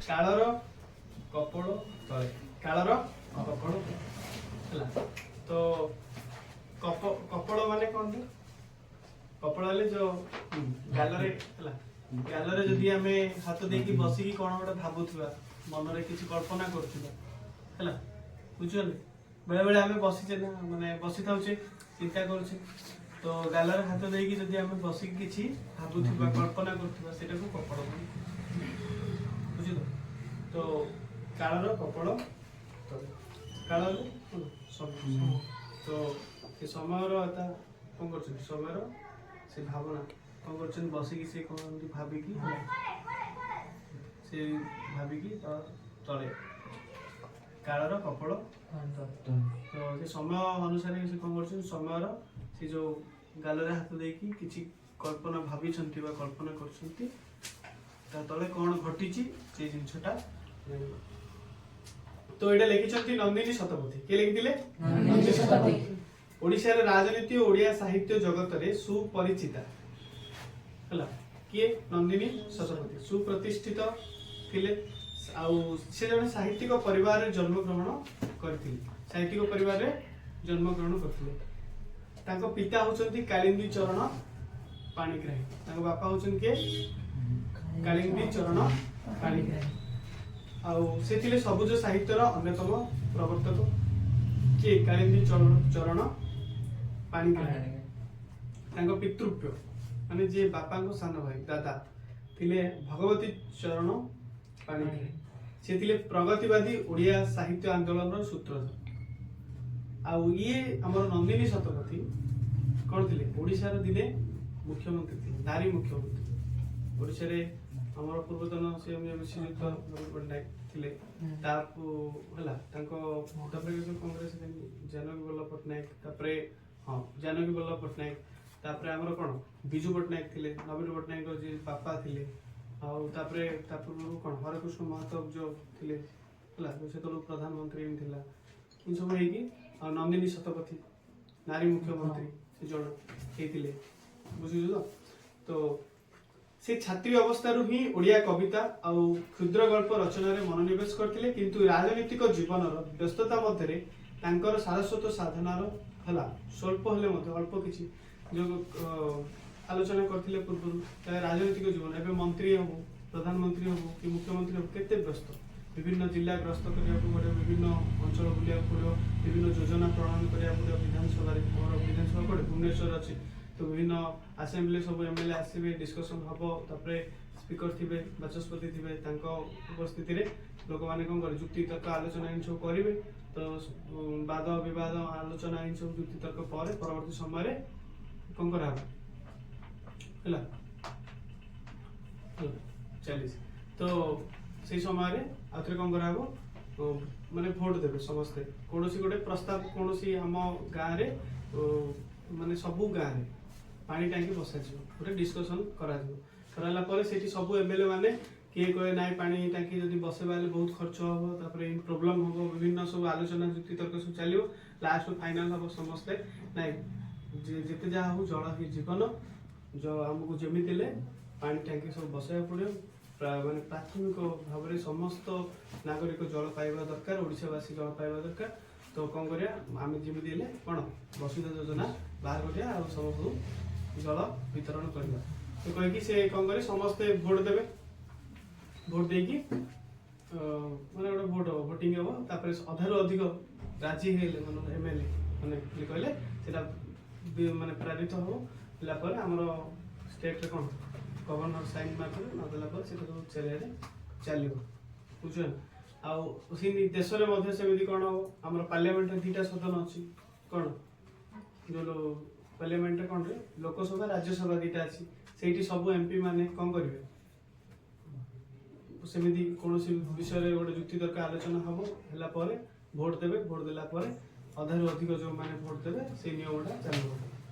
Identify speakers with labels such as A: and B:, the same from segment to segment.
A: କାଳର କପୋଳ ତଳେ, କାଳର କପୋଳ ତଳେ। ହେଲା ତ କପୋଳ ମାନେ କଣ? କପୋଳ ହେଲେ ଯୋଉ ଗାଲରେ, ହେଲା, ଗାଲରେ ଯଦି ଆମେ ହାତ ଦେଇକି ବସିକି କଣ ଗୋଟେ ଭାବୁଥିବା, ମନରେ କିଛି କଳ୍ପନା କରୁଥିବା, ହେଲା, ବୁଝୁଛନ୍ତି? ବେଳେ ବେଳେ ଆମେ ବସିଛେ ନା, ମାନେ ବସିଥାଉଛେ, ଚିନ୍ତା କରୁଛେ, ତ ଗାଲରେ ହାତ ଦେଇକି ଯଦି ଆମେ ବସିକି କିଛି ଭାବୁଥିବା, କଳ୍ପନା କରୁଥିବା, ସେଇଟାକୁ କପୋଳ ବୋଲି, ବୁଝିଲ? ତ କାଳର କପୋଳ ତଳେ। କାଳ ହେଲେ କଣ? ସମୟ। ତ ସେ ସମୟର ତା କଣ କରୁଛନ୍ତି? ସମୟର ସେ ଭାବନା କଣ କରୁଛନ୍ତି? ବସିକି ସେ କଣ ଏମିତି ଭାବିକି, ହେଲା, ସେ ଭାବିକି ତା ତଳେ, କାଳର କପୋଳ ତଳେ। ତ ସେ ସମୟ ଅନୁସାରେ ସେ କଣ କରୁଛନ୍ତି? ସମୟର ସେ ଯୋଉ ଗାଲରେ ହାତ ଦେଇକି କିଛି କଳ୍ପନା ଭାବିଛନ୍ତି ବା କଳ୍ପନା କରୁଛନ୍ତି, ତା ତଳେ କଣ ଘଟିଛି ସେଇ ଜିନିଷଟା ଜାଣିବା। ତ ଏଇଟା ଲେଖିଛନ୍ତି ନନ୍ଦିନୀ ଶତପଥୀ। କିଏ ଲେଖିଥିଲେ?
B: ନନ୍ଦିନୀ ଶତପଥୀ।
A: ଓଡ଼ିଶାର ରାଜନୀତି ଓ ଓଡ଼ିଆ ସାହିତ୍ୟ ଜଗତରେ ସୁପରିଚିତା, ହେଲା, କିଏ? ନନ୍ଦିନୀ ଶତପଥୀ ସୁପ୍ରତିଷ୍ଠିତ ଥିଲେ। ଆଉ ସେ ଜଣେ ସାହିତ୍ୟିକ ପରିବାରରେ ଜନ୍ମଗ୍ରହଣ କରିଥିଲେ। ସାହିତ୍ୟିକ ପରିବାରରେ ଜନ୍ମଗ୍ରହଣ କରିଥିଲେ। ତାଙ୍କ ପିତା ହଉଛନ୍ତି କାଳିନ୍ଦୀ ଚରଣ ପାଣିଗ୍ରାହୀ। ତାଙ୍କ ବାପା ହଉଛନ୍ତି କିଏ? କାଳିନ୍ଦୀ ଚରଣ ପାଣିଗ୍ରାହୀ। ଆଉ ସେ ଥିଲେ ସବୁଜ ସାହିତ୍ୟର ଅନ୍ୟତମ ପ୍ରବର୍ତ୍ତକ। କିଏ? କାଳିନ୍ଦୀ ଚରଣ ପାଣିଗ୍ରାହୀ। ତାଙ୍କ ପିତୃବ୍ୟ, ମାନେ ଯିଏ ବାପାଙ୍କ ସାନ ଭାଇ, ଦାଦା ଥିଲେ ଭଗବତୀ ଚରଣ ପାଣିଗ୍ରାହୀ। ସେ ଥିଲେ ପ୍ରଗତିବାଦୀ ଓଡ଼ିଆ ସାହିତ୍ୟ ଆନ୍ଦୋଳନର ସୂତ୍ରଧର। ଆଉ ଇଏ ଆମର ନନ୍ଦିନୀ ଶତପଥୀ କଣ ଥିଲେ? ଓଡ଼ିଶାର ଦିନେ ମୁଖ୍ୟମନ୍ତ୍ରୀ ଥିଲେ, ନାରୀ ମୁଖ୍ୟମନ୍ତ୍ରୀ। ଓଡ଼ିଶାରେ ଆମର ପୂର୍ବତନ ସିଏମ ଶ୍ରୀଯୁକ୍ତ ନବୀନ ପଟ୍ଟନାୟକ ଥିଲେ। ତାକୁ ହେଲା ତାଙ୍କ ତାପରେ ଯୋଉ କଂଗ୍ରେସ ଜାନକୀ ବଲ୍ଲଭ ପଟ୍ଟନାୟକ, ତାପରେ ହଁ, ଜାନକୀ ବଲ୍ଲଭ ପଟ୍ଟନାୟକ, ତାପରେ ଆମର କଣ ବିଜୁ ପଟ୍ଟନାୟକ ଥିଲେ, ନବୀନ ପଟ୍ଟନାୟକଙ୍କ ଯିଏ ବାପା ଥିଲେ। ଆଉ ତାପରେ ତା ପୂର୍ବରୁ କଣ ହରେକୃଷ୍ଣ ମହତାବ ଯୋଉ ଥିଲେ, ହେଲା, ଯୋଉ ସେତେବେଳକୁ ପ୍ରଧାନମନ୍ତ୍ରୀ ଏମିତି ଥିଲା। ଏମିତି ସବୁ ହେଇକି ଆଉ ନନ୍ଦିନୀ ଶତପଥୀ ନାରୀ ମୁଖ୍ୟମନ୍ତ୍ରୀ ସେ ଜଣେ ହେଇଥିଲେ। ବୁଝୁଛୁ ତ? ତ ସେ ଛାତ୍ରୀ ଅବସ୍ଥାରୁ ହିଁ ଓଡ଼ିଆ କବିତା ଆଉ କ୍ଷୁଦ୍ର ଗଳ୍ପ ରଚନାରେ ମନୋନିବେଶ କରିଥିଲେ। କିନ୍ତୁ ରାଜନୈତିକ ଜୀବନର ବ୍ୟସ୍ତତା ମଧ୍ୟରେ ତାଙ୍କର ସାରସ୍ୱତ ସାଧନାର, ହେଲା, ସ୍ୱଳ୍ପ ହେଲେ ମଧ୍ୟ ଅଳ୍ପ କିଛି ଯୋଉ ଆଲୋଚନା କରିଥିଲେ ପୂର୍ବରୁ, ତା ରାଜନୈତିକ ଜୀବନ, ଏବେ ମନ୍ତ୍ରୀ ହବୁ, ପ୍ରଧାନମନ୍ତ୍ରୀ ହବୁ କି ମୁଖ୍ୟମନ୍ତ୍ରୀ ହବୁ, କେତେ ବ୍ୟସ୍ତ। ବିଭିନ୍ନ ଜିଲ୍ଲା ଗ୍ରସ୍ତ କରିବାକୁ ପଡ଼ିବ, ବିଭିନ୍ନ ଅଞ୍ଚଳ ବୁଲିବାକୁ ପଡ଼ିବ, ବିଭିନ୍ନ ଯୋଜନା ପ୍ରଣୟନ କରିବାକୁ ପଡ଼ିବ। ବିଧାନସଭାରେ, ଆମର ବିଧାନସଭା କୋଉଠି? ଭୁବନେଶ୍ୱର ଅଛି। ତ ବିଭିନ୍ନ ଆସେମ୍ବଲି ସବୁ ଏମଏଲଏ ଆସିବେ, ଡିସ୍କସନ ହବ, ତାପରେ ସ୍ପିକର ଥିବେ, ବାଚସ୍ପତି ଥିବେ, ତାଙ୍କ ଉପସ୍ଥିତିରେ ଲୋକମାନେ କଣ କରିବେ? ଯୁକ୍ତି ତର୍କ ଆଲୋଚନା ଏମିତି ସବୁ କରିବେ। ତ ବାଦ ବିବାଦ ଆଲୋଚନା ଏମିତି ସବୁ ଯୁକ୍ତି ତର୍କ ପରେ ପରବର୍ତ୍ତୀ ସମୟରେ କଣ କରାହବ? ହେଲା ହେଲା, ଚାଲିଛି। ତ ସେଇ ସମୟରେ ଆଉଥରେ କଣ କରାହବ? ମାନେ ଭୋଟ ଦେବେ ସମସ୍ତେ। କୌଣସି ଗୋଟେ ପ୍ରସ୍ତାବ, କୌଣସି ଆମ ଗାଁରେ, ମାନେ ସବୁ ଗାଁରେ ପାଣି ଟାଙ୍କି ବସାଯିବ, ଗୋଟେ ଡିସ୍କସନ କରାଯିବ। କରାହେଲା ପରେ ସେଇଠି ସବୁ ଏମଏଲଏ ମାନେ କିଏ କହେ ନାଇଁ, ପାଣି ଟାଙ୍କି ଯଦି ବସେଇବା ହେଲେ ବହୁତ ଖର୍ଚ୍ଚ ହବ, ତାପରେ ପ୍ରୋବ୍ଲେମ ହବ, ବିଭିନ୍ନ ସବୁ ଆଲୋଚନା ଯୁକ୍ତି ତର୍କ ସବୁ ଚାଲିବ। ଲାଷ୍ଟ ଫାଇନାଲ ହବ, ସମସ୍ତେ ନାଇଁ, ଯେତେ ଯାହା ହଉ ଜଳ ହିଁ ଜୀବନ, ଆମକୁ ଯେମିତି ହେଲେ ପାଣି ଟାଙ୍କି ସବୁ ବସାଇବାକୁ ପଡ଼ିବ। ମାନେ ପ୍ରାଥମିକ ଭାବରେ ସମସ୍ତ ନାଗରିକ ଜଳ ପାଇବା ଦରକାର, ଓଡ଼ିଶାବାସୀ ଜଳ ପାଇବା ଦରକାର। ତ କଣ କରିବା? ଆମେ ଯେମିତି ହେଲେ କଣ ବସୁଧା ଯୋଜନା ବାହାର କରିବା ଆଉ ସମସ୍ତଙ୍କୁ ଜଳ ବିତରଣ କରିବା। ତ କହିକି ସେ କଣ କରିବେ? ସମସ୍ତେ ଭୋଟ ଦେବେ। ଭୋଟ ଦେଇକି ମାନେ ଗୋଟେ ଭୋଟ ହବ, ଭୋଟିଂ ହବ। ତାପରେ ଅଧାରୁ ଅଧିକ ରାଜି ହେଇଗଲେ, ମାନେ ଏମଏଲଏ ମାନେ ବୋଲି କହିଲେ ସେଟା ମାନେ ପ୍ରାରିତ ହବ। ହେଲା ପରେ ଆମର ଷ୍ଟେଟରେ କଣ ଗଭର୍ଣ୍ଣର ସାଇନ୍ ମାରିଦେବେ, ମାରିଦେଲା ପରେ ସେଟା ସବୁ ଚାରିଆଡ଼େ ଚାଲିବ। ବୁଝୁଛ? ଆଉ ସେମିତି ଦେଶରେ ମଧ୍ୟ ସେମିତି କଣ ହବ? ଆମର ପାର୍ଲାମେଣ୍ଟରେ ଦିଟା ସଦନ ଅଛି। କଣ ଯୋଉ ପାର୍ଲାମେଣ୍ଟରେ କଣ ରେ ଲୋକସଭା, ରାଜ୍ୟସଭା ଦିଟା ଅଛି। ସେଇଠି ସବୁ ଏମପି ମାନେ କଣ କରିବେ? ସେମିତି କୌଣସି ବିଷୟରେ ଗୋଟେ ଯୁକ୍ତି ତର୍କ ଆଲୋଚନା ହବ, ହେଲା ପରେ ଭୋଟ ଦେବେ। ଭୋଟ ଦେଲା ପରେ ଅଧାରୁ ଅଧିକ ଯୋଉମାନେ ଭୋଟ ଦେବେ, ସେଇ ନିୟମଟା ଚାଲୁ ହବ।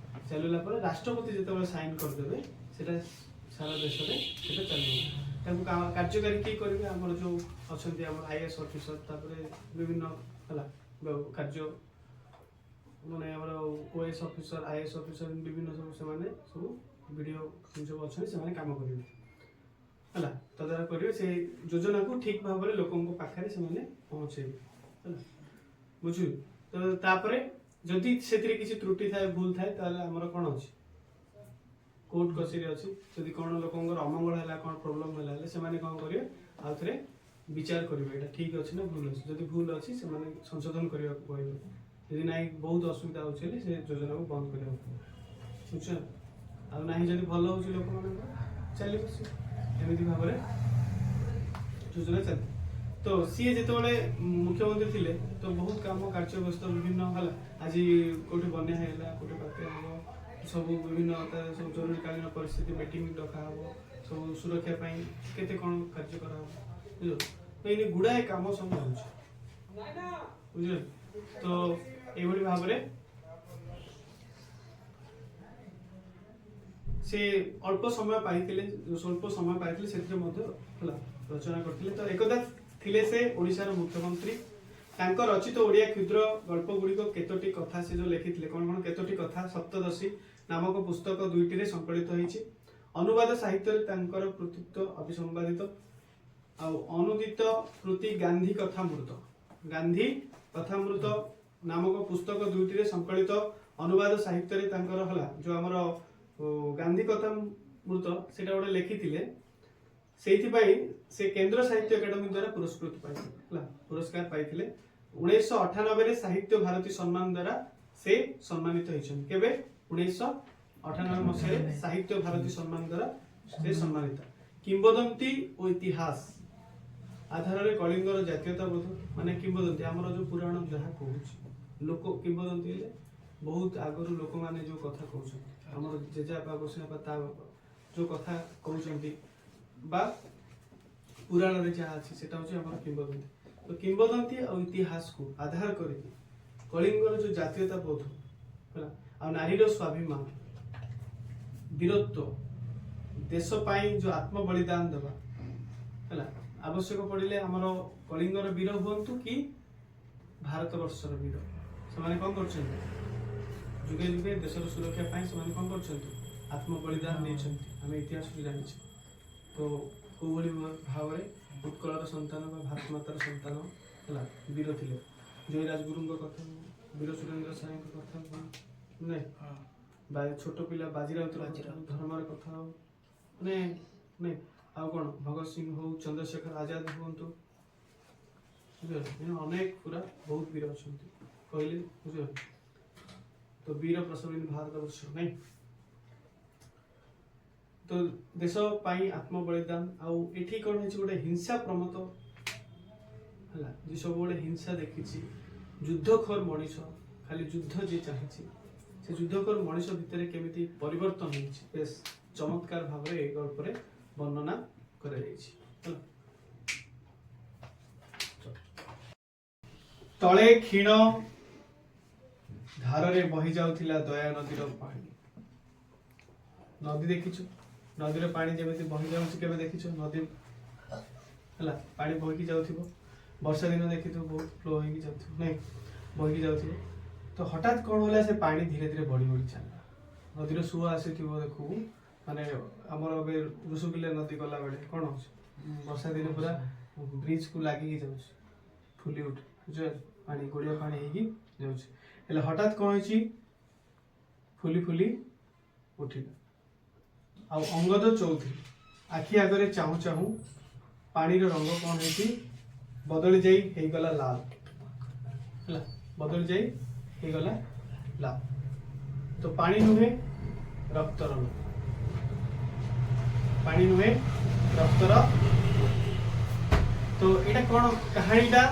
A: ଚାଲିଲା ପରେ ରାଷ୍ଟ୍ରପତି ଯେତେବେଳେ ସାଇନ୍ କରିଦେବେ, ସେଟା ସାରା ଦେଶରେ ସେଟା ଚାଲିବ। ତାକୁ କାର୍ଯ୍ୟକାରୀ କିଏ କରିବେ? ଆମର ଯୋଉ ଅଛନ୍ତି ଆମର ଆଇଏଏସ୍ ଅଫିସର, ତାପରେ ବିଭିନ୍ନ, ହେଲା, କାର୍ଯ୍ୟ ମାନେ ଆମର ଓଏଏସ୍ ଅଫିସର, ଆଇଏଏସ୍ ଅଫିସର, ବିଭିନ୍ନ ସବୁ ସେମାନେ ସବୁ ବିଡିଓ ସବୁ ଅଛନ୍ତି, ସେମାନେ କାମ କରିବେ। ହେଲା, ତଦାରଖ କରିବେ। ସେ ଯୋଜନାକୁ ଠିକ ଭାବରେ ଲୋକଙ୍କ ପାଖରେ ସେମାନେ ପହଞ୍ଚେଇବେ। ହେଲା, ବୁଝିଲୁ ତ? ତାପରେ ଯଦି ସେଥିରେ କିଛି ତ୍ରୁଟି ଥାଏ, ଭୁଲ ଥାଏ, ତାହେଲେ ଆମର କ'ଣ ଅଛି? କୋର୍ଟ କଚେରୀ ଅଛି। ଯଦି କ'ଣ ଲୋକଙ୍କର ଅମଙ୍ଗଳ ହେଲା, କ'ଣ ପ୍ରୋବ୍ଲେମ ହେଲା, ହେଲେ ସେମାନେ କ'ଣ କରିବେ? ଆଉ ଥରେ ବିଚାର କରିବେ, ଏଇଟା ଠିକ ଅଛି ନା ଭୁଲ ଅଛି। ଯଦି ଭୁଲ ଅଛି, ସେମାନେ ସଂଶୋଧନ କରିବାକୁ କହିବେ। ଯଦି ନାହିଁ, ବହୁତ ଅସୁବିଧା ହେଉଛି ହେଲେ ସେ ଯୋଜନାକୁ ବନ୍ଦ କରିବାକୁ କହିବେ। ବୁଝୁଛ? ଆଉ ନାହିଁ, ଯଦି ଭଲ ହେଉଛି ଲୋକମାନଙ୍କର, ଚାଲିବ ସେ। ଏମିତି ଭାବରେ ଯୋଜନା ଚାଲେ। ତ ସିଏ ଯେତେବେଳେ ମୁଖ୍ୟମନ୍ତ୍ରୀ ଥିଲେ, ତ ବହୁତ କାମ କାର୍ଯ୍ୟ ବ୍ୟସ୍ତ ବିଭିନ୍ନ ହେଲା। ଆଜି କୋଉଠି ବନ୍ୟା ହେଇଗଲା, କୋଉଠି ବାତ୍ୟା ହବ, ସବୁ ବିଭିନ୍ନ ତାର ସବୁ ଜରୁରୀକାଳୀନ ପରିସ୍ଥିତି ମିଟିଂ ଡକା ହବ, ସବୁ ସୁରକ୍ଷା ପାଇଁ କେତେ କ'ଣ କାର୍ଯ୍ୟ କରାହବ, ବୁଝିଲ ତ? ଏଇନେ ଗୁଡ଼ାଏ କାମ ସବୁ ହେଉଛି, ବୁଝିଲ ତ? ଏଇଭଳି ଭାବରେ ସେ ଅଳ୍ପ ସମୟ ପାଇଥିଲେ, ଯୋଉ ସ୍ୱଳ୍ପ ସମୟ ପାଇଥିଲେ, ସେଥିରେ ମଧ୍ୟ ହେଲା ରଚନା କରିଥିଲେ। ତ ଏକଦା ଥିଲେ ସେ ଓଡ଼ିଶାର ମୁଖ୍ୟମନ୍ତ୍ରୀ। ତାଙ୍କ ରଚିତ ଓଡ଼ିଆ କ୍ଷୁଦ୍ର ଗଳ୍ପ ଗୁଡ଼ିକ କେତୋଟି କଥା, ସେ ଯୋଉ ଲେଖିଥିଲେ କ'ଣ କ'ଣ, କେତୋଟି କଥା, ସପ୍ତଦଶୀ ନାମକ ପୁସ୍ତକ ଦୁଇଟିରେ ସଂକଳିତ ହେଇଛି। ଅନୁବାଦ ସାହିତ୍ୟରେ ତାଙ୍କର କୃତିତ୍ୱ ଅବିସମ୍ବାଦିତ। ଆଉ ଅନୁଦିତ କୃତି ଗାନ୍ଧୀ କଥାମୃତ, ଗାନ୍ଧୀ କଥାମୃତ ନାମକ ପୁସ୍ତକ ଦୁଇଟିରେ ସଂକଳିତ ଅନୁବାଦ ସାହିତ୍ୟରେ ତାଙ୍କର ହେଲା ଯୋଉ ଆମର ଗାନ୍ଧୀ କଥାମୃତ, ସେଇଟା ଗୋଟେ ଲେଖିଥିଲେ। ସେଇଥିପାଇଁ ସେ କେନ୍ଦ୍ର ସାହିତ୍ୟ ଏକାଡେମୀ ଦ୍ୱାରା ପୁରସ୍କୃତ ପାଇଥିଲେ, ହେଲା, ପୁରସ୍କାର ପାଇଥିଲେ। 1998ରେ ସାହିତ୍ୟ ଭାରତୀ ସମ୍ମାନ ଦ୍ୱାରା ସେ ସମ୍ମାନିତ ହେଇଛନ୍ତି। କେବେ? 1998 ମସିହାରେ ସାହିତ୍ୟ ଭାରତୀ ସମ୍ମାନ ଦ୍ୱାରା ସେ ସମ୍ମାନିତ। କିମ୍ବଦନ୍ତୀ ଓ ଇତିହାସ ଆଧାରରେ କଳିଙ୍ଗର ଜାତୀୟତାବୋଧ, ମାନେ କିମ୍ବଦନ୍ତୀ ଆମର ଯୋଉ ପୁରାଣ ଯାହା କହୁଛି, ଲୋକ କିମ୍ବଦନ୍ତୀ ହେଲେ ବହୁତ ଆଗରୁ ଲୋକମାନେ ଯୋଉ କଥା କହୁଛନ୍ତି, ଆମର ଜେଜେବାପା, ଗୋସାଇବାପା, ତା ବାପା ଯୋଉ କଥା କହୁଛନ୍ତି ବା ପୁରାଣରେ ଯାହା ଅଛି, ସେଟା ହଉଛି ଆମର କିମ୍ବଦନ୍ତୀ। ତ କିମ୍ବଦନ୍ତୀ ଆଉ ଇତିହାସକୁ ଆଧାର କରିକି କଳିଙ୍ଗର ଯୋଉ ଜାତୀୟତା ବୋଧ ହେଲା, ଆଉ ନାରୀର ସ୍ୱାଭିମାନ, ବୀରତ୍ୱ, ଦେଶ ପାଇଁ ଯୋଉ ଆତ୍ମବଳିଦାନ ଦେବା ହେଲା, ଆବଶ୍ୟକ ପଡ଼ିଲେ ଆମର କଳିଙ୍ଗର ବୀର ହୁଅନ୍ତୁ କି ଭାରତ ବର୍ଷର ବୀର, ସେମାନେ କଣ କରୁଛନ୍ତି? ଯୁଗେ ଯୁଗେ ଦେଶର ସୁରକ୍ଷା ପାଇଁ ସେମାନେ କଣ କରୁଛନ୍ତି? ଆତ୍ମବଳିଦାନ ଦେଇଛନ୍ତି। ଆମେ ଇତିହାସରୁ ଜାଣିଛେ ତ କୋଉଭଳି ଭାବରେ ଉତ୍କଳର ସନ୍ତାନ ବା ଭାରତ ମାତାର ସନ୍ତାନ ହେଲା ବୀର ଥିଲେ। ଜୟୀ ରାଜଗୁରୁଙ୍କ କଥା ହଉ, ବୀର ସୁରେନ୍ଦ୍ର ସାଏଙ୍କ କଥା ହଉ, ନାଇଁ ବା ଛୋଟ ପିଲା ବାଜି ରାଉତର କଥା ହଉ, ଧର୍ମର କଥା ହଉ, ମାନେ ନାଇଁ ଆଉ କ'ଣ, ଭଗତ ସିଂ ହଉ, ଚନ୍ଦ୍ରଶେଖର ଆଜାଦ ହୁଅନ୍ତୁ, ବୁଝିଲ? ଏମିତି ଅନେକ ପୁରା ବହୁତ ବୀର ଅଛନ୍ତି କହିଲେ, ବୁଝିଲ ତ? ବୀର ପ୍ରସବିନୀ ଭାରତ ବର୍ଷ, ନାଇଁ ତ? ଦେଶ ପାଇଁ ଆତ୍ମବଳିଦାନ। ଆଉ ଏଠି କ'ଣ ହେଇଛି? ଗୋଟେ ହିଂସା ପ୍ରମତ୍ତ ହେଲା, ଯିଏ ସବୁବେଳେ ହିଂସା ଦେଖିଛି, ଯୁଦ୍ଧଖୋର ମଣିଷ, ଖାଲି ଯୁଦ୍ଧ ଯିଏ ଚାହିଁଛି, ସେ ଯୁଦ୍ଧଖୋର ମଣିଷ ଭିତରେ କେମିତି ପରିବର୍ତ୍ତନ ହେଇଛି, ବେଶ ଚମତ୍କାର ଭାବରେ ଏଇ ଗଳ୍ପରେ ବର୍ଣ୍ଣନା କରାଯାଇଛି, ହେଲା। ତଳେ କ୍ଷୀଣ ଧାରରେ ବହି ଯାଉଥିଲା ଦୟା ନଦୀର ପାଣି। ନଦୀ ଦେଖିଛୁ? ନଦୀର ପାଣି ଯେମିତି ବହି ଯାଉଛି, କେବେ ଦେଖିଛୁ? ନଦୀ ହେଲା ପାଣି ବହିକି ଯାଉଥିବ, ବର୍ଷା ଦିନ ଦେଖିଥିବ, ବହୁତ ଫ୍ଲୋ ହେଇକି ଯାଉଥିବ, ନାଇଁ, ବହିକି ଯାଉଥିବ। ତ ହଠାତ୍ କ'ଣ ହେଲା? ସେ ପାଣି ଧୀରେ ଧୀରେ ବଢି ବଢି ଚାଲିଲା। ନଦୀର ସୁଅ ଆସିଥିବ ଦେଖିବୁ, ମାନେ ଆମର ଏବେ ଋଷିକୁଲ୍ୟା ନଦୀ ଗଲାବେଳେ କ'ଣ ହଉଛି? ବର୍ଷା ଦିନ ପୁରା ବ୍ରିଜକୁ ଲାଗିକି ଯାଉଛି, ଫୁଲି ଉଠେ, ବୁଝିଲ? ପାଣି ଗୋଳିଆ ପାଣି ହେଇକି ଯାଉଛି। ହେଲେ ହଠାତ୍ କ'ଣ ହେଇଛି? ଫୁଲି ଫୁଲି ଉଠିଲା। ଆଉ ଅଙ୍ଗଦ ଚୌଧୁରୀ ଆଖି ଆଗରେ ଚାହୁଁ ଚାହୁଁ ପାଣିର ରଙ୍ଗ କ'ଣ ହେଇଛି? ବଦଳି ଯାଇ ହେଇଗଲା ଲାଲ। ହେଲା, ବଦଳି ଯାଇ ହେଇଗଲା ଲାଲ। ତ ପାଣି ନୁହେଁ, ରକ୍ତର ନୁହେଁ, ପାଣି ନୁହେଁ, ରକ୍ତର। ତ ଏଇଟା କ'ଣ, କାହାଣୀଟା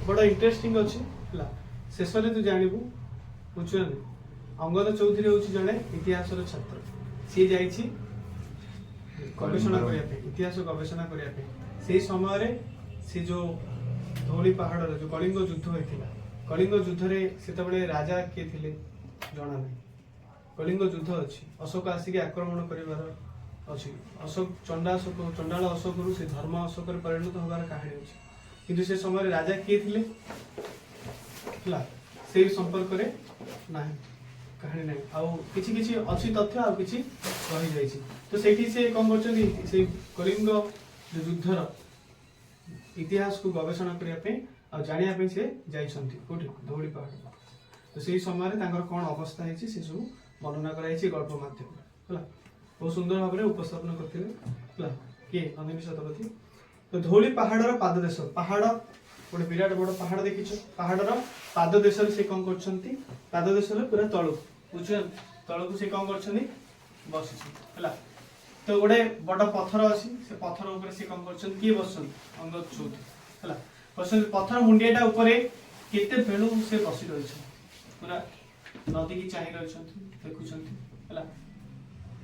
A: ବଡ଼ ଇଣ୍ଟରେଷ୍ଟିଂ ଅଛି, ହେଲା। ଶେଷରେ ତୁ ଜାଣିବୁ, ବୁଝୁଛୁ ନା ନାଇଁ? ଅଙ୍ଗଦ ଚୌଧୁରୀ ହେଉଛି ଜଣେ ଇତିହାସର ଛାତ୍ର। ସିଏ ଯାଇଛି ଗବେଷଣା କରିବା ପାଇଁ, ଇତିହାସ ଗବେଷଣା କରିବା ପାଇଁ। ସେଇ ସମୟରେ ସେ ଯୋଉ ଧଉଳି ପାହାଡ଼ରେ ଯୋଉ କଳିଙ୍ଗ ଯୁଦ୍ଧ ହୋଇଥିଲା, କଳିଙ୍ଗ ଯୁଦ୍ଧରେ ସେତେବେଳେ ରାଜା କିଏ ଥିଲେ ଜଣା ନାହିଁ। କଳିଙ୍ଗ ଯୁଦ୍ଧ ଅଛି, ଅଶୋକ ଆସିକି ଆକ୍ରମଣ କରିବାର ଅଛି। ଅଶୋକ, ଚଣ୍ଡାଶୋକ, ଚଣ୍ଡାଳ ଅଶୋକରୁ ସେ ଧର୍ମ ଅଶୋକରେ ପରିଣତ ହବାର କାହାଣୀ ଅଛି। କିନ୍ତୁ ସେ ସମୟରେ ରାଜା କିଏ ଥିଲେ, ହେଲା, ସେଇ ସମ୍ପର୍କରେ ନାହିଁ, କାହାଣୀ ନାହିଁ। ଆଉ କିଛି କିଛି ଅଛି ତଥ୍ୟ, ଆଉ କିଛି ରହିଯାଇଛି। ତ ସେଇଠି ସେ କଣ କରୁଛନ୍ତି? ସେଇ କଳିଙ୍ଗ ଯୋଉ ଯୁଦ୍ଧର ଇତିହାସକୁ ଗବେଷଣା କରିବା ପାଇଁ ଆଉ ଜାଣିବା ପାଇଁ ସେ ଯାଇଛନ୍ତି। କୋଉଠି? ଧଉଳି ପାହାଡ଼। ତ ସେଇ ସମୟରେ ତାଙ୍କର କ'ଣ ଅବସ୍ଥା ହେଇଛି, ସେ ସବୁ ବର୍ଣ୍ଣନା କରାଯାଇଛି ଗଳ୍ପ ମାଧ୍ୟମରେ। ହେଲା, ବହୁତ ସୁନ୍ଦର ଭାବରେ ଉପସ୍ଥାପନ କରିଥିଲେ। ହେଲା, କିଏ? ନନ୍ଦିନୀ ଶତପଥୀ। ତ ଧଉଳି ପାହାଡ଼ର ପାଦଦେଶ, ପାହାଡ଼ ଗୋଟେ ବିରାଟ ବଡ଼ ପାହାଡ଼ ଦେଖିଛ, ପାହାଡ଼ର ପାଦଦେଶରେ ସେ କ'ଣ କରୁଛନ୍ତି? ପାଦଦେଶରେ ପୁରା ତଳକୁ, ବୁଝୁଛନ୍ତି, ତଳକୁ ସେ କ'ଣ କରୁଛନ୍ତି? ବସିଛନ୍ତି। ହେଲା, ତ ଗୋଟେ ବଡ଼ ପଥର ଅଛି, ସେ ପଥର ଉପରେ ସେ କ'ଣ କରୁଛନ୍ତି? କିଏ ବସିଛନ୍ତି? ଅଙ୍ଗଦ ଚୌଧୁରୀ। ହେଲା, ବସିଛନ୍ତି ପଥର ମୁଣ୍ଡିଆଟା ଉପରେ। କେତେ ବେଳୁ ସେ ବସି ରହିଛନ୍ତି, ପୁରା ନଦୀକି ଚାହିଁ ରହିଛନ୍ତି, ଦେଖୁଛନ୍ତି। ହେଲା,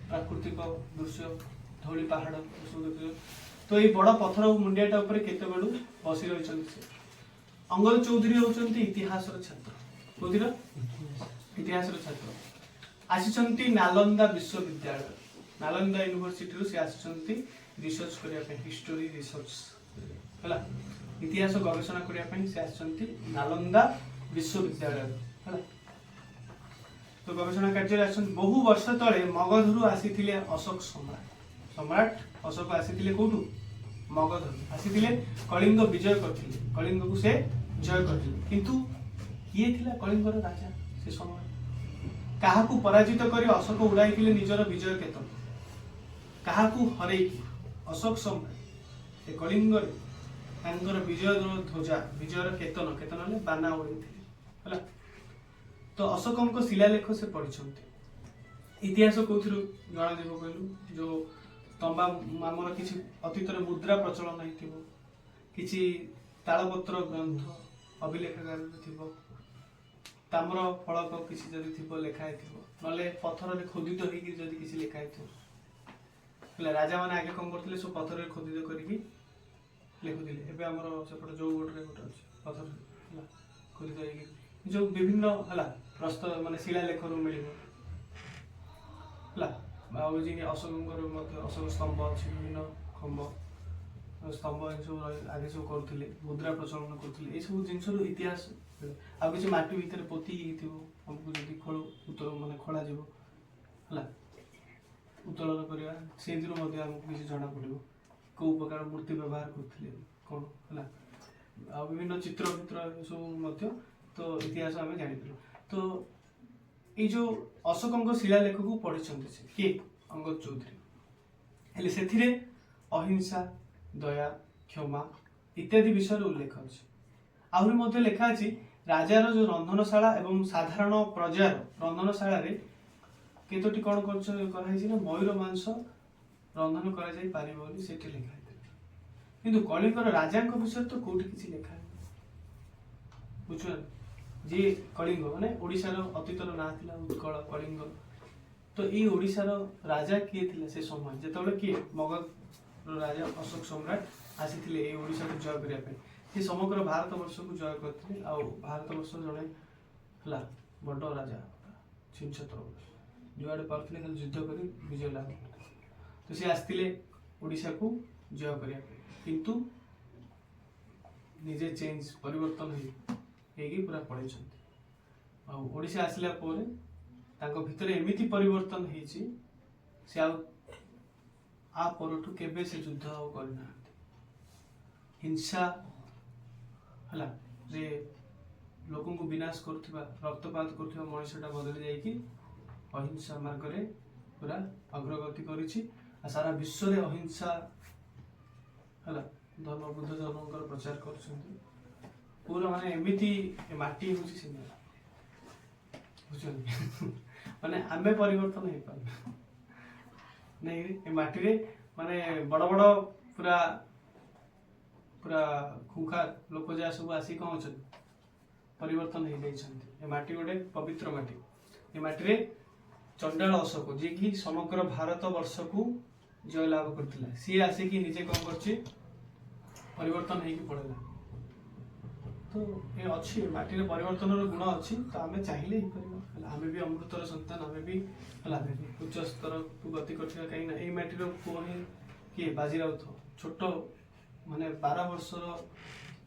A: ପ୍ରାକୃତିକ ଦୃଶ୍ୟ, ଧଉଳି ପାହାଡ଼, ଏସବୁ ଦେଖୁଛନ୍ତି। ତ ଏଇ ବଡ଼ ପଥର ମୁଣ୍ଡିଆଟା ଉପରେ କେତେବେଳୁ ବସି ରହିଛନ୍ତି ସେ। ଅଙ୍ଗଦ ଚୌଧୁରୀ ହେଉଛନ୍ତି ଇତିହାସର ଛାତ୍ର। କୋଉଥିର? ଇତିହାସର ଛାତ୍ର। ଆସିଛନ୍ତି ନାଲନ୍ଦା ବିଶ୍ୱବିଦ୍ୟାଳୟ, ନାଲନ୍ଦା ୟୁନିଭର୍ସିଟିରୁ ସେ ଆସିଛନ୍ତି ରିସର୍ଚ୍ଚ କରିବା ପାଇଁ, ହିଷ୍ଟୋରୀ ରିସର୍ଚ୍ଚ। ହେଲା, ଇତିହାସ ଗବେଷଣା କରିବା ପାଇଁ ସେ ଆସିଛନ୍ତି ନାଲନ୍ଦା ବିଶ୍ୱବିଦ୍ୟାଳୟରୁ। ହେଲା, ତ ଗବେଷଣା କାର୍ଯ୍ୟରେ ଆସିଛନ୍ତି। ବହୁ ବର୍ଷ ତଳେ ମଗଧରୁ ଆସିଥିଲେ ଅଶୋକ ସମ୍ରାଟ। ସମ୍ରାଟ ଅଶୋକ ଆସିଥିଲେ କୋଉଠୁ? ମଗଧରୁ ଆସିଥିଲେ। କଳିଙ୍ଗ ବିଜୟ କରିଥିଲେ, କଳିଙ୍ଗକୁ ସେ ଜୟ କରିଥିଲେ। କିନ୍ତୁ କିଏ ଥିଲା କଳିଙ୍ଗର ରାଜା ସେ ସମୟରେ? କାହାକୁ ପରାଜିତ କରି ଅଶୋକ ଉଡ଼ାଇଥିଲେ ନିଜର ବିଜୟ କେତନ? କାହାକୁ ହରେଇକି ଅଶୋକ ସମ୍ରାଟ ସେ କଳିଙ୍ଗରେ ତାଙ୍କର ବିଜୟର ଧ୍ୱଜା, ବିଜୟର କେତନ, କେତନ ହେଲେ ବାନା, ଉଡ଼େଇଥିଲେ? ହେଲା, ତ ଅଶୋକଙ୍କ ଶିଳାଲେଖ ସେ ପଢିଛନ୍ତି। ଇତିହାସ କୋଉଥିରୁ ଜଣାଯିବ କହିଲୁ? ଯୋଉ ତମ୍ବା, ଆମର କିଛି ଅତୀତରେ ମୁଦ୍ରା ପ୍ରଚଳନ ହେଇଥିବ, କିଛି ତାଳପତ୍ର ଗ୍ରନ୍ଥ ଅଭିଲେଖାଗାରରେ ଥିବ, ତାମ୍ର ଫଳକ କିଛି ଯଦି ଥିବ, ଲେଖା ହେଇଥିବ, ନହେଲେ ପଥରରେ ଖୋଦିତ ହେଇକି ଯଦି କିଛି ଲେଖା ହେଇଥିବ। ହେଲା, ରାଜାମାନେ ଆଗେ କଣ କରୁଥିଲେ? ସବୁ ପଥରରେ ଖୋଦିତ କରିକି ଲେଖୁଥିଲେ। ଏବେ ଆମର ସେପଟେ ଯୋଉ ଗୋଟେ ଗୋଟେ ଅଛି ପଥର, ହେଲା, ଖୋଦିତ ହେଇକି ଯୋଉ ବିଭିନ୍ନ, ହେଲା, ପ୍ରସ୍ତର ମାନେ ଶିଳାଲେଖରୁ ମିଳିବ। ହେଲା, ଆଉ ଯିଏ ଅଶୋକଙ୍କର ମଧ୍ୟ ଅଶୋକ ସ୍ତମ୍ଭ ଅଛି, ବିଭିନ୍ନ ଖମ୍ବ ସ୍ତମ୍ଭ ଏସବୁ ଆଗେ ସବୁ କରୁଥିଲେ, ମୁଦ୍ରା ପ୍ରଚଳନ କରୁଥିଲେ। ଏଇସବୁ ଜିନିଷରୁ ଇତିହାସ। ଆଉ କିଛି ମାଟି ଭିତରେ ପୋତି ହେଇଥିବ, ଆମକୁ ଯଦି ଖୋଳ ଉତ୍ତର ମାନେ ଖୋଳାଯିବ, ହେଲା, ଉତ୍ତୋଳନ କରିବା, ସେଇଥିରୁ ମଧ୍ୟ ଆମକୁ କିଛି ଜଣା ପଡ଼ିବ କୋଉ ପ୍ରକାର ମୂର୍ତ୍ତି ବ୍ୟବହାର କରୁଥିଲେ କ'ଣ। ହେଲା, ଆଉ ବିଭିନ୍ନ ଚିତ୍ର ଫିତ୍ର ଏସବୁ ମଧ୍ୟ ତ ଇତିହାସ ଆମେ ଜାଣିପାରିବୁ। ତ ଏଇ ଯୋଉ ଅଶୋକଙ୍କ ଶିଳାଲେଖକୁ ପଢିଛନ୍ତି ସେ, କିଏ? ଅଙ୍ଗଦ ଚୌଧୁରୀ। ହେଲେ ସେଥିରେ ଅହିଂସା, ଦୟା, କ୍ଷମା ଇତ୍ୟାଦି ବିଷୟରେ ଉଲ୍ଲେଖ ଅଛି। ଆହୁରି ମଧ୍ୟ ଲେଖା ଅଛି, ରାଜାର ଯୋଉ ରନ୍ଧନଶାଳା ଏବଂ ସାଧାରଣ ପ୍ରଜାର ରନ୍ଧନଶାଳାରେ କେତୋଟି କ'ଣ କରୁଛ କରାହେଇଛି ନା ମୟୂର ମାଂସ ରନ୍ଧନ କରାଯାଇ ପାରିବ ବୋଲି ସେଠି ଲେଖା ହେଇଥିଲା। କିନ୍ତୁ କଳିଙ୍ଗର ରାଜାଙ୍କ ବିଷୟରେ ତ କୋଉଠି କିଛି ଲେଖା ହେଇନି, ବୁଝୁଛନ୍ତି? ଯିଏ କଳିଙ୍ଗ ମାନେ ଓଡ଼ିଶାର ଅତୀତର ନାଁ ଥିଲା ଉତ୍କଳ, କଳିଙ୍ଗ। ତ ଏଇ ଓଡ଼ିଶାର ରାଜା କିଏ ଥିଲେ ସେ ସମୟ, ଯେତେବେଳେ କିଏ ମଗଧର ରାଜା ଅଶୋକ ସମ୍ରାଟ ଆସିଥିଲେ ଏଇ ଓଡ଼ିଶାକୁ ଜୟ କରିବା ପାଇଁ? ସେ ସମଗ୍ର ଭାରତ ବର୍ଷକୁ ଜୟ କରିଥିଲେ ଆଉ ଭାରତ ବର୍ଷ ଜଣେ, ହେଲା, ବଡ଼ ରାଜା, ଛିନଛତ୍ର, ଯୁଆଡ଼େ ପାରୁଥିଲେ ଖାଲି ଯୁଦ୍ଧ କରି ବିଜୟ ଲାଭ କରୁଥିଲେ। ତ ସେ ଆସିଥିଲେ ଓଡ଼ିଶାକୁ ଜୟ କରିବା ପାଇଁ, କିନ୍ତୁ ନିଜେ ଚେଞ୍ଜ, ପରିବର୍ତ୍ତନ ହେଇକି ପୁରା ପଳେଇଛନ୍ତି। ଆଉ ଓଡ଼ିଶା ଆସିଲା ପରେ ତାଙ୍କ ଭିତରେ ଏମିତି ପରିବର୍ତ୍ତନ ହେଇଛି, ସେ ଆଉ ଆ ପରଠୁ କେବେ ସେ ଯୁଦ୍ଧ ଆଉ କରିନାହାନ୍ତି। ହିଂସା, ହେଲା, ଯେ ଲୋକଙ୍କୁ ବିନାଶ କରୁଥିବା, ରକ୍ତପାତ କରୁଥିବା ମଣିଷଟା ବଦଳି ଯାଇକି ଅହିଂସା ମାର୍ଗରେ ପୁରା ଅଗ୍ରଗତି କରିଛି ଆଉ ସାରା ବିଶ୍ୱରେ ଅହିଂସା, ହେଲା, ଧର୍ମ, ବୁଦ୍ଧ ଧର୍ମଙ୍କର ପ୍ରଚାର କରୁଛନ୍ତି ପୁରା। ମାନେ ଏମିତି ଏ ମାଟି ହେଉଛି ସେମିତି, ବୁଝୁଛନ୍ତି? ମାନେ ଆମେ ପରିବର୍ତ୍ତନ ହେଇପାରୁନୁ ନାଇଁ ଏ ମାଟିରେ। ମାନେ ବଡ଼ ବଡ଼ ପୁରା ପୁରା ଖୁଙ୍ଖାର ଲୋକ ଯାହା ସବୁ ଆସିକି କଣ ଅଛନ୍ତି, ପରିବର୍ତ୍ତନ ହେଇଯାଇଛନ୍ତି। ଏ ମାଟି ଗୋଟେ ପବିତ୍ର ମାଟି। ଏ ମାଟିରେ ଚଣ୍ଡାଳ ଅଶୋକ, ଯିଏକି ସମଗ୍ର ଭାରତ ବର୍ଷକୁ ଜୟ ଲାଭ କରିଥିଲା, ସିଏ ଆସିକି ନିଜେ କଣ କରୁଛି? ପରିବର୍ତ୍ତନ ହେଇକି ପଳେଇଲା। ତ ଏ ଅଛି, ମାଟିରେ ପରିବର୍ତ୍ତନର ଗୁଣ ଅଛି। ତ ଆମେ ଚାହିଁଲେ ହେଇପାରିବ। ହେଲା, ଆମେ ବି ଅମୃତର ସନ୍ତାନ, ଆମେ ବି, ହେଲା, ଉଚ୍ଚ ସ୍ତରକୁ ଗତି କରିଥିବା। କାହିଁକି ନା ଏଇ ମାଟିର ପୁଅ ହିଁ କିଏ? ବାଜି ରାଉତ। ଛୋଟ ମାନେ 12 ବର୍ଷର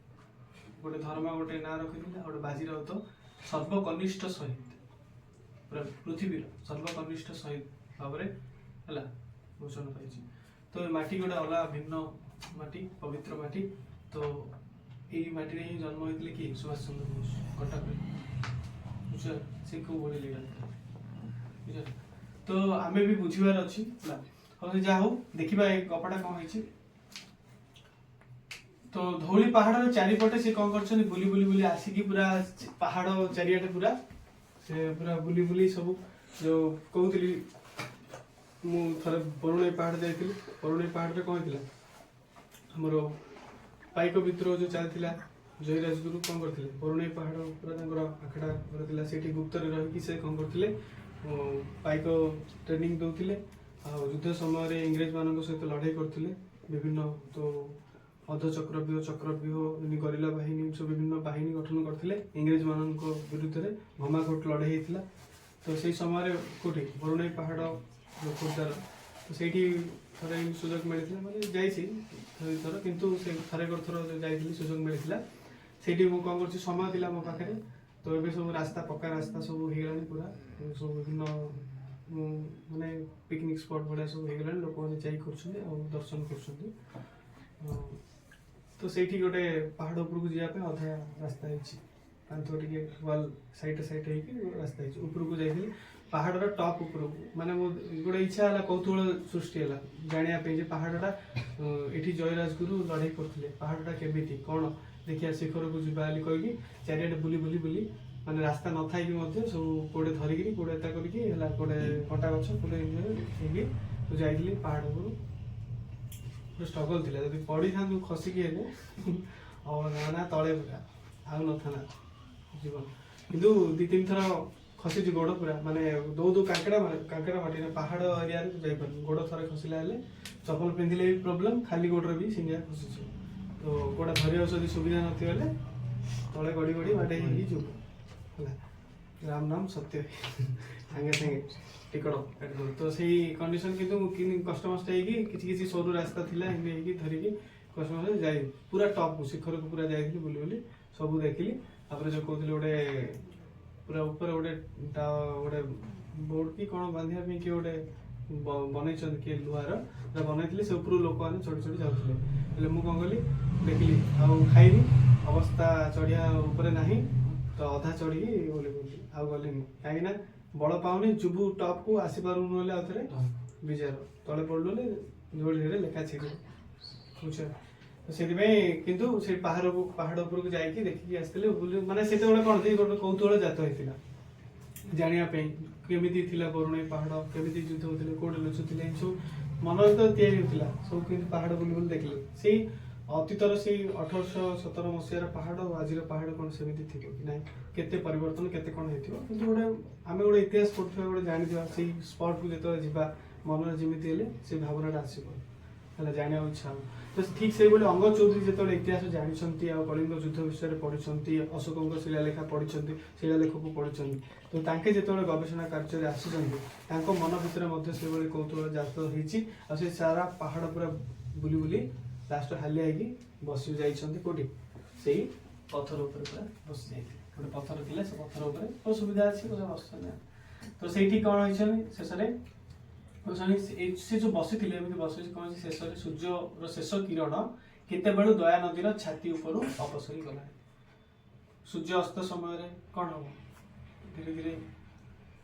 A: ଗୋଟେ ଧର୍ମ, ଗୋଟେ ନାଁ ରଖିଥିଲେ। ଆଉ ଗୋଟେ ବାଜି ରାଉତ ସର୍ବକନିଷ୍ଠ ଶହୀଦ, ପୁରା ପୃଥିବୀର ସର୍ବକନିଷ୍ଠ ଶହୀଦ ଭାବରେ, ହେଲା, ଘୋଷଣା ପାଇଛି। ତ ଏ ମାଟି ଗୋଟେ ଅଲଗା ଭିନ୍ନ ମାଟି, ପବିତ୍ର ମାଟି। ତ ଏଇ ମାଟିରେ ହିଁ ଜନ୍ମ ହେଇଥିଲେ କିଏ? ସୁଭାଷ ଚନ୍ଦ୍ର ବୋଷ, କଟକରେ। ବୁଝିଲ, ସେ କୋଉ ଭଳି ଲିଡର ଥିଲେ, ବୁଝିଲ? ତ ଆମେ ବି ବୁଝିବାର ଅଛି, ହେଲା। ହଉ, ସେ ଯାହା ହଉ, ଦେଖିବା ଏ ଗପଟା କଣ ହେଇଛି। ତ ଧଉଳି ପାହାଡର ଚାରିପଟେ ସେ କଣ କରିଛନ୍ତି? ବୁଲି ବୁଲି ବୁଲି ଆସିକି ପୁରା ପାହାଡ ଚାରିଆଡେ ପୁରା ସେ ପୁରା ବୁଲି ବୁଲି ସବୁ। ଯୋଉ କହୁଥିଲି, ମୁଁ ଥରେ ବରୁଣେଇ ପାହାଡ ଯାଇଥିଲି। ବରୁଣେଇ ପାହାଡରେ କଣ ହେଇଥିଲା? ଆମର ପାଇକ ବିଦ୍ରୋହ ଯୋଉ ଚାଲିଥିଲା, ଜୟୀ ରାଜଗୁରୁ କଣ କରିଥିଲେ? ବରୁଣେଇ ପାହାଡ ପୁରା ତାଙ୍କର ଆଖଡ଼ା ଘର ଥିଲା। ସେଇଠି ଗୁପ୍ତରେ ରହିକି ସେ କଣ କରୁଥିଲେ? ପାଇକ ଟ୍ରେନିଂ ଦଉଥିଲେ ଆଉ ଯୁଦ୍ଧ ସମୟରେ ଇଂରେଜ ମାନଙ୍କ ସହିତ ଲଢେଇ କରୁଥିଲେ। ବିଭିନ୍ନ ତ ଅର୍ଦ୍ଧ ଚକ୍ରବ୍ୟୁହ, ଚକ୍ରବ୍ୟୁହ, ଏମିତି ଗରିଲା ବାହିନୀ, ସବୁ ବିଭିନ୍ନ ବାହିନୀ ଗଠନ କରିଥିଲେ। ଇଂରେଜ ମାନଙ୍କ ବିରୁଦ୍ଧରେ ଘମାଘୋଟ ଲଢେଇ ହେଇଥିଲା। ତ ସେଇ ସମୟରେ କୋଉଠି? ବରୁଣେଇ ପାହାଡ, ଯୋଉ ଖୋର୍ଦ୍ଧାର। ତ ସେଇଠି ଥରେ ଏମିତି ସୁଯୋଗ ମିଳିଥିଲା, ମାନେ ଯାଇଛି ଥରେ ଥର, କିନ୍ତୁ ସେ ଥରେ ଗୋଟେ ଥର ଯୋଉ ଯାଇଥିଲି, ସୁଯୋଗ ମିଳିଥିଲା। ସେଇଠି ମୁଁ କଣ କରୁଛି, ସମୟ ଥିଲା ମୋ ପାଖରେ। ତ ଏବେ ସବୁ ରାସ୍ତା, ପକ୍କା ରାସ୍ତା ସବୁ ହେଇଗଲାଣି ପୁରା। ସବୁ ବିଭିନ୍ନ ମାନେ ପିକନିକ ସ୍ପଟ ଭଳିଆ ସବୁ ହେଇଗଲାଣି। ଲୋକମାନେ ଯାଇ କରୁଛନ୍ତି ଆଉ ଦର୍ଶନ କରୁଛନ୍ତି। ତ ସେଇଠି ଗୋଟେ ପାହାଡ ଉପରକୁ ଯିବା ପାଇଁ ଅଧା ରାସ୍ତା ହେଇଛି, କାନ୍ଥ ଟିକେ ୱାଲ୍ ସାଇଡ୍ ସାଇଡ୍ ହେଇକି ଗୋଟେ ରାସ୍ତା ହେଇଛି। ଉପରକୁ ଯାଇଥିଲି, ପାହାଡର ଟପ୍ ଉପରକୁ। ମାନେ ମୋ ଗୋଟେ ଇଚ୍ଛା ହେଲା, କୌତୂହଳ ସୃଷ୍ଟି ହେଲା ଜାଣିବା ପାଇଁ ଯେ ପାହାଡଟା ଏଠି ଜୟ ରାଜଗୁରୁ ଲଢେଇ କରୁଥିଲେ, ପାହାଡଟା କେମିତି କଣ, ଦେଖିବା, ଶିଖରକୁ ଯିବା ବୋଲି କହିକି ଚାରିଆଡେ ବୁଲି ବୁଲି ବୁଲି, ମାନେ ରାସ୍ତା ନଥାଇକି ମଧ୍ୟ ସବୁ କୋଉଟେ ଧରିକିରି, କୋଉଟେ ଏତା କରିକି ହେଲା, କୋଉଟେ କଣ୍ଟା ଗଛ, କୋଉଟେ ଇଏ ହେଇକି ମୁଁ ଯାଇଥିଲି ପାହାଡ ଉପରୁ। ପୁରା ଷ୍ଟ୍ରଗଲ୍ ଥିଲା। ଯଦି ପଡ଼ିଥାନ୍ତୁ ଖସିକି ହେଲେ ଆଉ ନା ନା ତଳେ ପୁରା ଆଉ ନଥାନ୍ତା ଜୀବନ। କିନ୍ତୁ ଦି ତିନି ଥର ଖସିଛି ଗୋଡ଼ ପୁରା, ମାନେ ଦଉ ଦଉ କାଙ୍କଡ଼ା, କାଙ୍କଡ଼ା ମାଟି ନା, ପାହାଡ଼ ଏରିଆରେ ତୁ ଯାଇପାରିବୁ। ଗୋଡ଼ ଥରେ ଖସିଲା ହେଲେ ଚପଲ ପିନ୍ଧିଲେ ବି ପ୍ରୋବ୍ଲେମ୍, ଖାଲି ଗୋଡ଼ରେ ବି ସିଙ୍ଗିଆ ଖସିଛି। ତ ଗୋଡ଼ ଧରିବାକୁ ଯଦି ସୁବିଧା ନଥିବ ହେଲେ ତଳେ ଗଡ଼ି ଗଡ଼ି ବାଡ଼େଇ ହେଇକି ଯିବୁ, ହେଲା। ରାମ ନାମ ସତ୍ୟ, ସାଙ୍ଗେ ସାଙ୍ଗେ ଟିକଟ କାଟିଦେବୁ। ତ ସେଇ କଣ୍ଡିସନ, କିନ୍ତୁ କଷ୍ଟମଷ୍ଟେ ହେଇକି କିଛି କିଛି ସରୁ ରାସ୍ତା ଥିଲା, ଏମିତି ହେଇକି ଧରିକି କଷ୍ଟମଷ୍ଟେ ଯାଇ ପୁରା ଟପ୍ ଶିଖରକୁ ପୁରା ଯାଇଥିଲି। ବୁଲି ବୁଲି ସବୁ ଦେଖିଲି। ତାପରେ ଯୋଉ କହୁଥିଲି, ଗୋଟେ ପୁରା ଉପରେ ଗୋଟେ ଗୋଟେ ବୋର୍ଡ କି କଣ ବାନ୍ଧିବା ପାଇଁ କିଏ ଗୋଟେ ବନେଇଛନ୍ତି, କିଏ ଲୁହାର ପୁରା ବନେଇଥିଲେ। ସେ ଉପରୁ ଲୋକମାନେ ଚଢି ଚଢି ଯାଉଥିଲେ। ହେଲେ ମୁଁ କଣ କଲି, ଦେଖିଲି ଆଉ ଖାଇନି, ଅବସ୍ଥା ଚଢିବା ଉପରେ ନାହିଁ। ତ ଅଧା ଚଢିକି ଓହ୍ଲେଇ ପଡିଲି, ଆଉ ଗଲିନି। କାହିଁକି ନା ବଳ ପାଉନି, ଯିବୁ ଟପ୍ କୁ ଆସିପାରୁନୁ ହେଲେ ଆଉ ଥରେ ବିଜାର, ତଳେ ପଡିଲୁ ହେଲେ ଯୋଉଠି ହେଲେ ଲେଖା ଛିଡ଼ିବ, ବୁଝୁଛ? ତ ସେଥିପାଇଁ କିନ୍ତୁ ସେ ପାହାଡ ଉପରକୁ ଯାଇକି ଦେଖିକି ଆସିଥିଲେ ବୁଲି। ମାନେ ସେତେବେଳେ କଣ ଯେ ଗୋଟେ କୌତୂହଳ ଜାତ ହେଇଥିଲା ଜାଣିବା ପାଇଁ, କେମିତି ଥିଲା ବରୁଣେଇ ପାହାଡ, କେମିତି ଯୁଦ୍ଧ ହଉଥିଲେ, କୋଉଠି ଲୁଚୁଥିଲେ, ଏମିତି ସବୁ ମନରେ ତ ତିଆରି ହଉଥିଲା ସବୁ। କିନ୍ତୁ ପାହାଡ ବୁଲି ବୁଲି ଦେଖିଲେ, ସେଇ ଅତୀତର ସେଇ 1817 ମସିହାର ପାହାଡ ଆଉ ଆଜିର ପାହାଡ କଣ ସେମିତି ଥିବ କି ନାହିଁ, କେତେ ପରିବର୍ତ୍ତନ, କେତେ କଣ ହେଇଥିବ। କିନ୍ତୁ ଗୋଟେ ଆମେ ଗୋଟେ ଇତିହାସ ପଢୁଥିବା, ଗୋଟେ ଜାଣିଥିବା, ସେଇ ସ୍ପଟକୁ ଯେତେବେଳେ ଯିବା, ମନରେ ଯେମିତି ହେଲେ ସେ ଭାବନାଟା ଆସିବ, ହେଲା, ଜାଣିବାକୁ ଇଚ୍ଛା ହବ। ତ ଠିକ ସେଇଭଳି ଅଙ୍ଗ ଚୌଧୁରୀ ଯେତେବେଳେ ଇତିହାସ ଜାଣିଛନ୍ତି ଆଉ କଳିଙ୍ଗ ଯୁଦ୍ଧ ବିଷୟରେ ପଢିଛନ୍ତି, ଅଶୋକଙ୍କ ଶିଳାଲେଖା ପଢିଛନ୍ତି, ଶିଳାଲେଖକୁ ପଢିଛନ୍ତି, ତ ତାଙ୍କେ ଯେତେବେଳେ ଗବେଷଣା କାର୍ଯ୍ୟରେ ଆସିଛନ୍ତି, ତାଙ୍କ ମନ ଭିତରେ ମଧ୍ୟ ସେଇଭଳି କୌତୂହଳ ଜାତ ହେଇଛି। ଆଉ ସେ ସାରା ପାହାଡ ପୁରା ବୁଲି ବୁଲି ଲାଷ୍ଟ ହାଲିଆ ହେଇକି ବସି ଯାଇଛନ୍ତି। କୋଉଠି? ସେଇ ପଥର ଉପରେ ପୁରା ବସି ଯାଇଥିଲେ। ଗୋଟେ ପଥର ଥିଲା, ସେ ପଥର ଉପରେ ସବୁ ସୁବିଧା ଅଛି, ପୁରା ବସିଛନ୍ତି। ତ ସେଇଠି କଣ ହେଇଛନ୍ତି ଶେଷରେ? ବସିଛନ୍ତି, ସେ ଯୋଉ ବସିଥିଲେ, ଏମିତି ବସିଛି, କଣ ହେଇଛି ଶେଷରେ? ସୂର୍ଯ୍ୟର ଶେଷ କିରଣ କେତେବେଳୁ ଦୟା ନଦୀର ଛାତି ଉପରୁ ଅପସରି ଗଲାଣି। ସୂର୍ଯ୍ୟ ଅସ୍ତ ସମୟରେ କଣ ହବ? ଧୀରେ ଧୀରେ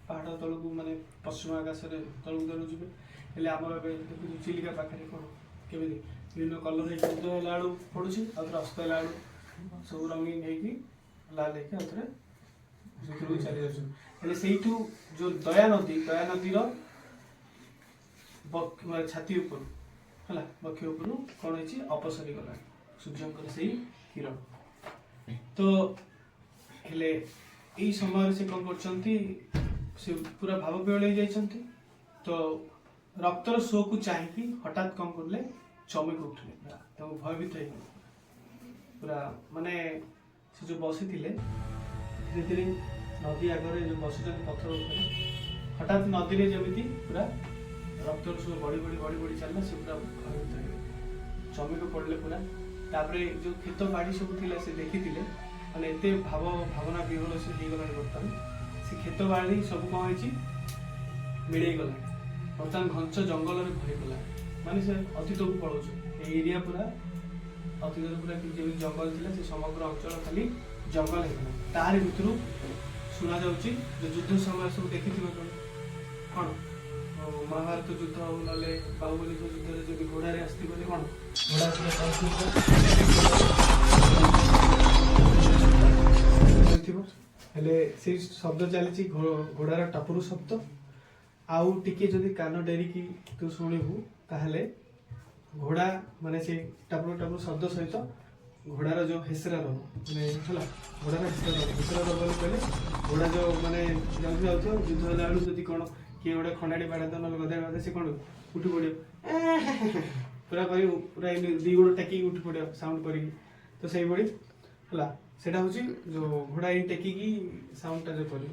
A: ପାହାଡ଼ ତଳକୁ, ମାନେ ପଶ୍ଚିମ ଆକାଶରେ ତଳକୁ ତଳକୁ ଯିବେ। ହେଲେ ଆମର ଏବେ ଦେଖୁଛୁ ଚିଲିକା ପାଖରେ କଣ କେମିତି ବିଭିନ୍ନ କଲର ହେଇକି ଉଦୟ ହେଲା ବେଳକୁ ପଡୁଛି, ଆଉ ଥରେ ଅସ୍ତ ହେଲା ବେଳକୁ ସବୁ ରଙ୍ଗୀନ ହେଇକି, ଲାଲ ହେଇକି ଆଉ ଥରେ ଭିତରକୁ ଚାଲି ଯାଉଛନ୍ତି। ହେଲେ ସେଇଠୁ ଯୋଉ ଦୟା ନଦୀ, ଦୟା ନଦୀର ମାନେ ଛାତି ଉପରୁ, ହେଲା, ବକ୍ଷ ଉପରୁ କଣ ହେଇଛି? ଅପସରି ଗଲାଣି ସୂର୍ଯ୍ୟଙ୍କର ସେଇ କିରଣ। ତ ହେଲେ ଏଇ ସମୟରେ ସେ କଣ କରୁଛନ୍ତି? ସେ ପୁରା ଭାବବିହ୍ୱଳ ହେଇଯାଇଛନ୍ତି। ତ ରକ୍ତର ସୁଅକୁ ଚାହିଁକି ହଠାତ୍ କଣ କଲେ? ଚମକି ଉଠିଲେ ପୁରା, ତାଙ୍କୁ ଭୟଭୀତ ହେଇଗଲେ ପୁରା। ମାନେ ସେ ଯୋଉ ବସିଥିଲେ, ଧୀରେ ଧୀରେ ନଦୀ ଆଗରେ ଯୋଉ ବସିଛନ୍ତି ପଥର ଉପରେ, ହଠାତ୍ ନଦୀରେ ଯେମିତି ପୁରା ରକ୍ତର ସୁଅ ବଢି ବଢି ବଢି ବଢି ଚାଲିଲା, ସେ ପୁରା ଭୟଭୀତ ହେଇଗଲେ, ଚମକି ପଡ଼ିଲେ ପୁରା। ତାପରେ ଯୋଉ କ୍ଷେତ ବାଡ଼ି ସବୁ ଥିଲା ସେ ଦେଖିଥିଲେ, ମାନେ ଏତେ ଭାବନା ବିହ୍ୱଳ ସେ ହେଇଗଲାଣି। ବର୍ତ୍ତମାନ ସେ କ୍ଷେତ ବାଡ଼ି ସବୁ କଣ ହେଇଛି? ମିଳେଇ ଗଲାଣି, ବର୍ତ୍ତମାନ ଘଞ୍ଚ ଜଙ୍ଗଲରେ ଭରିଗଲାଣି। ମାନେ ସେ ଅତୀତକୁ ପଳଉଛନ୍ତି। ଏଇ ଏରିଆ ପୁରା ଅତୀତରେ ପୁରା ଯେମିତି ଜଙ୍ଗଲ ଥିଲା, ସେ ସମଗ୍ର ଅଞ୍ଚଳ ଖାଲି ଜଙ୍ଗଲ ହେଇଥିଲା। ତାରି ଭିତରୁ ଶୁଣାଯାଉଛି ଯେ ଯୁଦ୍ଧ ସମୟ ସବୁ ଦେଖିଥିବ ତମେ, କ'ଣ ମହାଭାରତ ଯୁଦ୍ଧ ହଉ, ନହେଲେ ବାହୁବଳୀ ଯୁଦ୍ଧରେ ଯଦି ଘୋଡ଼ାରେ ଆସିଥିବ, କ'ଣ ଘୋଡ଼ା ପୁରା ଚାଲୁଥିବ ଥିବ। ହେଲେ ସେଇ ଶବ୍ଦ ଚାଲିଛି, ଘୋଡ଼ାର ଟପରୁ ଶବ୍ଦ। ଆଉ ଟିକେ ଯଦି କାନ ଡେରିକି ତୁ ଶୁଣିବୁ, ତାହେଲେ ଘୋଡ଼ା ମାନେ ସେଇ ଟାପୁରୁ ଟାପୁରୁ ଶବ୍ଦ ସହିତ ଘୋଡ଼ାର ଯୋଉ ହେସରା ରବ ମାନେ ହେଲା, ଘୋଡ଼ାର ହେସରା ରବ। ହେସରା ରବ ବୋଲି କହିଲେ ଘୋଡ଼ା ଯୋଉ ମାନେ ଯାଉଥିବ ଯାଉଥିବ, ଯୁଦ୍ଧ ହେଲା ବେଳକୁ ଯଦି କ'ଣ କିଏ ଗୋଟେ ଖଣ୍ଡାଡ଼ି ବାଡ଼େଇଦବ, ନହେଲେ ଗଦାଡ଼ି ବାଡ଼େଇଦବ, ସେ କ'ଣ ଉଠି ପଡ଼ିବ ପୁରା କରି, ପୁରା ଏମିତି ଦି ଗୋଡ଼ ଟେକିକି ଉଠି ପଡ଼ିବ ସାଉଣ୍ଡ କରିକି। ତ ସେଇଭଳି ହେଲା, ସେଇଟା ହଉଛି ଯୋଉ ଘୋଡ଼ା ଏଇ ଟେକିକି ସାଉଣ୍ଡଟା ଯୋଉ କରିବ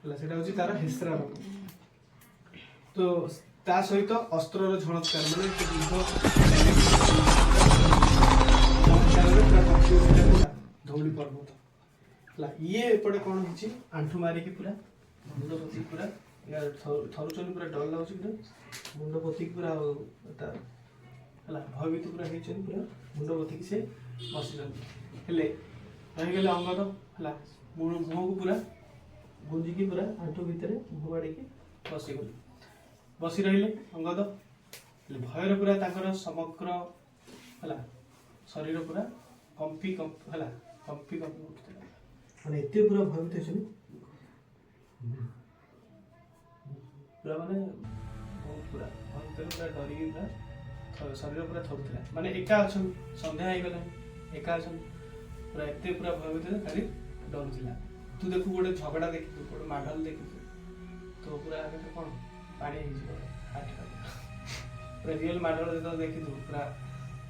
A: ହେଲା, ସେଇଟା ହଉଛି ତାର ହେସରା ରବ। ତ ତା ସହିତ ଅସ୍ତ୍ରର ଝଣତ୍କାର, ମାନେ ସେ ଯୁଦ୍ଧ ଚମତ୍କାରରେ ପୁରା କମ୍ପି ଉଠିଲା ପୁରା ଧଉଳି ପର୍ବତ ହେଲା। ଇଏ ଏପଟେ କ'ଣ ହେଇଛି? ଆଣ୍ଠୁ ମାରିକି ପୁରା ମୁଣ୍ଡ ପୋତିକି ପୁରା ଥରୁଛନ୍ତି, ପୁରା ଡର ଲାଗୁଛି, ପୁରା ମୁଣ୍ଡ ପୋତିକି ପୁରା ଆଉ ତା ହେଲା ଭୟଭୀତ ପୁରା ହେଇଛନ୍ତି, ପୁରା ମୁଣ୍ଡ ପୋତିକି ସେ ବସିଛନ୍ତି। ହେଲେ ରହିଗଲେ ଅଙ୍ଗଦ ହେଲା, ମୁହଁକୁ ପୁରା ଗୁଞ୍ଜିକି ପୁରା ଆଣ୍ଠୁ ଭିତରେ ମୁହଁ ବାଡ଼ିକି ବସିଗଲେ, ବସି ରହିଲେ ଅଙ୍ଗଦ। ହେଲେ ଭୟରେ ପୁରା ତାଙ୍କର ସମଗ୍ର ହେଲା ଶରୀର ପୁରା କମ୍ପି କମ୍ପି ହେଲା, କମ୍ପି କମ୍ପି ଉଠୁଥିଲା। ମାନେ ଏତେ ପୁରା ଭୟଭୀତ ହେଇଛନ୍ତି ପୁରା, ମାନେ ବହୁତ ପୁରା ଭୟଭୀତରେ ପୁରା ଡରିକି ପୁରା ଶରୀର ପୁରା ଥରୁଥିଲା। ମାନେ ଏକା ଅଛନ୍ତି, ସନ୍ଧ୍ୟା ହେଇଗଲାଣି, ଏକା ଅଛନ୍ତି, ପୁରା ଏତେ ପୁରା ଭୟଭୀତ, ଖାଲି ଡରୁଥିଲା। ତୁ ଦେଖୁ, ଗୋଟେ ଝଗଡ଼ା ଦେଖିଛୁ, ଗୋଟେ ମାଡ଼ଲ ଦେଖିଛୁ, ତ ପୁରା ଆଗରେ କ'ଣ ପାଣି ହେଇଯିବ ହାର୍ଟ। ପୁରା ରିଅଲ ମାଡ଼ଲ ଯେତେବେଳେ ଦେଖିଥିବୁ, ପୁରା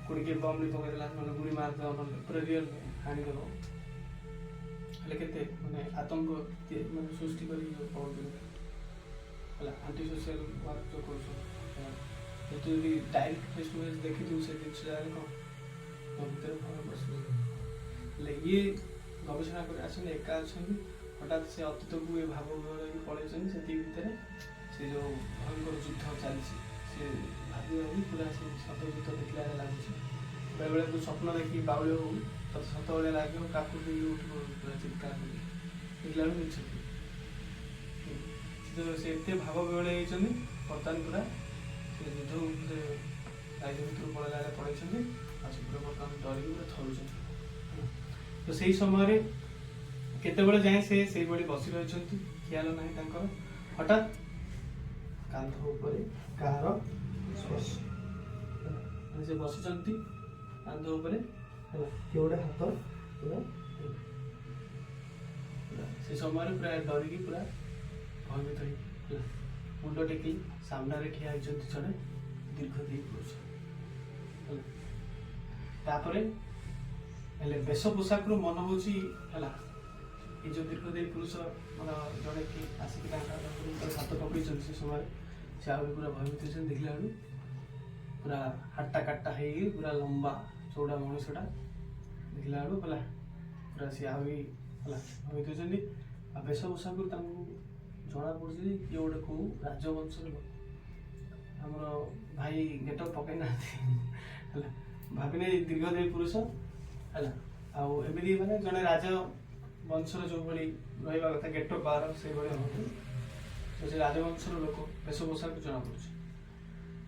A: କୋଉଠି କିଏ ବମ୍ ପକେଇଦେଲା, ନହେଲେ ଗୁଳି ମାରିଦେବ, ନହେଲେ ପୁରା ରିଅଲ ହାଣିଦେବ, ହେଲେ କେତେ ମାନେ ଆତଙ୍କ ମାନେ ସୃଷ୍ଟି କରିକି ଯୋଉ ପଳଉଛନ୍ତି ହେଲା, ଆଣ୍ଟି ସୋସିଆଲ ୱାର୍କ ଯୋଉ କରୁଛନ୍ତି ହେଲା, ତ ତୁ ଯଦି ଡାଇରେକ୍ଟ ଫେସ୍ ଟୁ ଫେସ୍ ଦେଖିଥିବୁ ସେ ଜିନିଷ ଜାଗାରେ, କ'ଣ ତୋ ଭିତରେ ଭୟ ପଶିବ। ହେଲେ ଇଏ ଗବେଷଣା କରି ଆସନ୍ତି, ଏକା ଅଛନ୍ତି, ହଠାତ୍ ସେ ଅତୀତକୁ ଏ ଭାବ ହେଇକି ପଳେଇଛନ୍ତି। ସେତିକି ଭିତରେ ସେ ଯୋଉ ଭୟଙ୍କର ଯୁଦ୍ଧ ଚାଲିଛି, ସେ ଭାବି ଭାବି ପୁରା ସେ ସତ ଯୁଦ୍ଧ ଦେଖିଲା ଭଳିଆ ଲାଗୁଛି। ବେଳେବେଳେ ତୁ ସ୍ୱପ୍ନ ଦେଖି ବାଉଳି ହଉ, ତତେ ସତ ଭଳିଆ ଲାଗିବ, କାକୁତି ହେଇକି ଉଠିବ ପୁରା ଚିତ୍କାର କରି, ଦେଖିଲା ବେଳକୁ ମିଛ ଥିବ। ସେ ଏତେ ଭାବ ବିହ୍ୱଳ ହେଇଛନ୍ତି, ବର୍ତ୍ତମାନ ପୁରା ସେ ଯୁଦ୍ଧ ସେ ରାଜ୍ୟ ଭିତରୁ ପଳେଇଲା ବେଳେ ପଳେଇଛନ୍ତି, ଆଉ ସେ ପୁରା ବର୍ତ୍ତମାନ ଡରିକି ପୁରା ଥରୁଛନ୍ତି। ତ ସେଇ ସମୟରେ କେତେବେଳେ ଯାଏଁ ସେ ସେଇଭଳି ବସି ରହିଛନ୍ତି, ଖିଆଲ ନାହିଁ ତାଙ୍କର। ହଠାତ୍ କାନ୍ଧ ଉପରେ କାହାର ସ୍ପର୍ଶ ହେଲା। ମାନେ ସେ ବସିଛନ୍ତି, କାନ୍ଧ ଉପରେ ହେଲା କିଏ ଗୋଟେ ହାତ ପୁରା ପୁରା। ସେ ସମୟରେ ପୁରା ଡରିକି ପୁରା ଭୟଭୀତ ହେଇକି ହେଲା ମୁଣ୍ଡ ଟେକି ସାମ୍ନାରେ ଠିଆ ହେଇଛନ୍ତି ଜଣେ ଦୀର୍ଘଦେହୀ ପୁରୁଷ ହେଲା। ତାପରେ ହେଲେ ବେଶ ପୋଷାକରୁ ମନେ ହଉଛି ହେଲା, ଏଇ ଯୋଉ ଦୀର୍ଘଦେହୀ ପୁରୁଷ ମାନେ ଜଣେ କିଏ ଆସିକି ତାଙ୍କ ଉପରେ ହାତ ପକେଇଛନ୍ତି। ସେ ସମୟରେ ସେ ଆହୁରି ପୁରା ଭୟଭୀତ ହେଇଛନ୍ତି। ଦେଖିଲା ବେଳକୁ ପୁରା ହାଟ୍ଟା କାଟ୍ଟା ହେଇକି ପୁରା ଲମ୍ବା ଚଉଡ଼ା ମଣିଷଟା। ଦେଖିଲା ବେଳକୁ ହେଲା ପୁରା ସିଏ ଆହୁରି ହେଲା ଭୟଭୀତ ହେଇଛନ୍ତି। ଆଉ ବେଶ ପୋଷାକରୁ ତାଙ୍କୁ ଜଣା ପଡୁଛି ଯେ ଇଏ ଗୋଟେ କୋଉ ରାଜବଂଶର ଲୋକ। ଆମର ଭାଇ ଗେଟଅପ୍ ପକେଇ ନାହାନ୍ତି ହେଲା, ଭାବିନେ ଦୀର୍ଘଦେହୀ ପୁରୁଷ ହେଲା, ଆଉ ଏମିତି ମାନେ ଜଣେ ରାଜ ବଂଶର ଯୋଉଭଳି ରହିବା କଥା ଗେଟଅପ୍ ବାହାର, ସେଇଭଳି ହବ। ତ ସେ ରାଜବଂଶର ଲୋକ, ବେଶ ପୋଷାକ ଜଣା ପଡୁଛି।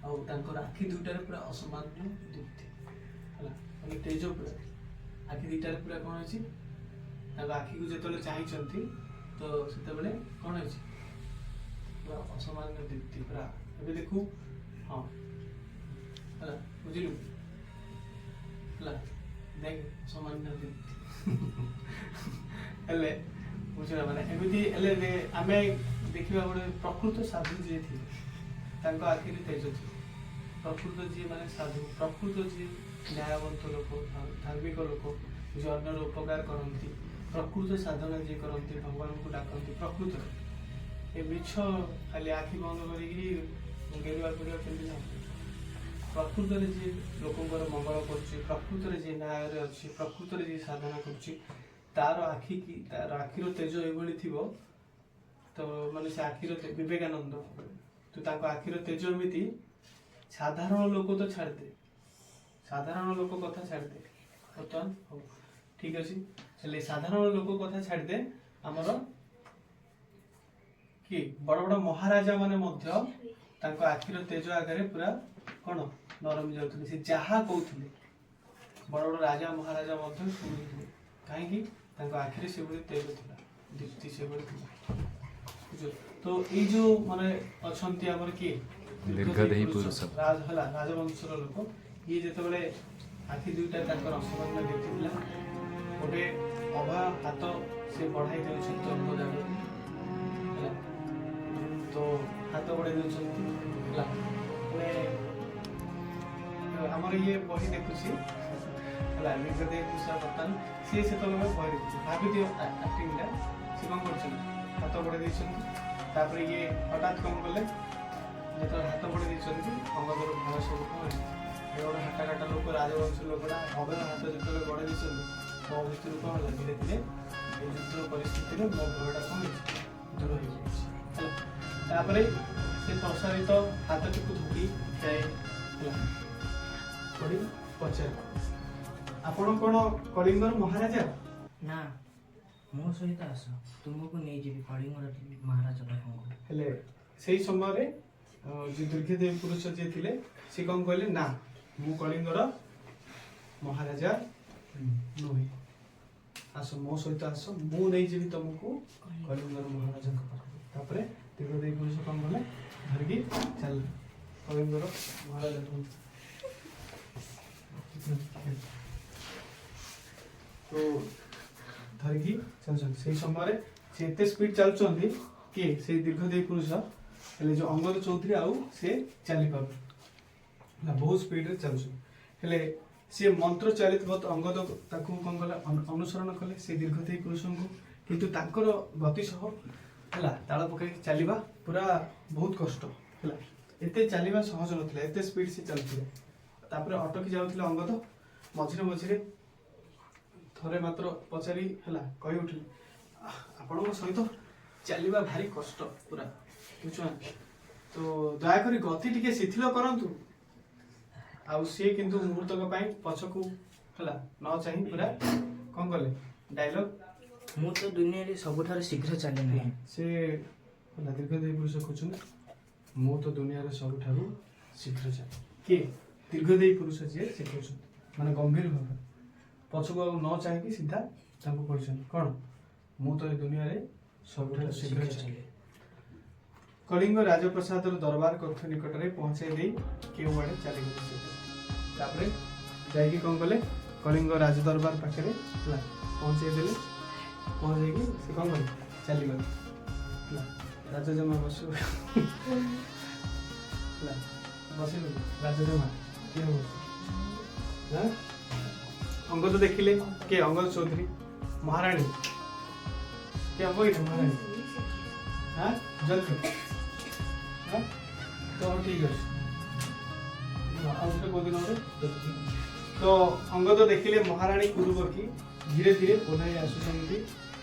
A: ଆଉ ତାଙ୍କର ଆଖି ଦୁଇଟାରେ ପୁରା ଅସାମାନ୍ୟ ଦୀପ୍ତି ହେଲା, ମାନେ ତେଜ ପୁରା ଆଖି ଦୁଇଟାରେ ପୁରା କ'ଣ ହେଇଛି। ତାଙ୍କ ଆଖିକୁ ଯେତେବେଳେ ଚାହିଁଛନ୍ତି, ତ ସେତେବେଳେ କ'ଣ ହେଇଛି? ପୁରା ଅସାମାନ୍ୟ ଦୀପ୍ତି ପୁରା। ଏବେ ଦେଖୁ, ହଁ ହେଲା, ବୁଝିଲୁ? ହେଲା ଦେଖ, ଅସାମାନ୍ୟ ଦୀପ୍ତି ହେଲେ ବୁଝିଲା, ମାନେ ଏମିତି ହେଲେ ଆମେ ଦେଖିବା, ଗୋଟେ ପ୍ରକୃତ ସାଧୁ ଯିଏ ଥିବେ ତାଙ୍କ ଆଖିରେ ତେଜ ଥିବ। ପ୍ରକୃତ ଯିଏ ମାନେ ସାଧୁ, ପ୍ରକୃତ ଯିଏ ନ୍ୟାୟବନ୍ତ ଲୋକ, ଧାର୍ମିକ ଲୋକ, ଯିଏ ଅନ୍ୟର ଉପକାର କରନ୍ତି, ପ୍ରକୃତ ସାଧନା ଯିଏ କରନ୍ତି, ଭଗବାନଙ୍କୁ ଡାକନ୍ତି ପ୍ରକୃତରେ, ଏ ମିଛ ଖାଲି ଆଖି ବନ୍ଦ କରିକି ଗେରୁଆ ଫେରୁଆ ପିନ୍ଧିଲେ ହବନି। ପ୍ରକୃତରେ ଯିଏ ଲୋକଙ୍କର ମଙ୍ଗଳ କରୁଛି, ପ୍ରକୃତରେ ଯିଏ ନ୍ୟାୟରେ ଅଛି, ପ୍ରକୃତରେ ଯିଏ ସାଧନା କରୁଛି, ତାର ଆଖି କି ତାର ଆଖିର ତେଜ ଏଭଳି ଥିବ। ତ ମାନେ ସେ ଆଖିର ବିବେକାନନ୍ଦ, ତ ତାଙ୍କ ଆଖିର ତେଜ ଏମିତି, ସାଧାରଣ ଲୋକ ତ ଛାଡ଼ିଦେ। ସାଧାରଣ ଲୋକ କଥା ଛାଡ଼ିଦେ ବର୍ତ୍ତମାନ। ହଉ, ଠିକ ଅଛି। ହେଲେ ସାଧାରଣ ଲୋକ କଥା ଛାଡ଼ିଦେ, ଆମର କିଏ ବଡ ବଡ ମହାରାଜା ମାନେ ମଧ୍ୟ ତାଙ୍କ ଆଖିର ତେଜ ଆଗରେ ପୁରା କଣ ନରମି ଯାଉଥିଲେ। ସେ ଯାହା କହୁଥିଲେ, ବଡ ବଡ ରାଜା ମହାରାଜା ମଧ୍ୟ ଶୁଣୁଥିଲେ। କାହିଁକି? ତାଙ୍କ ଆଖିରେ ସେଭଳି ତେଜ ଥିଲା, ଦୀପ୍ତି ସେଭଳି ଥିଲା, ବୁଝିଲ? ତ ଏଇ ଯୋଉ ମାନେ ଅଛନ୍ତି ଆମର କିଏ?
B: ଦୀର୍ଘଦେହୀ ପୁରୁଷ।
A: ରାଜ ହେଲା ରାଜବଂଶର ଲୋକ। ଇଏ ଯେତେବେଳେ ଆଖି ଦୁଇଟା ତାଙ୍କର ଅସାମାନ୍ୟ ଦୀପ୍ତି ଥିଲା, ଗୋଟେ ଅଭୟ ହାତ ସେ ବଢାଇ ଦେଉଛନ୍ତି ଅଙ୍ଗଦ ଆଡ଼କୁ, ହେଲା? ତ ହାତ ବଢାଇ ଦେଉଛନ୍ତି, ହେଲା? ମାନେ ଆମର ଇଏ ବହି ଦେଖୁଛି, ହେଲା? ଦୀର୍ଘଦେହୀ ପୁରୁଷ ବର୍ତ୍ତମାନ ସିଏ ସେତେବେଳେ ବହି ଦେଖୁଛି। ଭାବିଦିଅ ଆକ୍ଟିଂଟା। ସେ କଣ କରୁଛନ୍ତି? ହାତ ବଢେଇ ଦେଇଛନ୍ତି। ତାପରେ ଇଏ ହଠାତ୍ କଣ କଲେ? ଯେତେବେଳେ ହାତ ବଢେଇ ଦେଇଛନ୍ତି, ଅଙ୍ଗଦର ଭୟ ସବୁ କଣ ହେଇଛି? ଏ ଗୋଟେ ହାଟା କାଟା ଲୋକ, ରାଜବଂଶ ଲୋକଟା, ଅଭୟ ହାତ ଯେତେବେଳେ ବଢେଇ ଦେଇଛନ୍ତି, ମୋ ଭିତରୁ କଣ ହେଲା? ଧୀରେ ଧୀରେ ଏ ଯୁଦ୍ଧ ପରିସ୍ଥିତିରେ ମୋ ଭୟଟା କଣ ହେଇଛି? ଦୂର ହେଇଯାଇଛି, ହେଲା? ତାପରେ ସେ ପ୍ରସାରିତ ହାତଟିକୁ ଧରି ଯାଏ, ହେଲା, ପଢି ପଚାରେ, "ଆପଣ କଣ କଳିଙ୍ଗର ମହାରାଜା?"
C: ନା, ମୋ ସହିତ ଆସ, ତୁମକୁ ନେଇଯିବି କଳିଙ୍ଗର ମହାରାଜା ପାଖକୁ।
A: ହେଲେ ସେଇ ସମୟରେ ଯୋଉ ଦୀର୍ଘଦେହୀ ପୁରୁଷ ଯିଏ ଥିଲେ, ସେ କଣ କହିଲେ? "ନା, ମୁଁ କଳିଙ୍ଗର ମହାରାଜା ନୁହେଁ। ଆସ, ମୋ ସହିତ ଆସ, ମୁଁ ନେଇଯିବି ତମକୁ କଳିଙ୍ଗର ମହାରାଜାଙ୍କ ପାଖକୁ।" ତାପରେ ଦୀର୍ଘଦେହୀ ପୁରୁଷ କଣ କଲେ? ଧରିକି ଚାଲିଲେ କଳିଙ୍ଗର ମହାରାଜାଙ୍କୁ। ତ ଧରିକି ଚାଲୁଛନ୍ତି। ସେଇ ସମୟରେ ସେ ଏତେ ସ୍ପିଡ ଚାଲୁଛନ୍ତି କିଏ? ସେଇ ଦୀର୍ଘଦେହୀ ପୁରୁଷ। ହେଲେ ଯୋଉ ଅଙ୍ଗଦ ଚୌଧୁରୀ ଆଉ ସେ ଚାଲିପାରୁନି, ହେଲା? ବହୁତ ସ୍ପିଡରେ ଚାଲୁଛନ୍ତି। ହେଲେ ସିଏ ମନ୍ତ୍ର ଚାଳିତ ଅଙ୍ଗଦ ତାକୁ କଣ କଲେ? ଅନୁସରଣ କଲେ ସେ ଦୀର୍ଘଦେହୀ ପୁରୁଷଙ୍କୁ। କିନ୍ତୁ ତାଙ୍କର ଗତି ସହ, ହେଲା, ତାଳ ପକାଇକି ଚାଲିବା ପୁରା ବହୁତ କଷ୍ଟ ହେଲା। ଏତେ ଚାଲିବା ସହଜ ନଥିଲା, ଏତେ ସ୍ପିଡ ସେ ଚାଲୁଥିଲେ। ତାପରେ ଅଟକି ଯାଉଥିଲେ ଅଙ୍ଗଦ ମଝିରେ ମଝିରେ। ଥରେ ମାତ୍ର ପଚାରି, ହେଲା, କହି ଉଠିଲେ, "ଆଃ, ଆପଣଙ୍କ ସହିତ ଚାଲିବା ଭାରି କଷ୍ଟ ପୁରା, ବୁଝୁଛ ନା? ତ ଦୟାକରି ଗତି ଟିକେ ଶିଥିଳ କରନ୍ତୁ।" ଆଉ ସିଏ କିନ୍ତୁ ମୁହୂର୍ତ୍ତକ ପାଇଁ ପଛକୁ, ହେଲା, ନ ଚାହିଁ ପୁରା କଣ କଲେ? ଡାଇଲଗ।
C: ମୁଁ ତ ଦୁନିଆରେ ସବୁଠାରୁ ଶୀଘ୍ର ଚାଲେ ନାହିଁ।
A: ସେ ହେଲା ଦୀର୍ଘଦେହୀ ପୁରୁଷ କହୁଛନ୍ତି, "ମୁଁ ତ ଦୁନିଆରେ ସବୁଠାରୁ ଶୀଘ୍ର ଚାଲେ।" କିଏ? ଦୀର୍ଘଦେହୀ ପୁରୁଷ ଯିଏ, ସେ କହୁଛନ୍ତି, ମାନେ ଗମ୍ଭୀର ଭାବରେ ପଛକୁ ଆଉ ନ ଚାହିଁକି ସିଧା ତାଙ୍କୁ କହିଛନ୍ତି କଣ? "ମୁଁ ତ ଏ ଦୁନିଆରେ ସବୁଠାରୁ ଶୀଘ୍ର ଚାଲେ।" କଳିଙ୍ଗ ରାଜପ୍ରସାଦର ଦରବାର କକ୍ଷ ନିକଟରେ ପହଞ୍ଚାଇ ଦେଇ କେଉଁଆଡ଼େ ଚାଲିଗଲେ ସେ। ତାପରେ ଯାଇକି କଣ କଲେ? କଳିଙ୍ଗ ରାଜ ଦରବାର ପାଖରେ, ହେଲା, ପହଞ୍ଚେଇ ଦେଲେ। ପହଞ୍ଚେଇକି ସେ କଣ କଲେ? ଚାଲିଗଲେ, ହେଲା? ରାଜଜମା ବସିବ, ହେଲା, ବସିବ ରାଜଜମା କିଏ ହବ? ହଁ? ଅଙ୍ଗଦ ଦେଖିଲେ। କିଏ? ଅଙ୍ଗଦ ଚୌଧୁରୀ। ମହାରାଣୀ କିଏ ହବ ଏଇଠି ମହାରାଣୀ? ହଁ, ଜଲ୍ଦି। ହଁ, ତ ଠିକ ଅଛି, ଆଉ ଥରେ କୋଉଦିନ ଗୋଟେ। ତ ଅଙ୍ଗଦ ଦେଖିଲେ ମହାରାଣୀ କୁରୁବକୀ ଧୀରେ ଧୀରେ ଓହ୍ଲାଇ ଆସୁଛନ୍ତି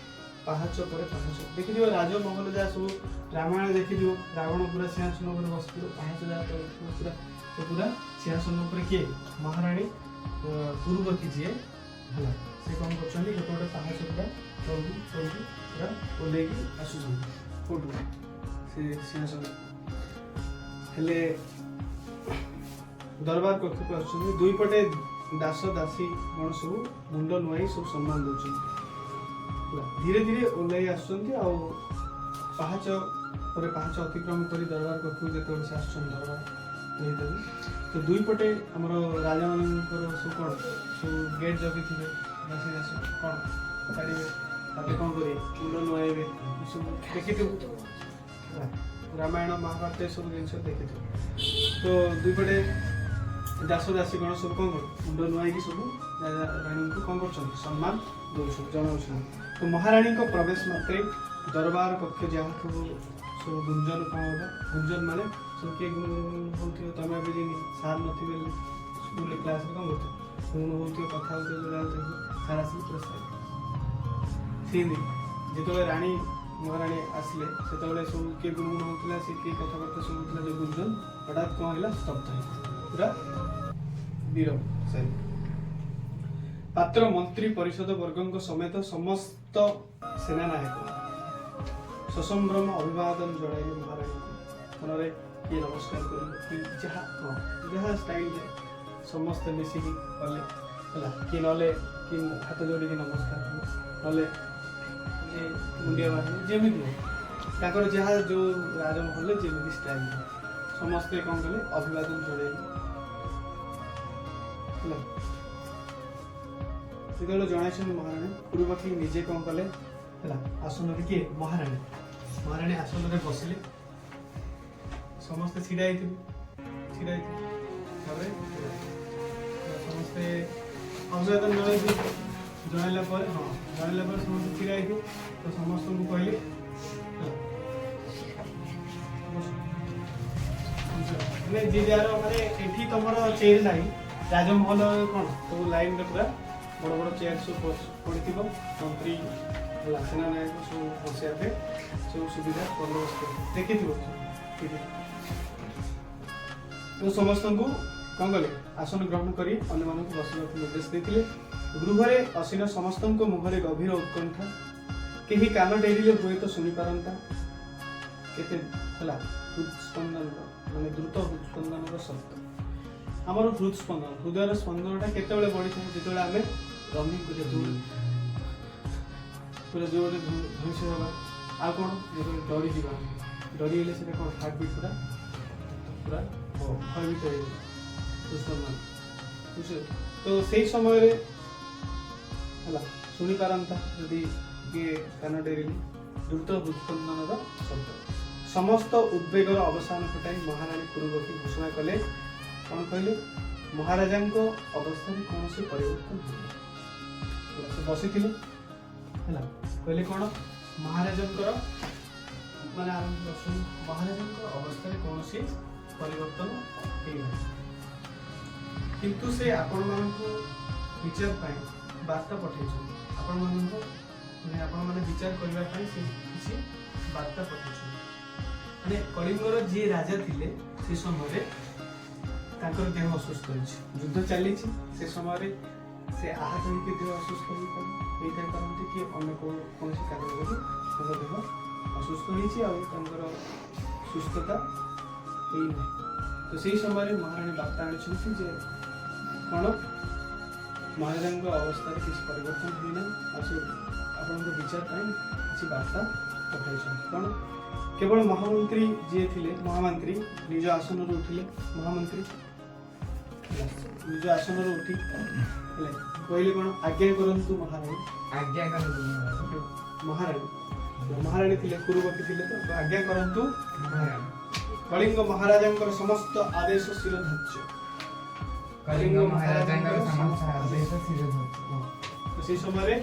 A: ପାହାଚ ପରେ ପାହାଚ। ଦେଖିଥିବ ରାଜମହଲ ଯାହା ସବୁ ରାମାୟଣ ଦେଖିଥିବ, ରାବଣ ପୁରା ସିଂହାସନ ଉପରେ ବସିଥିବ, ପାହାଚ ଯାହା ତଳକୁ ପୁରା ସେ ପୁରା ସିଂହାସନ ଉପରେ କିଏ? ମହାରାଣୀ କୁରୁବକୀ ଯିଏ, ହେଲା, ସେ କଣ କରୁଛନ୍ତି? ଗୋଟେ ଗୋଟେ ପାହାଚ ପୁରା ତଳକୁ ତଳକୁ ପୁରା ଓହ୍ଲେଇକି ଆସୁଛନ୍ତି। କୋଉଠୁ? ସେ ସିଂହାସନ। ହେଲେ ଦରବାର କକ୍ଷକୁ ଆସୁଛନ୍ତି। ଦୁଇ ପଟେ ଦାସ ଦାସୀ ଗଣ ସବୁ ମୁଣ୍ଡ ନୁଆଇ ସବୁ ସମ୍ମାନ ଦଉଛନ୍ତି, ହେଲା? ଧୀରେ ଧୀରେ ଓହ୍ଲାଇ ଆସୁଛନ୍ତି ଆଉ ପାହାଚ ପରେ ପାହାଚ ଅତିକ୍ରମ କରି ଦରବାର କକ୍ଷକୁ ଯେତେବେଳେ ସେ ଆସୁଛନ୍ତି, ଦରବାର ଦେଇଦେବେ। ତ ଦୁଇ ପଟେ ଆମର ରାଜାମାନଙ୍କର ସବୁ କ'ଣ ସବୁ ଗେଟ୍ ଜଗିଥିବେ ଦାସୀ ଦାସ, କ'ଣ ଛାଡ଼ିବେ, ତାପରେ କ'ଣ କରିବେ? ମୁଣ୍ଡ ନୁଆଇବେ, ଏସବୁ ଦେଖିଥିବୁ, ହେଲା? ରାମାୟଣ ମହାଭାରତ ଏସବୁ ଜିନିଷ ଦେଖିଥିବୁ। ତ ଦୁଇ ପଟେ ଦାସ ଦାସୀ ଗଣ ସବୁ କ'ଣ କରୁ? ମୁଣ୍ଡ ନୁଆଇକି ସବୁ ରାଜା ରାଣୀଙ୍କୁ କ'ଣ କରୁଛନ୍ତି? ସମ୍ମାନ ଦଉଛନ୍ତି, ଜଣାଉଛନ୍ତି। ତ ମହାରାଣୀଙ୍କ ପ୍ରବେଶ ମାତ୍ରେ ଦରବାର କକ୍ଷ ଯାହାକୁ ସବୁ ଗୁଞ୍ଜନ କ'ଣ ହବ? ଗୁଞ୍ଜନ ମାନେ ସବୁ କିଏ ଗୁଣୁ ଗୁଣୁ ହଉଥିବ। ତମେ ଏବେ ଯେମିତି ସାର୍ ନଥିବେ ସ୍କୁଲରେ, କ୍ଲାସରେ କ'ଣ କରୁଥିବ? ଗୁଣୁ ହଉଥିବ, କଥା ହଉଥିବ, ଯୋଉଟା ହଉଥିବ, ସାର୍ ଆସିଲେ ପୁରା ସାଇଲେଣ୍ଟ। ସେମିତି ଯେତେବେଳେ ରାଣୀ ମହାରାଣୀ ଆସିଲେ, ସେତେବେଳେ ସବୁ କିଏ ଗୁଣୁ ଗୁଣୁ ହଉଥିଲା, ସେ କିଏ କଥାବାର୍ତ୍ତା ସବୁ ହଉଥିଲା, ଯୋଉ ଗୁଞ୍ଜନ, ହଠାତ୍ କ'ଣ ହେଲା? ସ୍ତବ୍ଧ ହେଇଗଲା ପୁରା। ବୀର, ସରି, ପାତ୍ର, ମନ୍ତ୍ରୀ ପରିଷଦ ବର୍ଗଙ୍କ ସମେତ ସମସ୍ତ ସେନାନାୟକ ସସମ୍ଭ୍ରମ ଅଭିବାଦନ ଜଣାଇଲେ ମହାରାଣୀଙ୍କୁ। ମନରେ କିଏ ନମସ୍କାର କରିବ କି ଯାହା, ହଁ, ଯାହା ଷ୍ଟାଇଲରେ ସମସ୍ତେ ମିଶିକି କଲେ। ହେଲା, କିଏ ନହେଲେ କିଏ ହାତ ଯୋଡ଼ିକି ନମସ୍କାର କଲେ, ନହେଲେ ଯେ ମୁଣ୍ଡିଆ ମାରିଲେ, ଯେମିତି ହଉ ତାଙ୍କର ଯାହା ଯୋଉ ରାଜମହଲରେ ଯେମିତି ଷ୍ଟାଇଲ, ସମସ୍ତେ କ'ଣ କଲେ? ଅଭିବାଦନ ଜଣାଇଲେ। ହେଲା, ଯେତେବେଳେ ଜଣାଇଛନ୍ତି ମହାରାଣୀ କୁରୁବକ୍ଷୀ ନିଜେ କ'ଣ କଲେ? ହେଲା, ଆସନରେ କିଏ? ମହାରାଣୀ। ମହାରାଣୀ ଆସନରେ ବସିଲେ। ସମସ୍ତେ ଛିଡ଼ା ହେଇଥିବେ, ଛିଡ଼ା ହେଇଥିବେ। ତାପରେ ହେଲା, ସମସ୍ତେ ଅଭିବାଦନ ଜଣାଇଥିବେ। ଜଣାଇଲା ପରେ, ହଁ, ଜଣାଇଲା ପରେ ସମସ୍ତେ ଛିଡ଼ା ହେଇଥିବେ। ତ ସମସ୍ତଙ୍କୁ କହିଲେ, ହେଲା, ବସ। ମାନେ ଯିଏ ଯାହାର, ମାନେ ଏଠି ତମର ଚେୟାର ନାହିଁ। ରାଜମହଲ କ'ଣ ସବୁ ଲାଇନରେ ପୁରା ବଡ଼ ବଡ଼ ଚେୟାର ସବୁ ପଡ଼ିଥିବ। ମନ୍ତ୍ରୀ, ହେଲା, ସେନାନାୟକ ସବୁ ବସିବା ପାଇଁ ସବୁ ସୁବିଧା ବନ୍ଦୋବସ୍ତ ଦେଖିଥିବ ସବୁ। ତ ସମସ୍ତଙ୍କୁ କ'ଣ କଲେ? ଆସନ ଗ୍ରହଣ କରି ଅନ୍ୟମାନଙ୍କୁ ବସିବାକୁ ନିର୍ଦ୍ଦେଶ ଦେଇଥିଲେ। ଗୃହରେ ଆସୀନ ସମସ୍ତଙ୍କ ମୁହଁରେ ଗଭୀର ଉତ୍କଣ୍ଠା। କେହି କାନ ଡେରିଲେ ହୁଏତ ଶୁଣିପାରନ୍ତା କେତେ, ହେଲା, ହୃଦସ୍ପନ୍ଦନର, ମାନେ ଦ୍ରୁତ ହୃଦସ୍ପନ୍ଦନର ଶବ୍ଦ। ଆମର ହୃଦସ୍ପନ୍ଦନ, ହୃଦୟର ସ୍ପନ୍ଦନଟା କେତେବେଳେ ବଢ଼ିଥାଏ? ଯେତେବେଳେ ଆମେ ରନିଂ କରିବା, ଦୌଡ଼, ପୁରା ଜୋରରେ ଧଇଁସ ହେବା। ଆଉ କ'ଣ? ଯେତେବେଳେ ଡରିଯିବା, ଡରିଗଲେ ସେଟା କ'ଣ? ହାର୍ଟ ବିଟ୍ ପୁରା ପୁରା ଭୟଭୀତ ହେଇଯିବ, ହୃଦସ୍ପନ୍ଦନ, ବୁଝିଲେ? ତ ସେଇ ସମୟରେ, ହେଲା, ଶୁଣିପାରନ୍ତା ଯଦି କିଏ କାନ ଡେରିଲେ ଦ୍ରୁତ ହୃଦସ୍ପନ୍ଦନର ଶବ୍ଦ। ସମସ୍ତ ଉଦ୍ବେଗର ଅବସାନ ଘଟାଇ ମହାରାଣୀ କୁରୁବକ୍ଷୀ ଘୋଷଣା କଲେ। କ'ଣ କହିଲେ? ମହାରାଜାଙ୍କ ଅବସ୍ଥାରେ କୌଣସି ପରିବର୍ତ୍ତନ ହୋଇନି। ହେଲା, ସେ ବସିଥିଲେ। ହେଲା, କହିଲେ କ'ଣ? ମହାରାଜଙ୍କର, ମାନେ ଆରମ୍ଭ ଅଛନ୍ତି, ମହାରାଜଙ୍କ ଅବସ୍ଥାରେ କୌଣସି ପରିବର୍ତ୍ତନ ହେଇନାହିଁ, କିନ୍ତୁ ସେ ଆପଣମାନଙ୍କୁ ବିଚାର ପାଇଁ ବାର୍ତ୍ତା ପଠେଇଛନ୍ତି। ଆପଣମାନଙ୍କୁ, ମାନେ ଆପଣମାନେ ବିଚାର କରିବା ପାଇଁ ସେ କିଛି ବାର୍ତ୍ତା ପଠେଇଛନ୍ତି। ମାନେ କଳିଙ୍ଗର ଯିଏ ରାଜା ଥିଲେ ସେ ସମୟରେ, ତାଙ୍କର ଦେହ ଅସୁସ୍ଥ ହେଇଛି, ଯୁଦ୍ଧ ଚାଲିଛି, ସେ ସମୟରେ ସେ ଆହତ ହେଇକି ଦେହ ଅସୁସ୍ଥ ହେଇଥାଇ ପାରନ୍ତି କି ଅନ୍ୟ କୌଣସି କାରଣ ଯୋଗୁଁ ତାଙ୍କ ଦେହ ଅସୁସ୍ଥ ହେଇଛି ଆଉ ତାଙ୍କର ସୁସ୍ଥତା ହେଇନାହିଁ। ତ ସେଇ ସମୟରେ ମହାରାଣୀ ବାର୍ତ୍ତା ଆଣିଛନ୍ତି ଯେ କ'ଣ, ମହାରାଜାଙ୍କ ଅବସ୍ଥାରେ କିଛି ପରିବର୍ତ୍ତନ ହୋଇନାହିଁ ଆଉ ସେ ଆପଣଙ୍କ ବିଚାର ପାଇଁ କିଛି ବାର୍ତ୍ତା ପଠାଇଛନ୍ତି। କ'ଣ? କେବଳ ମହାମନ୍ତ୍ରୀ ଯିଏ ଥିଲେ, ମହାମନ୍ତ୍ରୀ ନିଜ ଆସନରୁ ଉଠିଲେ। ମହାମନ୍ତ୍ରୀ, ହେଲା, ନିଜ ଆସନରୁ ଉଠି, ହେଲେ, କହିଲେ କ'ଣ? ଆଜ୍ଞା କରନ୍ତୁ ମହାରାଣୀ।
C: ଆଜ୍ଞା କରନ୍ତୁ ମହାରାଣୀ।
A: ମହାରାଣୀ, ମହାରାଣୀ ଥିଲେ, କୁରୁବକ୍ଷୀ ଥିଲେ। ତ ଆଜ୍ଞା କରନ୍ତୁ
C: ମହାରାଣୀ।
A: କଳିଙ୍ଗ ମହାରାଜାଙ୍କର ସମସ୍ତ ଆଦେଶ ଶିରୋଧାର୍ଯ୍ୟ।
C: କଳିଙ୍ଗ ମହାରାଜାଙ୍କର ସମସ୍ତ ଆଦେଶ ଶିରୋଧାର୍ଯ୍ୟ।
A: ହଁ। ତ ସେଇ ସମୟରେ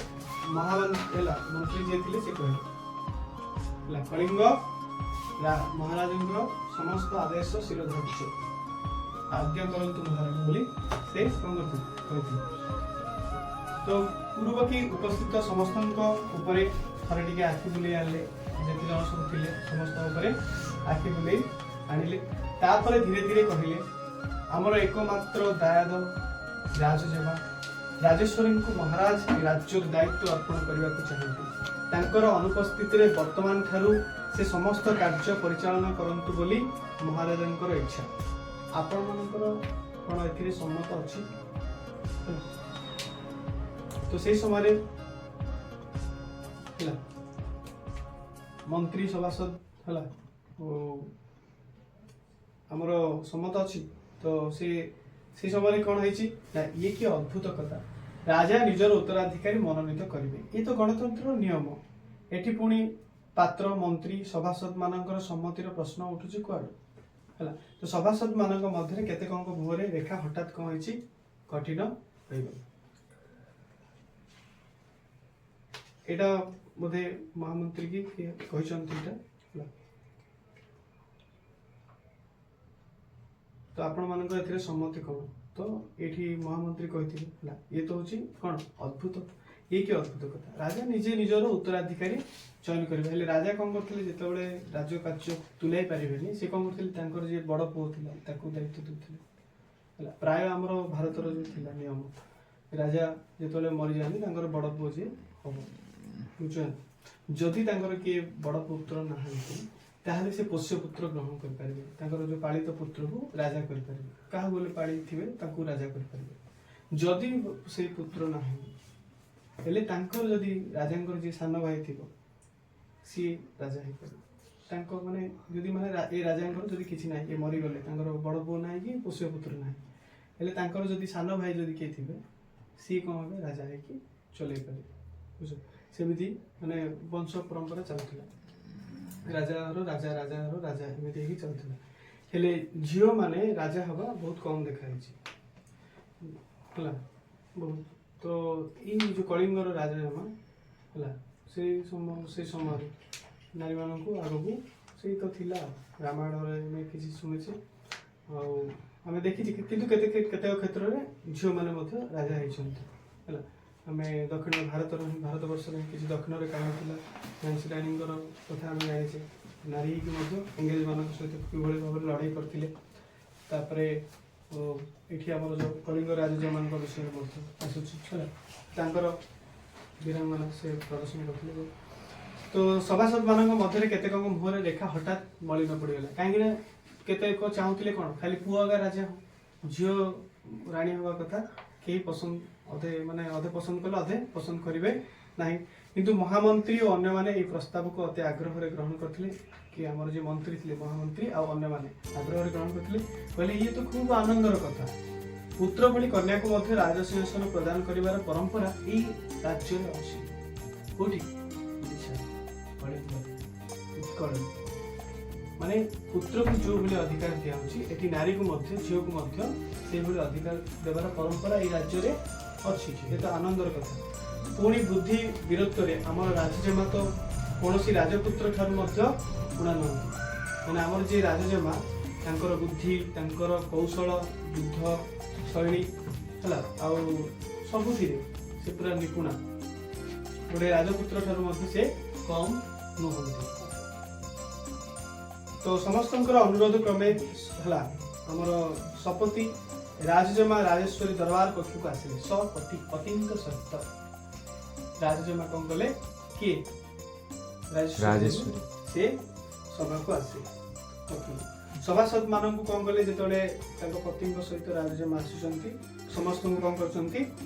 A: ମହାମନ୍ତ୍ରୀ, ହେଲା, ମନ୍ତ୍ରୀ ଯିଏ ଥିଲେ ସେ କହିଲେ, ହେଲା, କଳିଙ୍ଗ ମହାରାଜଙ୍କର ସମସ୍ତ ଆଦେଶ ଶିରୋଧାର୍ଯ୍ୟ, ଆଜ୍ଞା କରନ୍ତୁ ମହାରାଣୀ ବୋଲି ସେ କଣ କରିଥିଲେ? କହିଥିଲେ। ତ କୁରୁବକ୍ଷୀ ଉପସ୍ଥିତ ସମସ୍ତଙ୍କ ଉପରେ ଥରେ ଟିକେ ଆଖି ବୁଲେଇ ଆଣିଲେ। ଯେତେ ଜଣ ସବୁ ଥିଲେ ସମସ୍ତଙ୍କ ଉପରେ ଆଖି ବୁଲେଇ ଆଣିଲେ। ତାପରେ ଧୀରେ ଧୀରେ କହିଲେ, ଆମର ଏକମାତ୍ର ଦାୟାଦ ରାଜଜେମା ରାଜେଶ୍ୱରୀଙ୍କୁ ମହାରାଜ ଏ ରାଜ୍ୟର ଦାୟିତ୍ୱ ଅର୍ପଣ କରିବାକୁ ଚାହାନ୍ତି। ତାଙ୍କର ଅନୁପସ୍ଥିତିରେ ବର୍ତ୍ତମାନ ଠାରୁ ସେ ସମସ୍ତ କାର୍ଯ୍ୟ ପରିଚାଳନା କରନ୍ତୁ ବୋଲି ମହାରାଜାଙ୍କର ଇଚ୍ଛା। ଆପଣମାନଙ୍କର କ'ଣ ଏଥିରେ ସମ୍ମତ ଅଛି? ହେଲା। ତ ସେଇ ସମୟରେ, ହେଲା, ମନ୍ତ୍ରୀ, ସଭାସଦ, ହେଲା, ଓ ଆମର ସମ୍ମତ ଅଛି। ତ ସେ ସେଇ ସମୟରେ କ'ଣ ହେଇଛି ନା, ଇଏ କି ଅଦ୍ଭୁତ କଥା! ରାଜା ନିଜର ଉତ୍ତରାଧିକାରୀ ମନୋନୀତ କରିବେ, ଏ ତ ଗଣତନ୍ତ୍ରର ନିୟମ। ଏଠି ପୁଣି ପାତ୍ର, ମନ୍ତ୍ରୀ, ସଭାସଦ ମାନଙ୍କର ସମ୍ମତିର ପ୍ରଶ୍ନ ଉଠୁଛି କୁଆଡୁ? ହେଲା, ତ ସଭାସଦ ମାନଙ୍କ ମଧ୍ୟରେ କେତେକଙ୍କ ମୁହଁରେ ରେଖା ହଠାତ୍ କ'ଣ ହେଇଛି? କଠିନ ହୋଇଗଲା। ଏଇଟା ବୋଧେ ମହାମନ୍ତ୍ରୀ କି କିଏ କହିଛନ୍ତି ଏଇଟା। ହେଲା, ତ ଆପଣମାନଙ୍କର ଏଥିରେ ସମ୍ମତି କ'ଣ? ତ ଏଇଠି ମହାମନ୍ତ୍ରୀ କହିଥିବେ, ହେଲା, ଇଏ ତ ହଉଛି କ'ଣ ଅଦ୍ଭୁତ, ଇଏ କି ଅଦ୍ଭୁତ କଥା! ରାଜା ନିଜେ ନିଜର ଉତ୍ତରାଧିକାରୀ ଚୟନ କରିବେ? ହେଲେ ରାଜା କ'ଣ କରୁଥିଲେ? ଯେତେବେଳେ ରାଜ୍ୟ କାର୍ଯ୍ୟ ତୁଲାଇ ପାରିବେନି, ସେ କ'ଣ କରୁଥିଲେ? ତାଙ୍କର ଯିଏ ବଡ଼ ପୁଅ ଥିଲା ତାକୁ ଦାୟିତ୍ୱ ଦେଉଥିଲେ। ହେଲା। ପ୍ରାୟ ଆମର ଭାରତର ଯେଉଁ ଥିଲା ନିୟମ, ରାଜା ଯେତେବେଳେ ମରିଯାଆନ୍ତି, ତାଙ୍କର ବଡ଼ ପୁଅ ଯିଏ ହବ, ବୁଝୁଛନ୍ତି? ଯଦି ତାଙ୍କର କିଏ ବଡ଼ ପୁତ୍ର ନାହାନ୍ତି, ତାହେଲେ ସେ ପୋଷ୍ୟ ପୁତ୍ର ଗ୍ରହଣ କରିପାରିବେ। ତାଙ୍କର ଯୋଉ ପାଳିତ ପୁତ୍ରକୁ ରାଜା କରିପାରିବେ। କାହାକୁ ବୋଲେ ପାଳିଥିବେ, ତାକୁ ରାଜା କରିପାରିବେ। ଯଦି ସେଇ ପୁତ୍ର ନାହିଁ, ହେଲେ ତାଙ୍କର ଯଦି ରାଜାଙ୍କର ଯିଏ ସାନ ଭାଇ ଥିବ, ସିଏ ରାଜା ହେଇପାରିବ। ତାଙ୍କ ମାନେ ଯଦି ମାନେ ଏ ରାଜାଙ୍କର ଯଦି କିଛି ନାହିଁ, ଏ ମରିଗଲେ, ତାଙ୍କର ବଡ଼ ପୁଅ ନାହିଁ କି ପୋଷ୍ୟ ପୁତ୍ର ନାହିଁ, ହେଲେ ତାଙ୍କର ଯଦି ସାନ ଭାଇ ଯଦି କିଏ ଥିବେ, ସିଏ କ'ଣ ହେବେ? ରାଜା ହେଇକି ଚଲେଇ ପାରିବେ, ବୁଝ। ସେମିତି ମାନେ ବଂଶ ପରମ୍ପରା ଚାଲୁଥିଲା। ରାଜାର ରାଜା, ରାଜାର ରାଜା, ଏମିତି ହେଇକି ଚାଲୁଥିଲା। ହେଲେ ଝିଅମାନେ ରାଜା ହବା ବହୁତ କମ୍ ଦେଖାଯାଇଛି, ହେଲା, ବହୁତ। ତ ଏଇ ଯୋଉ କଳିଙ୍ଗର ରାଜା ହେଲା, ସେଇ ସମୟରେ ନାରୀମାନଙ୍କୁ ଆଗକୁ ସେଇ ତ ଥିଲା। ରାମାୟଣରେ ଆମେ କିଛି ଶୁଣିଛେ ଆଉ ଆମେ ଦେଖିଛେ, କିନ୍ତୁ କେତେ କେତେକ କ୍ଷେତ୍ରରେ ଝିଅମାନେ ମଧ୍ୟ ରାଜା ହେଇଛନ୍ତି, ହେଲା। ଆମେ ଦକ୍ଷିଣ ଭାରତର ହିଁ, ଭାରତ ବର୍ଷରେ ହିଁ କିଛି ଦକ୍ଷିଣରେ କାମ ଥିଲା। ଝାନ୍ସୀ ରାଣୀଙ୍କର କଥା ଆମେ ଜାଣିଛେ। ନାରୀ ହେଇକି ମଧ୍ୟ ଇଂରେଜମାନଙ୍କ ସହିତ କିଭଳି ଭାବରେ ଲଢ଼େଇ କରିଥିଲେ। ତାପରେ ଏଠି ଆମର ଯୋଉ କଳିଙ୍ଗ ରାଜମାନଙ୍କ ବିଷୟରେ ମଧ୍ୟ ଆସୁଛି, ହେଲା। ତାଙ୍କର ବୀରାଙ୍ଗନା ସେ ପ୍ରଦର୍ଶନ କରିଥିଲେ। ତ ସଭାସଦ ମାନଙ୍କ ମଧ୍ୟରେ କେତେକଙ୍କ ମୁହଁରେ ରେଖା ହଠାତ୍ ମଳିନ ପଡ଼ିଗଲା। କାହିଁକି ନା କେତେକ ଚାହୁଁଥିଲେ କ'ଣ, ଖାଲି ପୁଅ ଆଗା ରାଜା ହଉ, ଝିଅ ରାଣୀ ହେବା କଥା କେହି ପସନ୍ଦ ଅଧେ ମାନେ ଅଧେ ପସନ୍ଦ କଲେ, ଅଧେ ପସନ୍ଦ କରିବେ ନାହିଁ। କିନ୍ତୁ ମହାମନ୍ତ୍ରୀ ଓ ଅନ୍ୟମାନେ ଏହି ପ୍ରସ୍ତାବକୁ ଅତି ଆଗ୍ରହରେ ଗ୍ରହଣ କରିଥିଲେ। କି ଆମର ଯିଏ ମନ୍ତ୍ରୀ ଥିଲେ, ମହାମନ୍ତ୍ରୀ ଆଉ ଅନ୍ୟମାନେ ଆଗ୍ରହରେ ଗ୍ରହଣ କରିଥିଲେ। କହିଲେ, ଇଏ ତ ଖୁବ୍ ଆନନ୍ଦର କଥା। ପୁତ୍ର ଭଳି କନ୍ୟାକୁ ମଧ୍ୟ ରାଜସିଂହାସନ ପ୍ରଦାନ କରିବାର ପରମ୍ପରା ଏଇ ରାଜ୍ୟରେ ଅଛି। କୋଉଠି? ଓଡ଼ିଶା, କଳିଙ୍ଗ, ଉତ୍କଳ। ମାନେ ପୁତ୍ରକୁ ଯୋଉ ଭଳି ଅଧିକାର ଦିଆହଉଛି, ଏଠି ନାରୀକୁ ମଧ୍ୟ, ଝିଅକୁ ମଧ୍ୟ ସେଇଭଳି ଅଧିକାର ଦେବାର ପରମ୍ପରା ଏଇ ରାଜ୍ୟରେ ଅଛି। ଏ ତ ଆନନ୍ଦର କଥା। ପୁଣି ବୁଦ୍ଧି ବୀରତ୍ୱରେ ଆମର ରାଜଜେମା ତ କୌଣସି ରାଜପୁତ୍ର ଠାରୁ ମଧ୍ୟ ଊଣା ନୁହନ୍ତି। ମାନେ ଆମର ଯିଏ ରାଜଜେମା, ତାଙ୍କର ବୁଦ୍ଧି, ତାଙ୍କର କୌଶଳ, ଯୁଦ୍ଧ ଶୈଳୀ, ହେଲା, ଆଉ ସବୁଥିରେ ସେ ପୁରା ନିପୁଣା। ଗୋଟେ ରାଜପୁତ୍ର ଠାରୁ ମଧ୍ୟ ସେ କମ୍ ନୁହନ୍ତି। ତ ସମସ୍ତଙ୍କର ଅନୁରୋଧ କ୍ରମେ, ହେଲା, ଆମର ସପତି ରାଜଜେମା ରାଜେଶ୍ୱରୀ ଦରବାର କକ୍ଷକୁ ଆସିଲେ ସପତି, ପତିଙ୍କ ସହିତ। ରାଜଜେମା କଣ କଲେ? କିଏ?
B: ରାଜେଶ୍ୱରୀ।
A: ସେ ସଭାକୁ ଆସିଲେ କକ୍ଷକୁ। ସଭାସଦ ମାନଙ୍କୁ କଣ କଲେ? ଯେତେବେଳେ ତାଙ୍କ ପତିଙ୍କ ସହିତ ରାଜଜେମା ଆସୁଛନ୍ତି, ସମସ୍ତଙ୍କୁ କଣ କରୁଛନ୍ତି?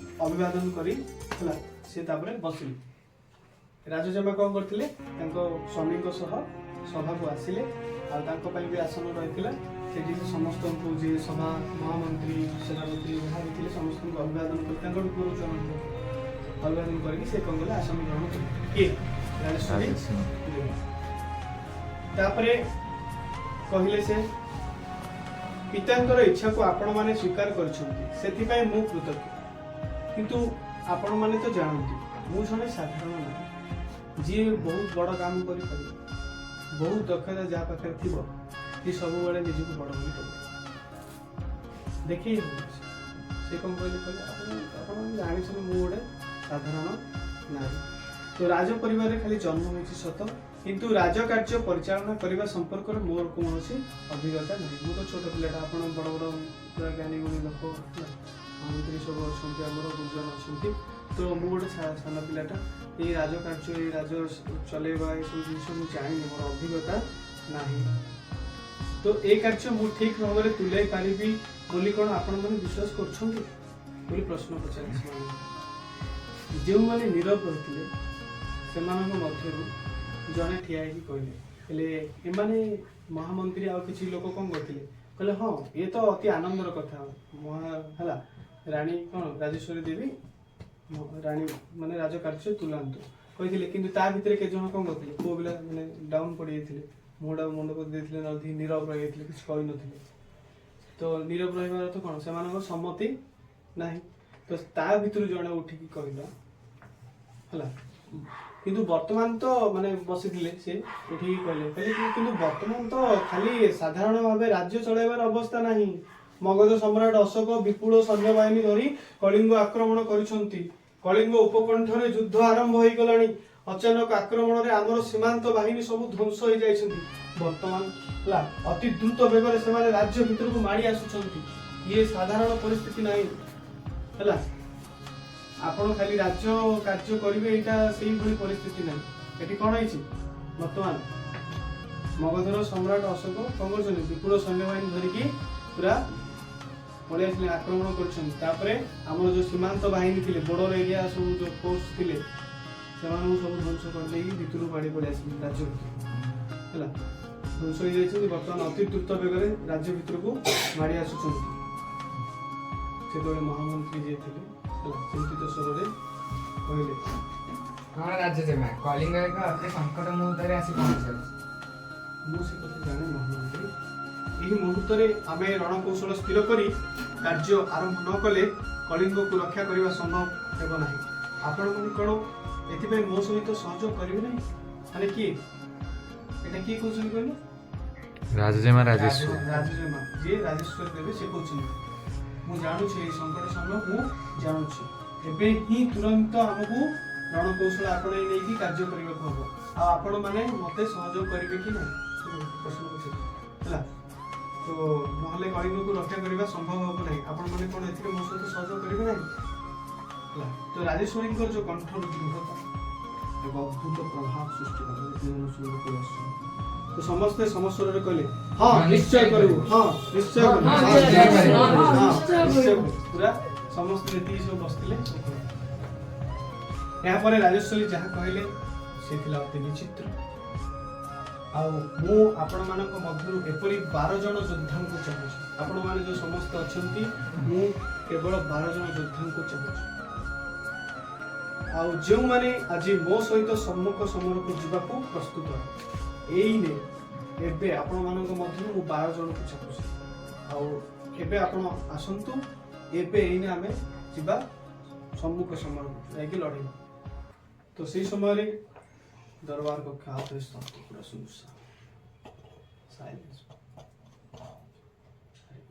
A: ଅଭିବାଦନ କରି, ହେଲା, ସେ ତାପରେ ବସିଲେ। ରାଜଜେମା କଣ କରିଥିଲେ? ତାଙ୍କ ସ୍ୱାମୀଙ୍କ ସହ ସଭାକୁ ଆସିଲେ ଆଉ ତାଙ୍କ ପାଇଁ ବି ଆସନ ରହିଥିଲା ସେଠି। ସେ ସମସ୍ତଙ୍କୁ, ଯିଏ ସଭା ମହାମନ୍ତ୍ରୀ, ସେନାପତି ଯାହା ବି ଥିଲେ, ସମସ୍ତଙ୍କୁ ଅଭିବାଦନ କରି, ତାଙ୍କଠୁ ଗୁରୁଜନଙ୍କୁ ଅଭିବାଦନ କରିକି ସେ କଣ କଲେ? ଆସନ ଗ୍ରହଣ କଲେ। କିଏ? ରାଜେଶ୍ୱରୀ
B: ରାଜେଶ୍ୱରୀ।
A: ଦେବୀ। ତାପରେ କହିଲେ ସେ, ପିତାଙ୍କର ଇଚ୍ଛାକୁ ଆପଣମାନେ ସ୍ୱୀକାର କରିଛନ୍ତି, ସେଥିପାଇଁ ମୁଁ କୃତଜ୍ଞ। କିନ୍ତୁ ଆପଣମାନେ ତ ଜାଣନ୍ତି, ମୁଁ ଜଣେ ସାଧାରଣ ନାରୀ। ଯିଏ ବହୁତ ବଡ଼ କାମ କରିପାରିବ, ବହୁତ ଦକ୍ଷତା ଯାହା ପାଖରେ ଥିବ, ସିଏ ସବୁବେଳେ ନିଜକୁ ବଡ଼ ବୋଲି କହିବ, ଦେଖେଇ ହଉଛି। ସେ କଣ କହିଲେ? କହିଲେ, ଆପଣ ଜାଣିଛନ୍ତି, ମୁଁ ଗୋଟେ ସାଧାରଣ ନାରୀ। ତ ରାଜ ପରିବାରରେ ଖାଲି ଜନ୍ମ ହୋଇଛି ସତ, କିନ୍ତୁ ରାଜକାର୍ଯ୍ୟ ପରିଚାଳନା କରିବା ସମ୍ପର୍କରେ ମୋର କୌଣସି ଅଭିଜ୍ଞତା ନାହିଁ। ମୁଁ ତ ଛୋଟ ପିଲାଟା, ଆପଣ ବଡ଼ ବଡ଼ ପୁରା ଜ୍ଞାନୀ ଗୁଣୀ ଲୋକ, ହେଲା, ମନ୍ତ୍ରୀ ସବୁ ଅଛନ୍ତି, ଆମର ଗୁରୁଜନ ଅଛନ୍ତି। ତ ମୁଁ ଗୋଟେ ସାନ ପିଲାଟା। ଏଇ ରାଜକାର୍ଯ୍ୟ, ଏଇ ରାଜ ଚଲେଇବା, ଏସବୁ ଜିନିଷ ମୁଁ ଜାଣିନି, ମୋର ଅଭିଜ୍ଞତା ନାହିଁ। ତ ଏ କାର୍ଯ୍ୟ ମୁଁ ଠିକ ଭାବରେ ତୁଲାଇ ପାରିବି ବୋଲି କ'ଣ ଆପଣମାନେ ବିଶ୍ୱାସ କରୁଛନ୍ତି ବୋଲି ପ୍ରଶ୍ନ ପଚାରିଲେ ସେମାନଙ୍କୁ। ଯେଉଁମାନେ ନୀରବ ରହିଥିଲେ, ସେମାନଙ୍କ ମଧ୍ୟରୁ ଜଣେ ଠିଆ ହେଇକି କହିଲେ। ହେଲେ ଏମାନେ ମହାମନ୍ତ୍ରୀ ଆଉ କିଛି ଲୋକ କ'ଣ କରିଥିଲେ? କହିଲେ, ହଁ, ଇଏ ତ ଅତି ଆନନ୍ଦର କଥା। ମହା ହେଲା ରାଣୀ କ'ଣ ରାଜେଶ୍ୱରୀ ଦେବୀ ରାଣୀ ମାନେ ରାଜକାର୍ଯ୍ୟ ତୁଲାନ୍ତୁ କହିଥିଲେ। କିନ୍ତୁ ତା ଭିତରେ କେତେ ଜଣ କ'ଣ କରିଥିଲେ? ପୁଅ ପିଲା ମାନେ ଡାଉନ୍ ପଡ଼ିଯାଇଥିଲେ, ମୁହଁଟା ମୁଣ୍ଡ ପୋତି ଦେଇଥିଲେ, ନଦୀ ନୀରବ ରହିଯାଇଥିଲେ, କିଛି କହିନଥିଲେ। ତ ନୀରବ ରହିବାର ତ କ'ଣ, ସେମାନଙ୍କ ସମ୍ମତି ନାହିଁ। ତ ତା ଭିତରୁ ଜଣେ ଉଠିକି କହିଲା, ହେଲା, କିନ୍ତୁ ବର୍ତ୍ତମାନ ତ ମାନେ ବସିଥିଲେ, ସେ ଉଠିକି କହିଲେ କି, କିନ୍ତୁ ବର୍ତ୍ତମାନ ତ ଖାଲି ସାଧାରଣ ଭାବେ ରାଜ୍ୟ ଚଳାଇବାର ଅବସ୍ଥା ନାହିଁ। ମଗଧ ସମ୍ରାଟ ଅଶୋକ ବିପୁଳ ସୈନ୍ୟବାହିନୀ ଧରି କଳିଙ୍ଗ ଆକ୍ରମଣ କରିଛନ୍ତି। କଳିଙ୍ଗ ଉପକଣ୍ଠରେ ଯୁଦ୍ଧ ଆରମ୍ଭ ହେଇଗଲାଣି। ଅଚାନକ ଆକ୍ରମଣରେ ଆମର ସୀମାନ୍ତ ବାହିନୀ ସବୁ ଧ୍ୱଂସ ହେଇଯାଇଛନ୍ତି। ବର୍ତ୍ତମାନ, ହେଲା, ଅତି ଦ୍ରୁତ ବେଗରେ ସେମାନେ ରାଜ୍ୟ ଭିତରକୁ ମାଡ଼ି ଆସୁଛନ୍ତି। ଇଏ ସାଧାରଣ ପରିସ୍ଥିତି ନାହିଁ। ହେଲା, ଆପଣ ଖାଲି ରାଜ୍ୟ କାର୍ଯ୍ୟ କରିବେ, ଏଇଟା ସେଇଭଳି ପରିସ୍ଥିତି ନାହିଁ। ଏଠି କ'ଣ ହେଇଛି? ବର୍ତ୍ତମାନ ମଗଧର ସମ୍ରାଟ ଅଶୋକ କ'ଣ କରୁଛନ୍ତି? ବିପୁଳ ସୈନ୍ୟବାହିନୀ ଧରିକି ପୁରା ପଳେଇ ଆସିଲେ, ଆକ୍ରମଣ କରୁଛନ୍ତି। ତାପରେ ଆମର ଯୋଉ ସୀମାନ୍ତ ବାହିନୀ ଥିଲେ, ବର୍ଡର ଏରିଆ ସବୁ ଯୋଉ ଫୋର୍ସ ଥିଲେ, ସେମାନଙ୍କୁ ସବୁ ଧ୍ୱଂସ କରିଦେଇକି ଭିତରକୁ ବାଡ଼ି ପଳେଇ ଆସିଲେ ରାଜ୍ୟ ଭିତରକୁ। ହେଲା, ଧ୍ୱଂସ ହେଇଯାଇଛନ୍ତି। ବର୍ତ୍ତମାନ ଅତି ଦ୍ରୁତ ବେଗରେ ରାଜ୍ୟ ଭିତରକୁ ମାଡ଼ି ଆସୁଛନ୍ତି। ସେତେବେଳେ ମହାମନ୍ତ୍ରୀ ଯିଏ ଥିଲେ, ହେଲା, ଚିନ୍ତିତ ସ୍ୱରରେ କହିଲେ,
B: ହଁ ରାଜଜେମା, କଳିଙ୍ଗ ଏକ ଅତି ସଙ୍କଟ ମୁହୂର୍ତ୍ତରେ ଆସି ପହଞ୍ଚିଛି।
A: ମୁଁ ସେ କଥା ଜାଣେ ମହାମନ୍ତ୍ରୀ। ଏହି ମୁହୂର୍ତ୍ତରେ ଆମେ ରଣକୌଶଳ ସ୍ଥିର କରି କାର୍ଯ୍ୟ ଆରମ୍ଭ ନ କଲେ କଳିଙ୍ଗକୁ ରକ୍ଷା କରିବା ସମ୍ଭବ ହେବ ନାହିଁ। ଆପଣମାନେ କ'ଣ ଏଥିପାଇଁ ମୋ ସହିତ ସହଯୋଗ କରିବେ ନାହିଁ? ମାନେ କିଏ ଏଇଟା, କିଏ କହୁଛନ୍ତି କହିଲେ?
D: ରାଜଜେମା ରାଜେଶ୍ୱରୀ।
A: ରାଜଜେମା ଯିଏ ରାଜେଶ୍ୱରୀ ଦେବୀ, ସେ କହୁଛନ୍ତି, ମୁଁ ଜାଣୁଛି, ଏଇ ସଙ୍କଟ ସମୟ ମୁଁ ଜାଣୁଛି। ଏବେ ହିଁ ତୁରନ୍ତ ଆମକୁ ରଣକୌଶଳ ଆପଣେଇ ନେଇକି କାର୍ଯ୍ୟ କରିବାକୁ ହବ। ଆଉ ଆପଣମାନେ ମତେ ସହଯୋଗ କରିବେ କି ନାହିଁ, ପ୍ରଶ୍ନ କରୁଛନ୍ତି। ହେଲା, ତ ନହେଲେ କଳିଙ୍ଗକୁ ରକ୍ଷା କରିବା ସମ୍ଭବ ହେବ ନାହିଁ। ଆପଣମାନେ କ'ଣ ଏଥିରେ ମୋ ସହିତ ସହଯୋଗ କରିବେ ନାହିଁ? ହେଲା, ତ ରାଜେଶ୍ୱରୀଙ୍କର ଯୋଉ କଣ୍ଠର ଦୃଢ଼ତା ଏକ ଅଦ୍ଭୁତ ପ୍ରଭାବ ସୃଷ୍ଟି କଲା ଯେତେ ଜଣ ଶୁଣିବାକୁ ଆସୁଛନ୍ତି। ତ ସମସ୍ତେ ସମସ୍ୱରରେ କହିଲେ, ହଁ, ନିଶ୍ଚୟ କରିବୁ, ହଁ, ନିଶ୍ଚୟ କରିବୁ,
B: ହଁ,
A: ହଁ,
B: ନିଶ୍ଚୟ କରିବୁ।
A: ହଁ,
C: ନିଶ୍ଚୟ
A: ନିଶ୍ଚୟ
C: କରିବୁ।
A: କରିବୁ। ପୁରା ସମସ୍ତେ ଯେତିକି ସବୁ ବସିଥିଲେ ସବୁ କହିଲେ। ଏହାପରେ ରାଜେଶ୍ୱରୀ ଯାହା କହିଲେ ସେ ଥିଲା ଅତି ବିଚିତ୍ର। ଆଉ ମୁଁ ଆପଣମାନଙ୍କ ମଧ୍ୟରୁ ଏପରି 12 ଜଣ ଯୋଦ୍ଧାଙ୍କୁ ଚାହୁଁଛି। ଆପଣମାନେ ଯୋଉ ସମସ୍ତେ ଅଛନ୍ତି, ମୁଁ କେବଳ 12 ଜଣ ଯୋଦ୍ଧାଙ୍କୁ ଚାହୁଁଛି, ଆଉ ଯେଉଁମାନେ ଆଜି ମୋ ସହିତ ସମ୍ମୁଖ ସମରକୁ ଯିବାକୁ ପ୍ରସ୍ତୁତ। ଏଇନେ ଏବେ ଆପଣମାନଙ୍କ ମଧ୍ୟରୁ ମୁଁ 12 ଜଣଙ୍କୁ ଚାହୁଁଛି। ଆଉ ଏବେ ଆପଣ ଆସନ୍ତୁ, ଏବେ ଏଇନେ ଆମେ ଯିବା ସମ୍ମୁଖ ସମରକୁ, ଯାଇକି ଲଢ଼ିବା। ତ ସେଇ ସମୟରେ ଦରବାର କକ୍ଷ ଆଉଥରେ ସ୍ତବ୍ଧ, ପୁରା ଶୂନଶାନ, ସାଇଲେନ୍ସ।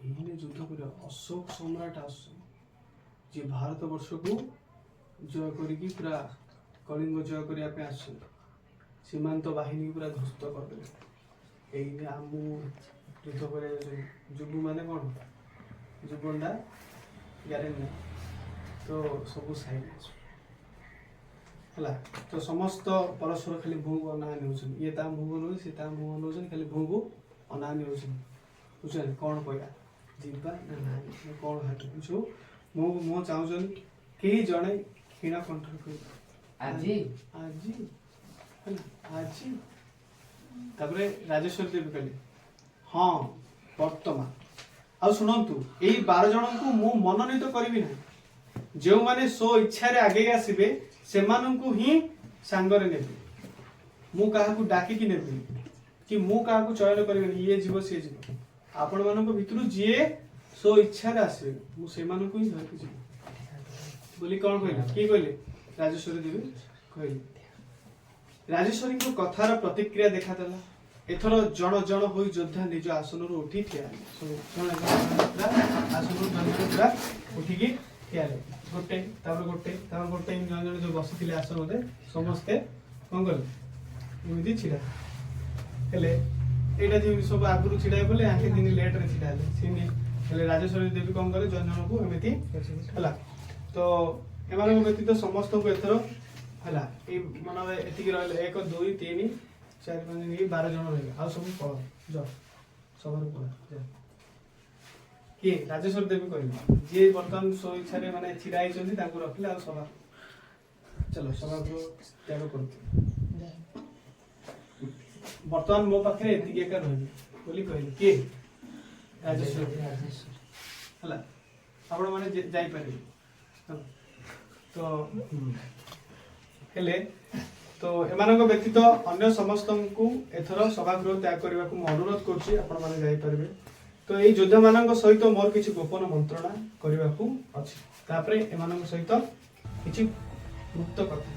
A: ଏଇନେ ଯୁଦ୍ଧ କରିବା, ଅଶୋକ ସମ୍ରାଟ ଆସୁଛନ୍ତି, ଯିଏ ଭାରତ ବର୍ଷକୁ ଜୟ କରିକି ପୁରା କଳିଙ୍ଗ ଜୟ କରିବା ପାଇଁ ଆସୁଛନ୍ତି। ସୀମାନ୍ତ ବାହିନୀକୁ ପୁରା ଧ୍ୱସ୍ତ କରିଦେଲେ। ଏଇନେ ଆମକୁ ଯୁଦ୍ଧ କରିବାକୁ ଯାଉଛନ୍ତି। ଯୁବୁ ମାନେ କ'ଣ, ଜୀବନଟା ଗ୍ୟାରେଣ୍ଟି ନାହିଁ। ତ ସବୁ ସାଇଲେନ୍ସ ହେଲା। ତ ସମସ୍ତ ପରସ୍ପର ଖାଲି ମୁହଁକୁ ଅନା ନେଉଛନ୍ତି। ଇଏ ତା ମୁହଁକୁ ନେଉଛି, ସେ ତା ମୁହଁ ନେଉଛନ୍ତି, ଖାଲି ମୁହଁକୁ ଅନା ନେଉଛନ୍ତି। ବୁଝୁଛନ୍ତି, କ'ଣ କହିବା, ଯିବା ନା ନାହିଁ ନା କ'ଣ ଭାବି ସବୁ ମୁହଁକୁ ମୁହଁ ଚାହୁଁଛନ୍ତି। କେହି ଜଣେ କ୍ଷୀଣ କଣ୍ଠରେ କହିଲେ,
B: ଆଜି।
A: ଆଜି, ହେଲା, ଆଜି। ତାପରେ ରାଜେଶ୍ୱରୀ ଦେବୀ କହିଲେ, ହଁ, ବର୍ତ୍ତମାନ। ଆଉ ଶୁଣନ୍ତୁ, ଏଇ 12 ଜଣଙ୍କୁ ମୁଁ ମନୋନୀତ କରିବି ନାହିଁ। ଯେଉଁମାନେ ସ୍ୱ ଇଚ୍ଛାରେ ଆଗେଇ ଆସିବେ, ସେମାନଙ୍କୁ ହିଁ ସାଙ୍ଗରେ ନେବି। ମୁଁ କାହାକୁ ଡାକିକି ନେବିନି କି ମୁଁ କାହାକୁ ଚୟନ କରିବିନି, ଇଏ ଯିବ ସିଏ ଯିବ। ଆପଣମାନଙ୍କ ଭିତରୁ ଯିଏ ସ୍ୱ ଇଚ୍ଛାରେ ଆସିବେ, ମୁଁ ସେମାନଙ୍କୁ ହିଁ ଧରିକି ଯିବି ବୋଲି କଣ କହିଲେ? କିଏ କହିଲେ? ରାଜେଶ୍ୱରୀ ଦେବୀ କହିଲେ। ରାଜେଶ୍ୱରୀଙ୍କ କଥାର ପ୍ରତିକ୍ରିୟା ଦେଖାଦେଲା। ଏଥର ଜଣ ଜଣ ହୋଇ ଯୋଦ୍ଧା ନିଜ ଆସନରୁ ଉଠି ଠିଆ ହେଲେ। ସବୁ ଜଣେ ଜଣେ ପୁରା ଆସନରୁ ଜଣେ ଜଣେ ପୁରା ଉଠିକି ଠିଆ ହେଲେ। ଗୋଟେ ତାପରେ ଗୋଟେ ତାପରେ ଗୋଟେ, ଏମିତି ଜଣେ ଜଣେ ଯୋଉ ବସିଥିଲେ ଆସନରେ, ସମସ୍ତେ କଣ କଲେ? ଏମିତି ଛିଡା ହେଲେ। ଏଇଟା ଯେମିତି ସବୁ ଆଗରୁ ଛିଡା ହେଇଗଲେ, ଆଙ୍କେ ଦିନ ଲେଟରେ ଛିଡା ହେଲେ, ସେମିତି ହେଲେ। ରାଜେଶ୍ୱରୀ ଦେବୀ କଣ କଲେ? ଜଣ ଜଣକୁ ଏମିତି ହେଲା। ତ ଏମାନଙ୍କ ବ୍ୟତୀତ ସମସ୍ତଙ୍କୁ ଏଥର ହେଲା, ଏଇ ମାନେ ଏତିକି ରହିଲେ, ଏକ, ଦୁଇ, ତିନି, ଚାରି, ପାଞ୍ଚ, ଏଇ 12 ଜଣ ରହିଲେ। ଆଉ ସବୁ ପଳ ଯ ସଭାରୁ ପଳା ଯା। କିଏ? ରାଜେଶ୍ୱରୀ ଦେବୀ କହିଲେ, ଯିଏ ବର୍ତ୍ତମାନ ସ୍ୱ ଇଚ୍ଛାରେ ମାନେ ଛିଡା ହେଇଛନ୍ତି, ତାଙ୍କୁ ରଖିଲେ। ଆଉ ସଭା ଚାଲ, ସଭାଗୃହ ତ୍ୟାଗ କରୁଛୁ। ବର୍ତ୍ତମାନ ମୋ ପାଖରେ ଏତିକି ଏକା ରହିବେ ବୋଲି କହିଲେ। କିଏ? ରାଜେଶ୍ୱରୀ। ହେଲା, ଆପଣମାନେ ଯାଇପାରିବେ। ହେଲା। ତ ହେଲେ ତ ଏମାନଙ୍କ ବ୍ୟତୀତ ଅନ୍ୟ ସମସ୍ତଙ୍କୁ ଏଥର ସଭାଗୃହ ତ୍ୟାଗ କରିବାକୁ ମୁଁ ଅନୁରୋଧ କରୁଛି। ଆପଣମାନେ ଯାଇପାରିବେ। ତ ଏଇ ଯୋଦ୍ଧାମାନଙ୍କ ସହିତ ମୋର କିଛି ଗୋପନ ମନ୍ତ୍ରଣା କରିବାକୁ ଅଛି। ତାପରେ ଏମାନଙ୍କ ସହିତ କିଛି ଗୁପ୍ତ କଥା।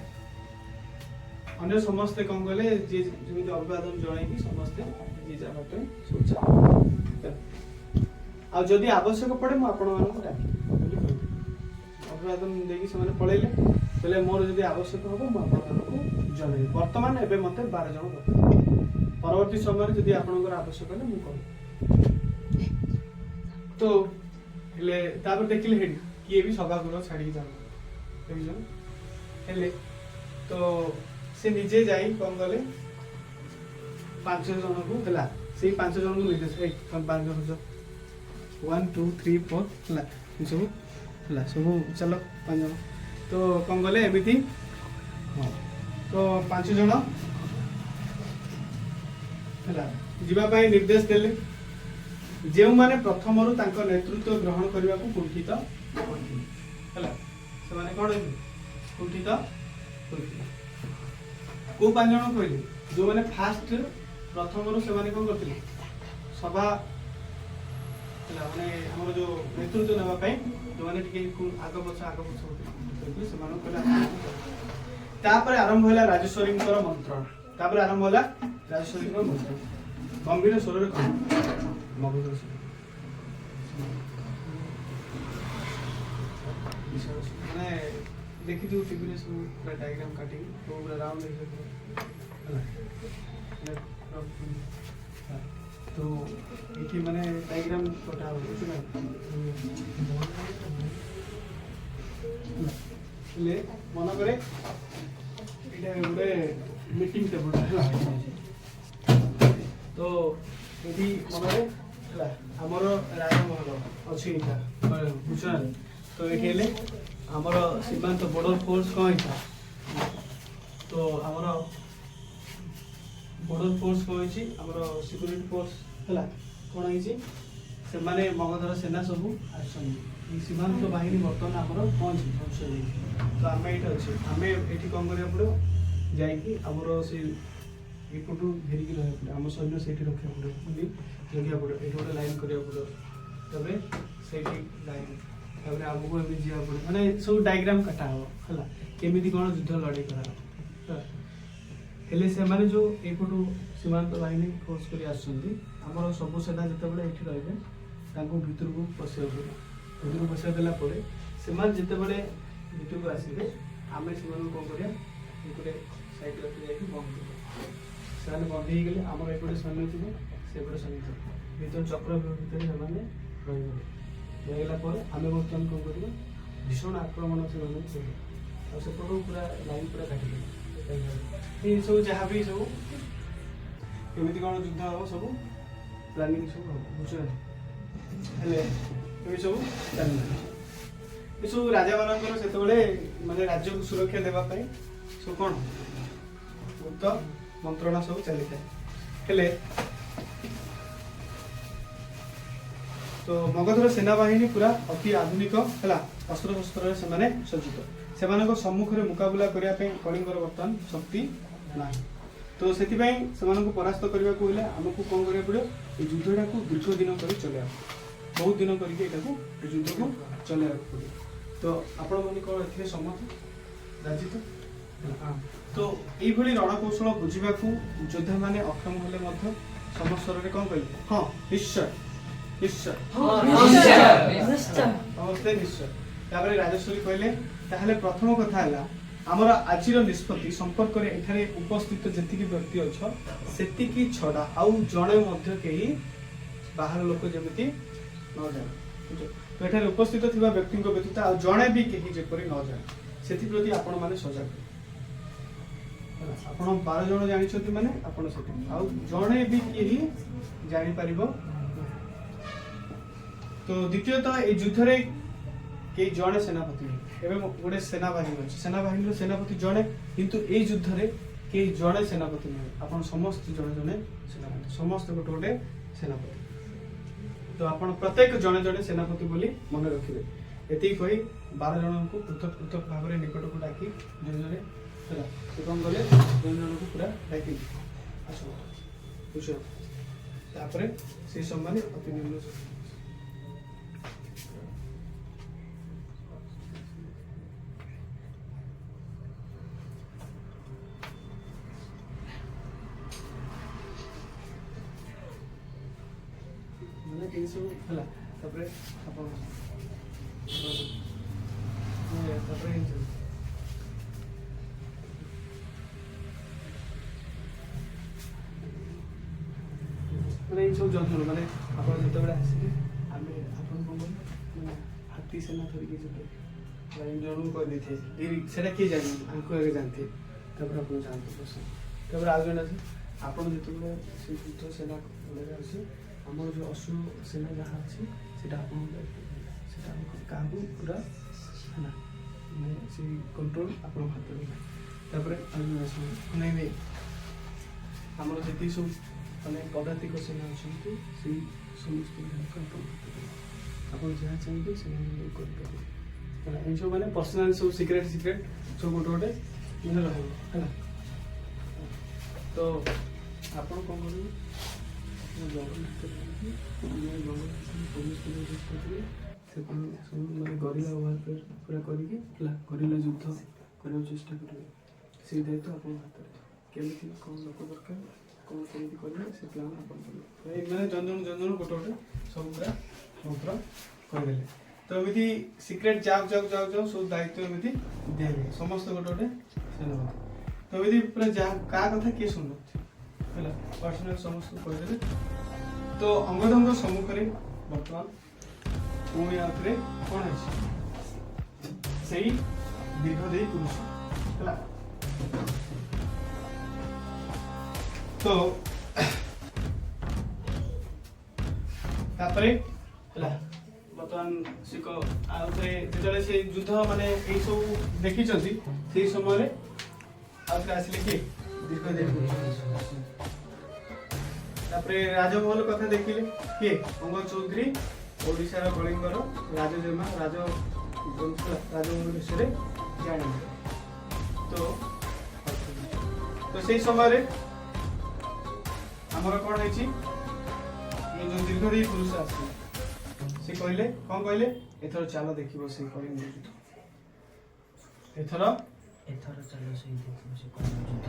A: ଅନ୍ୟ ସମସ୍ତେ କଣ କଲେ? ଯିଏ ଯେମିତି ଅଭିବାଦନ ଜଣାଇକି ସମସ୍ତେ ଯିଏ ଯାହା ବାଟରେ ସବୁ ଚାଲିଲେ। ଆଉ ଯଦି ଆବଶ୍ୟକ ପଡେ, ମୁଁ ଆପଣମାନଙ୍କୁ ଡାକିବି ବୋଲି କହିଲି। ଅଭିବାଦନ ଦେଇକି ସେମାନେ ପଳେଇଲେ। କହିଲେ, ମୋର ଯଦି ଆବଶ୍ୟକ ହବ, ମୁଁ ଆପଣମାନଙ୍କୁ ଜଣାଇବି। ବର୍ତ୍ତମାନ ଏବେ ମତେ 12 ଜଣ ଦରକାର। ପରବର୍ତ୍ତୀ ସମୟରେ ଯଦି ଆପଣଙ୍କର ଆବଶ୍ୟକ ହେଲେ ମୁଁ କହିବି। ତ ହେଲେ ତାପରେ ଦେଖିଲେ ହେଠି କିଏ ବି ସଭାଗୃହ ଛାଡ଼ିକି ଯାଉନି, ଦେଖିଛନ୍ତି। ହେଲେ ତ ସେ ନିଜେ ଯାଇ କ'ଣ କଲେ, 5 ଜଣଙ୍କୁ ହେଲା, ସେଇ 5 ଜଣଙ୍କୁ ନିର୍ଦ୍ଦେଶ, ଏଇ ତମେ 5 ଜଣ ଯାଅ, 1 2 3 4 ହେଲା, ଏ ସବୁ ହେଲା, ସବୁ ଚାଲ 5 ଜଣ। ତ କ'ଣ କଲେ ଏମିତି, ହଁ, ତ 5 ଜଣ ହେଲା ଯିବା ପାଇଁ ନିର୍ଦ୍ଦେଶ ଦେଲେ, ଯେଉଁମାନେ ପ୍ରଥମରୁ ତାଙ୍କ ନେତୃତ୍ୱ ଗ୍ରହଣ କରିବାକୁ କୁଣ୍ଠିତ ହୋଇଥିଲେ। ହେଲା, ସେମାନେ କ'ଣ ହେଇଥିଲେ? କୁଣ୍ଠିତ ହୋଇଥିଲେ। କୋଉ 5 ଜଣ କହିଲେ? ଯେଉଁମାନେ ଫାଷ୍ଟ ପ୍ରଥମରୁ ସେମାନେ କ'ଣ କରିଥିଲେ, ସଭା ହେଲା ମାନେ ଆମର ଯୋଉ ନେତୃତ୍ୱ ନେବା ପାଇଁ ଯେଉଁମାନେ ଟିକେ ଆଗ ପଛ ହଉଥିଲେ, ସେମାନଙ୍କୁ କହିଲେ ଆପଣ। ତାପରେ ଆରମ୍ଭ ହେଲା ରାଜେଶ୍ୱରୀଙ୍କର ମନ୍ତ୍ରଣା। ତାପରେ ଆରମ୍ଭ ହେଲା ରାଜେଶ୍ୱରୀଙ୍କର ମନ୍ତ୍ରଣା। ଗମ୍ଭୀର ସ୍ୱରରେ କହିଲେ, ମଗଧର ସ୍ୱର। ମାନେ ଦେଖିଥିବୁ ଟିଭିରେ ସବୁ ପୁରା ଡାଇଗ୍ରାମ କାଟିକି ସବୁ ପୁରା ରାଉଣ୍ଡ ହେଇକି ହେଲା, ମାନେ ତ ଏଠି ମାନେ ଡାଇଗ୍ରାମ କଟା ହବ, ବୁଝିଲ? ହେଲେ ମନେକରେ ଏଇଟା ଗୋଟେ ମିଟିଂ ଟେବୁଲଟା ହେଲା, ତ ଏଠି ମନରେ ହେଲା ଆମର ରାଜମହଲ ଅଛି ଏଇଟା, ବୁଝୁଛ ନା? ତ ଏଠି ହେଲେ ଆମର ସୀମାନ୍ତ ବର୍ଡର ଫୋର୍ସ କ'ଣ ହେଇଥିଲା, ତ ଆମର ବର୍ଡର ଫୋର୍ସ କ'ଣ ହେଇଛି, ଆମର ସିକ୍ୟୁରିଟି ଫୋର୍ସ ହେଲା କ'ଣ ହେଇଛି, ସେମାନେ ମଗଧର ସେନା ସବୁ ଆସିଛନ୍ତି। ଏଇ ସୀମାନ୍ତ ବାହିନୀ ବର୍ତ୍ତମାନ ଆମର କ'ଣ ହେଇଛି, ଧ୍ୱଂସ ହେଇଯାଇଛି। ତ ଆମେ ଏଇଠି ଅଛେ, ଆମେ ଏଠି କ'ଣ କରିବାକୁ ପଡ଼ିବ, ଯାଇକି ଆମର ସେ ଏପଟୁ ଘେରିକି ରହିବାକୁ ପଡ଼ିବ, ଆମ ସୈନ୍ୟ ସେଇଠି ରଖିବାକୁ ପଡ଼ିବ, ଏମିତି ଜଗିବାକୁ ପଡ଼ିବ, ଏଇଠି ଗୋଟେ ଲାଇନ୍ କରିବାକୁ ପଡ଼ିବ, ତାପରେ ସେଇଠି ଲାଇନ୍, ତାପରେ ଆମକୁ ଏମିତି ଯିବାକୁ ପଡ଼ିବ, ମାନେ ସବୁ ଡାଇଗ୍ରାମ କାଟା ହବ ହେଲା, କେମିତି କ'ଣ ଯୁଦ୍ଧ ଲଢ଼େଇ କରାହବ ହେଲା। ହେଲେ ସେମାନେ ଯେଉଁ ଏଇପଟୁ ସୀମାନ୍ତ ବାହିନୀ ଫୋର୍ସ କରି ଆସୁଛନ୍ତି, ଆମର ସବୁ ସେନା ଯେତେବେଳେ ଏଇଠି ରହିବେ ତାଙ୍କୁ ଭିତରକୁ ପଶିବାକୁ ପଡ଼ିବ। ଭିତରକୁ ପଶିବାକୁ ଦେଲା ପରେ ସେମାନେ ଯେତେବେଳେ ଭିତରକୁ ଆସିବେ, ଆମେ ସେମାନଙ୍କୁ କ'ଣ କରିବା, ଏପଟେ ସାଇଡ଼୍ ରଖି ଯାଇକି ବନ୍ଦ କରିବା। ସେମାନେ ବନ୍ଦୀ ହେଇଗଲେ ଆମର ଏପଟେ ସୈନ୍ୟ ଥିବ, ସେପଟେ ସୈନ୍ୟ ଥିବ, ଭିତରେ ଚକ୍ରବ୍ୟୁହ ଭିତରେ ସେମାନେ ରହିଗଲେ। ରହିଗଲା ପରେ ଆମେ ବର୍ତ୍ତମାନ କ'ଣ କରିବା, ଭୀଷଣ ଆକ୍ରମଣ ସେମାନଙ୍କୁ କରିବା, ଆଉ ସେପଟକୁ ପୁରା ଲାଇନ୍ ପୁରା କାଟିଦେବା। ଏଇ ସବୁ ଯାହା ବି ସବୁ କେମିତି କ'ଣ ଯୁଦ୍ଧ ହବ ସବୁ ପ୍ଲାନିଂ ସବୁ ହବ, ବୁଝୁଛ? ହେଲେ ଏମିତି ସବୁ ପ୍ଲାନିଂ ଏସବୁ ରାଜାମାନଙ୍କର ସେତେବେଳେ ମାନେ ରାଜ୍ୟକୁ ସୁରକ୍ଷା ଦେବା ପାଇଁ ସବୁ କ'ଣ ଗୁପ୍ତ ମନ୍ତ୍ରଣା ସବୁ ଚାଲିଥାଏ। ହେଲେ ତ ମଗଧର ସେନାବାହିନୀ ପୁରା ଅତି ଆଧୁନିକ ହେଲା, ଅସ୍ତ୍ରଶସ୍ତ୍ରରେ ସେମାନେ ସଜ୍ଜିତ। ସେମାନଙ୍କ ସମ୍ମୁଖରେ ମୁକାବିଲା କରିବା ପାଇଁ କଳିଙ୍ଗର ବର୍ତ୍ତମାନ ଶକ୍ତି ନାହିଁ। ତ ସେଥିପାଇଁ ସେମାନଙ୍କୁ ପରାସ୍ତ କରିବାକୁ ହେଲେ ଆମକୁ କ'ଣ କରିବାକୁ ପଡ଼ିବ, ଏଇ ଯୁଦ୍ଧଟାକୁ ଦୀର୍ଘ ଦିନ କରି ଚଲେଇବାକୁ ପଡ଼ିବ, ବହୁତ ଦିନ କରିକି ଏଇଟାକୁ ଏ ଯୁଦ୍ଧକୁ ଚଲେଇବାକୁ ପଡ଼ିବ। ତ ଆପଣମାନେ କ'ଣ ଏଥିରେ ସମ୍ମତ, ରାଜି ତ? ତ ଏଇଭଳି ରଣକୌଶଳ ବୁଝିବାକୁ ଯୋଦ୍ଧାମାନେ ଅକ୍ଷମ ହେଲେ ମଧ୍ୟ ସମସ୍ତରରେ କ'ଣ କହିଲେ, ହଁ ନିଶ୍ଚୟ ନିଶ୍ଚୟ ସମସ୍ତେ ନିଶ୍ଚୟ। ତାପରେ ରାଜେଶ୍ୱରୀ କହିଲେ, ତାହେଲେ ପ୍ରଥମ କଥା ହେଲା ଆମର ଆଜିର ନିଷ୍ପତ୍ତି ସମ୍ପର୍କରେ ଏଠାରେ ଉପସ୍ଥିତ ଯେତିକି ବ୍ୟକ୍ତି ଅଛ ସେତିକି ଛଡ଼ା ଆଉ ଜଣେ ମଧ୍ୟ କେହି ବାହାର ଲୋକ ଯେମିତି ନ ଜାଣେ। ତ ଏଠାରେ ଉପସ୍ଥିତ ଥିବା ବ୍ୟକ୍ତିଙ୍କ ବ୍ୟତୀତ ଆଉ ଜଣେ ବି କେହି ଯେପରି ନ ଜାଣେ, ସେଥିପ୍ରତି ଆପଣମାନେ ସଜାଗ। ଆପଣ 12 ଜଣ ଜାଣିଛନ୍ତି ମାନେ ଆପଣ ସେଠି ଆଉ ଜଣେ ବି କେହି ଜାଣିପାରିବ। ତ ଦ୍ୱିତୀୟତଃ ଏଇ ଯୁଦ୍ଧରେ କେହି ଜଣେ ସେନାପତି ନୁହେଁ, ଏବେ ଗୋଟେ ସେନାବାହିନୀ ଅଛି, ସେନାବାହିନୀର ସେନାପତି ଜଣେ, କିନ୍ତୁ ଏଇ ଯୁଦ୍ଧରେ କେହି ଜଣେ ସେନାପତି ନୁହେଁ, ଆପଣ ସମସ୍ତେ ଜଣେ ଜଣେ ସେନାପତି, ସମସ୍ତେ ଗୋଟେ ଗୋଟେ ସେନାପତି। ତ ଆପଣ ପ୍ରତ୍ୟେକ ଜଣେ ଜଣେ ସେନାପତି ବୋଲି ମନେ ରଖିବେ। ଏତିକି କହି 12 ଜଣଙ୍କୁ ପୃଥକ ପୃଥକ ଭାବରେ ନିକଟକୁ ଡାକି ଜଣେ ଜଣେ ହେଲା ସେ କ'ଣ କଲେ, ଜଣେ ଜଣକୁ ପୁରା ଡାକିଲେ ଆସ ବୁଝ। ତାପରେ ସେଇ ସମୟରେ ଅତି ନିମ୍ନ ମାନେ ଏଇସବୁ ହେଲା। ତାପରେ ଆପଣ ତାପରେ ଏମିତି ମାନେ ଏଇ ସବୁ ଯନ୍ତ୍ରଣା ମାନେ ଆପଣ ଯେତେବେଳେ ଆସିଲେ ଆମେ ଆପଣ କ'ଣ କରିବେ, ମାନେ ହାତୀ ସେନା ଧରିକି ଯିବେ। ହେଲା, ଏମିତି ଜଣଙ୍କୁ କହିଦେଇଥିବେ। ଏଇ ସେଇଟା କିଏ ଜାଣିନି, ଆଙ୍କୁ ଆଗେ ଜାଣିଥିବେ, ତାପରେ ଆପଣ ଯାଆନ୍ତୁ ବସ। ତାପରେ ଆଉ ଜଣେ ଅଛି, ଆପଣ ଯେତେବେଳେ ସେ ଯୁଦ୍ଧ ସେନା ଗୁଡ଼ାକ ଅଛି, ଆମର ଯେଉଁ ଅସୁର ସେନା ଯାହା ଅଛି, ସେଇଟା ଆପଣଙ୍କ ଦାୟିତ୍ୱ। ସେଇଟା ଆମକୁ କାହାକୁ ପୁରା ହେଲା ମାନେ ସେଇ କଣ୍ଟ୍ରୋଲ ଆପଣଙ୍କ ହାତରେ ରହିଲା। ତାପରେ ଆଉ ଜଣେ ଅଛନ୍ତି, ନାଇଁ ନାଇଁ, ଆମର ଯେତିକି ସବୁ ମାନେ ପଦାତିକ ସେନା ଅଛନ୍ତି, ସେଇ ସମସ୍ତ ଦାୟିତ୍ୱ ଆପଣଙ୍କ ହାତରେ ରହିଲା। ଆପଣ ଯାହା ଚାହିଁବେ ସେମାନେ କରିପାରିବେ। ହେଲା, ଏମିତି ସବୁ ମାନେ ପର୍ସନାଲ ସବୁ ସିକ୍ରେଟ୍ ସିକ୍ରେଟ୍ ସବୁ ଗୋଟେ ଗୋଟେ ମାନେ ରହିବ। ହେଲା, ତ ଆପଣ କ'ଣ କରିବେ? ଆପଣ ଜଙ୍ଗଲ ଭିତରେ ରହିକି, ମାନେ ଜଙ୍ଗଲ ଭିତରେ ପ୍ରବେଶ କରିବାକୁ ଚେଷ୍ଟା କରିବେ। ସେପଟେ ସବୁ ମାନେ ଗରିଲା ୱାରଫେୟାର ପୁରା କରିକି, ହେଲା, ଗରିଲା ଯୁଦ୍ଧ କରିବାକୁ ଚେଷ୍ଟା କରିବେ। ସେଇ ଦାୟିତ୍ୱ ଆପଣଙ୍କ ହାତରେ। କେମିତି କ'ଣ ଲୋକ ଦରକାର, କ'ଣ କେମିତି କରିବେ, ସେ ପ୍ଲାନ୍ ଆପଣ କରିବେ। ଏଇ ମାନେ ଜଣ ଜଣ ଜଣ ଜଣ ଗୋଟେ ଗୋଟେ ସବୁ ପୁରା ମନ୍ତ୍ର କହିଦେଲେ। ତ ଏମିତି ସିକ୍ରେଟ୍ ଯାଉ ଯାଉ ଯାଉ ଯାଉ ସବୁ ଦାୟିତ୍ୱ ଏମିତି ଦିଆଗଲା ସମସ୍ତେ ଗୋଟେ ଗୋଟେ ସେନାପତି। ତ ଏମିତି ପୁରା ଯାହା କାହା କଥା କିଏ ଶୁଣୁନଥିବେ। ହେଲା, ପର୍ସନାଲ ସମସ୍ତଙ୍କୁ କହିଦେଲେ। ତ ଅଙ୍ଗଦଙ୍କ ସମ୍ମୁଖରେ ବର୍ତ୍ତମାନ ପୁଣି ଆଉଥରେ କ'ଣ ହେଇଛି? ସେଇ ଦୀର୍ଘଦେହୀ ପୁରୁଷ। ହେଲା, ତ ତାପରେ ହେଲା ବର୍ତ୍ତମାନ ସେ ଆଉ ଥରେ ଯେତେବେଳେ ସେ ଯୁଦ୍ଧ ମାନେ ଏଇ ସବୁ ଦେଖିଛନ୍ତି, ସେଇ ସମୟରେ ଆଉ ଥରେ ଆସିଲେ କିଏ? ଦୀର୍ଘଦେହୀ ପୁରୁଷ। ତାପରେ ରାଜମହଲ କଥା ଦେଖିଲେ କିଏ? ଅଙ୍ଗ ଚୌଧୁରୀ ଓଡ଼ିଶାର କଳିଙ୍ଗର ରାଜଜେମା ରାଜ ରାଜମହଲ ବିଷୟରେ ଜାଣିଲେ। ତ ସେଇ ସମୟରେ ଆମର କ'ଣ ହେଇଛି? ଏ ଯୋଉ ଦୀର୍ଘଦେହୀ ପୁରୁଷ ଆସିଲେ, ସେ କହିଲେ, କ'ଣ କହିଲେ? ଏଥର ଚାଲ ଦେଖିବ ସେଇ କଳିଙ୍ଗ ଯୁଦ୍ଧ। ଏଥର
C: ଏଥର ଚାଲ ସେଇ ଦେଖିବ ସେ କଳିଙ୍ଗ ଯୁଦ୍ଧ।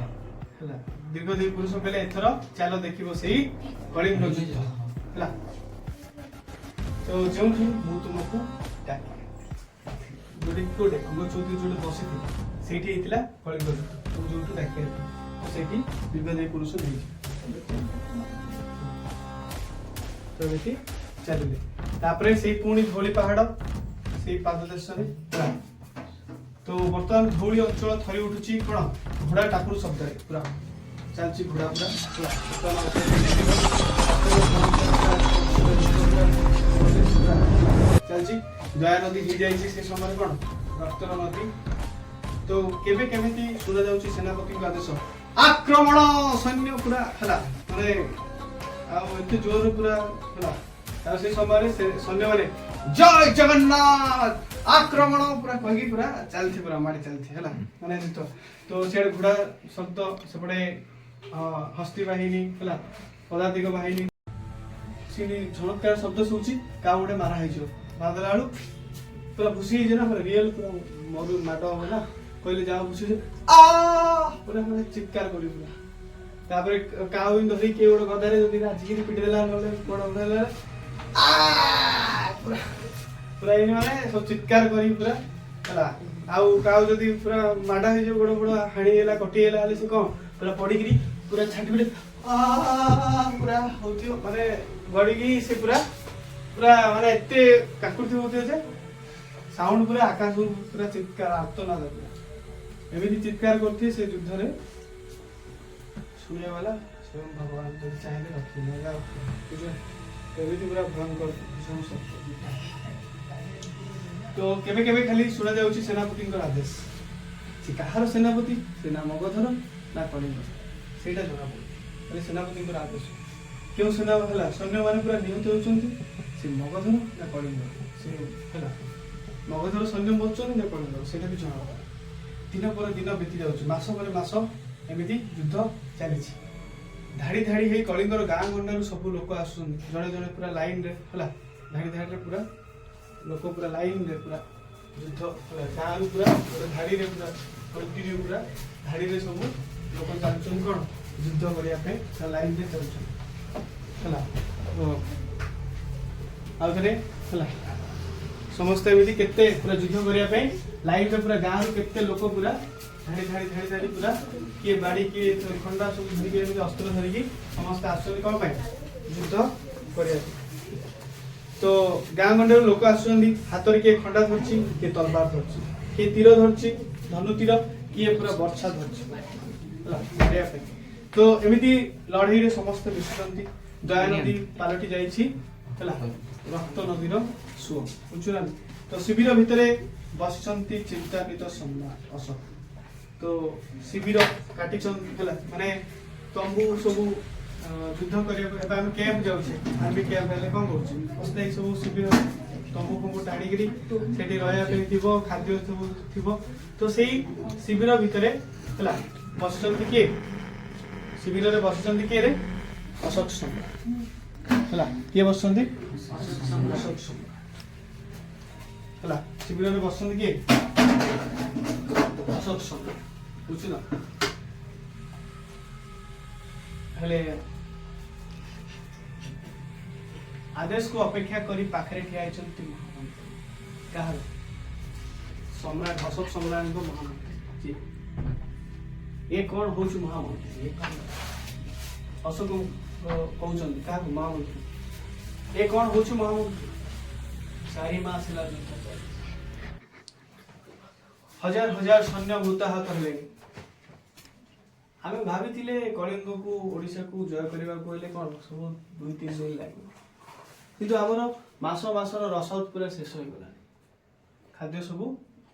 A: ହେଲା, ଦୀର୍ଘଦେହୀ ପୁରୁଷ କହିଲେ, ଏଥର ଚାଲ ଦେଖିବ ସେଇ କଳିଙ୍ଗ ଯୁଦ୍ଧ। ହେଲା, ତ ଯେଉଁଠି ମୁଁ ତୁମକୁ ଡାକିବି, ଯୋଉଠି କୋଉଠି ଅଙ୍ଗ ଚୌଧୁରୀ ଯୋଉଠି ବସିଥିଲେ, ସେଇଠି ହେଇଥିଲା କଳିଙ୍ଗ ଯୁଦ୍ଧ। ମୁଁ ଯୋଉଠୁ ଡାକିବାକୁ, ତ ସେଇଠି ଦୀର୍ଘଦେହୀ ପୁରୁଷ ନେଇଛି। ତ ଏମିତି ଚାଲିଲେ। ତାପରେ ସେଇ ପୁଣି ଧଉଳି ପାହାଡ ସେଇ ପାଦଦେଶରେ। ହେଲା, ତ ବର୍ତ୍ତମାନ ଧଉଳି ଅଞ୍ଚଳ ଥରି ଉଠୁଛି କ'ଣ? ଘୋଡ଼ା ଟାପୁର ଶବ୍ଦରେ ପୁରା ଚାଲିଛି ଘୋଡ଼ା ପୁରା। ହେଲା, ବର୍ତ୍ତମାନ ଆଉ ଥରେ ଚାଲିଛି। ଦୟା ନଦୀ ହେଇଯାଇଛି ସେ ସମୟରେ କ'ଣ? ରକ୍ତର ନଦୀ। ତ କେବେ କେମିତି ଶୁଣାଯାଉଛି ସେନାପତିଙ୍କ ଆଦେଶ, ଆକ୍ରମଣ! ସୈନ୍ୟ ପୁରା ହେଲା ମାନେ ଆଉ ଏତେ ଜୋରରେ ପୁରା ହେଲା। ଆଉ ସେଇ ସମୟରେ ସେ ସୈନ୍ୟମାନେ ଜୟ ଜଗନ୍ନାଥ, ଆକ୍ରମଣ ପୁରା କହିକି ପୁରା ଚାଲିଛି, ପୁରା ମାଡ଼ି ଚାଲିଛି। ହେଲା, ମାନେ ଯୁଦ୍ଧ ତ ସିଆଡ଼େ ଘୋଡ଼ା ଶବ୍ଦ, ସେପଟେ ହସ୍ତି ବାହିନୀ, ହେଲା, ପଦାତିକ ବାହିନୀ, ସେଠି ଝଣତ୍କାର ଶବ୍ଦ ଶୁଭୁଛି। କାହା ଗୋଟେ ମାରା ହେଇଯିବ, ମାରିଦେଲା ବେଳୁ ପୁରା ଭୁସି ହେଇଯିବ ନା, ପୁରା ରିଏଲ ପୁରା ମରୁ ମାଡ଼ ହବ ନା। କହିଲେ ଯାହା ଭୁସି ଆ ପୁରା ମାନେ ଚିତ୍କାର କରି ପୁରା। ତାପରେ କାଉ ଧରି କିଏ ଗୋଟେ ଗଦାରେ ଯଦି ରାଜିକିରି ପିଟି ଦେଲା, ନହେଲେ କଣ ହେଲା, ଆ ପୁରା ପୁରା ଏଇନି ମାନେ ସବୁ ଚିତ୍କାର କରିକି ପୁରା। ହେଲା, ଆଉ କାଉ ଯଦି ପୁରା ମାଡ଼ ହେଇଯିବ, ଗୋଡ଼ ଫୋଡ଼ ହାଣି ହେଲା, କଟି ହେଲା, ହେଲେ ସେ କଣ ପୁରା ପଡିକିରି ପୁରା ଛାଟି ପିଟି ଆ ପୁରା ହଉଥିବ, ମାନେ ଗଡ଼ିକି ସେ ପୁରା ପୁରା ମାନେ ଏତେ କାକୁତି ହଉଥିବ ଯେ ସାଉଣ୍ଡ ପୁରା ଆକାଶକୁ ପୁରା ଚିତ୍କାର, ଆର୍ତ୍ତନାଦ ପୁରା ଏମିତି ଚିତ୍କାର କରୁଥିବେ ସେ ଯୁଦ୍ଧରେ। ଶୁଣିବା ବାଲା ସ୍ୱୟଂ ଭଗବାନ ଯଦି ଚାହିଁଲେ ରଖିବେ, ନହେଲେ ଆଉ ବୁଝିଲେ? ଏମିତି ପୁରା ଭୟଙ୍କର ଭୀଷଣ ଶବ୍ଦ ଯୁଦ୍ଧ। ତ କେବେ କେବେ ଖାଲି ଶୁଣାଯାଉଛି ସେନାପତିଙ୍କର ଆଦେଶ। ସେ କାହାର ସେନାପତି, ସେ ନା ମଗଧର ନା କଳିଙ୍ଗ, ସେଇଟା ଜଣା ପଡୁଛି। ଖାଲି ସେନାପତିଙ୍କର ଆଦେଶ। କେଉଁ ସେନା ହେଲା, ସୈନ୍ୟମାନେ ପୁରା ନିହତ ହେଉଛନ୍ତି, ସେ ମଗଧର ନା କଳିଙ୍ଗ, ସେ ହେଲା ମଗଧର ସୈନ୍ୟ ମରୁଛନ୍ତି ନା କଳିଙ୍ଗର, ସେଇଟା ବି ଜଣା ପଡୁନି। ଦିନ ପରେ ଦିନ ବିତି ଯାଉଛି, ମାସ ପରେ ମାସ ଏମିତି ଯୁଦ୍ଧ ଚାଲିଛି। ଧାଡ଼ି ଧାଡ଼ି ହେଇ କଳିଙ୍ଗର ଗାଁ ଗଣ୍ଡାରୁ ସବୁ ଲୋକ ଆସୁଛନ୍ତି, ଜଣେ ଜଣେ ପୁରା ଲାଇନରେ। ହେଲା, ଧାଡ଼ି ଧାଡ଼ିରେ ପୁରା ଲୋକ ପୁରା ଲାଇନରେ ପୁରା ଯୁଦ୍ଧ ହେଲା। ଗାଁରୁ ପୁରା ଗୋଟେ ଧାଡ଼ିରେ ପୁରା କଣ୍ଟିନ୍ୟୁ ପୁରା ଧାଡ଼ିରେ ସବୁ ଲୋକ ଚାଲୁଛନ୍ତି। କ'ଣ? ଯୁଦ୍ଧ କରିବା ପାଇଁ ପୁରା ଲାଇନରେ ଚାଲୁଛନ୍ତି। ହେଲା, ତ ଆଉ ଥରେ ହେଲା ସମସ୍ତେ ଏମିତି କେତେ ପୁରା ଯୁଦ୍ଧ କରିବା ପାଇଁ ଲାଇନରେ ପୁରା ଗାଁରୁ କେତେ ଲୋକ ପୁରା ଧାଡ଼ି ଧାଡ଼ି ଧାଡ଼ି ଧାଡ଼ି ପୁରା, କିଏ ବାଡ଼ି, କିଏ ଖଣ୍ଡା ସବୁ ଧରିକି, ଏମିତି ଅସ୍ତ୍ର ଧରିକି ସମସ୍ତେ ଆସୁଛନ୍ତି। କ'ଣ ପାଇଁ? ଯୁଦ୍ଧ କରିବାକୁ। ତ ଗାଁ ଗଣ୍ଡାରୁ ଲୋକ ଆସୁଛନ୍ତି, ହାତରେ କିଏ ଖଣ୍ଡା ଧରିଛି, କିଏ ତଲବାର ଧରିଛି, କିଏ ତୀର ଧରିଛି, ଧନୁ ତୀର, କିଏ ପୁରା ବର୍ଚ୍ଛା ଧରିଛି, ହେଲା, ମାରିବା ପାଇଁ। ତ ଏମିତି ଲଢେଇରେ ସମସ୍ତେ ମିଶୁଛନ୍ତି। ଦୟା ନଦୀ ପାଲଟି ଯାଇଛି, ହେଲା, ରକ୍ତ ନଦୀର ସୁଅ, ବୁଝୁଛୁ ନା? ତ ଶିବିର ଭିତରେ ବସିଛନ୍ତି ଚିନ୍ତାନ୍ୱିତ ସମ୍ରାଟ ଅଶୋକ। ତ ଶିବିର କାଟିଛନ୍ତି, ହେଲା, ମାନେ ତମ୍ବୁ ସବୁ ଯୁଦ୍ଧ କରିବାକୁ। ଏବେ ଆମେ କ୍ୟାମ୍ପ ଯାଉଛେ, ଆର୍ମି କ୍ୟାମ୍ପ ହେଲେ କଣ କରୁଛେ? ଅସ୍ଥାୟୀ ସବୁ ଶିବିର, ତମ୍ବୁ ଫମ୍ବୁ ଟାଣିକିରି ସେଠି ରହିବା ପାଇଁ ଥିବ, ଖାଦ୍ୟ ସବୁ ଥିବ। ତ ସେଇ ଶିବିର ଭିତରେ, ହେଲା, ବସିଛନ୍ତି କିଏ? ଶିବିରରେ ବସିଛନ୍ତି କିଏ ରେ? ଅଶୋକ ସମ୍ରାଟ। ହେଲା, କିଏ ବସିଛନ୍ତି? ଅଶୋକ ସମ୍ରାଟ। ହେଲା, ଶିବିରରେ ବସିଛନ୍ତି କିଏ? ଅଶୋକ ସମ୍ରାଟ, ବୁଝୁଛ? ହେଲେ ଆଦେଶକୁ ଅପେକ୍ଷା କରି ପାଖରେ ଠିଆ ହେଇଛନ୍ତି ମହାମନ୍ତ୍ରୀ। କାହାର? ସମ୍ରାଟ ଅଶୋକ ସମ୍ରାଟଙ୍କ ମହାମନ୍ତ୍ରୀ ଯିଏ। ଏ କଣ ହଉଛି ମହାମନ୍ତ୍ରୀ, ଏ କଣ? ଅଶୋକ କହୁଛନ୍ତି କାହାକୁ? ମହାମନ୍ତ୍ରୀ। ଏ କଣ ହଉଛି ମହାମନ୍ତ୍ରୀ? 4 ମାସ ହେଲା ଯୁଦ୍ଧ ଚାଲିଛି, ହଜାର ହଜାର ସୈନ୍ୟ ମୃତାହତ ହେଲେଣି। ଆମେ ଭାବିଥିଲେ କଳିଙ୍ଗକୁ, ଓଡ଼ିଶାକୁ ଜୟ କରିବାକୁ ହେଲେ କଣ ସବୁ 2-3 ଦିନ ଲାଗିବ, କିନ୍ତୁ ଆମର ମାସ ମାସର ରସଦ ପୁରା ଶେଷ ହେଇଗଲାଣି, ଖାଦ୍ୟ ସବୁ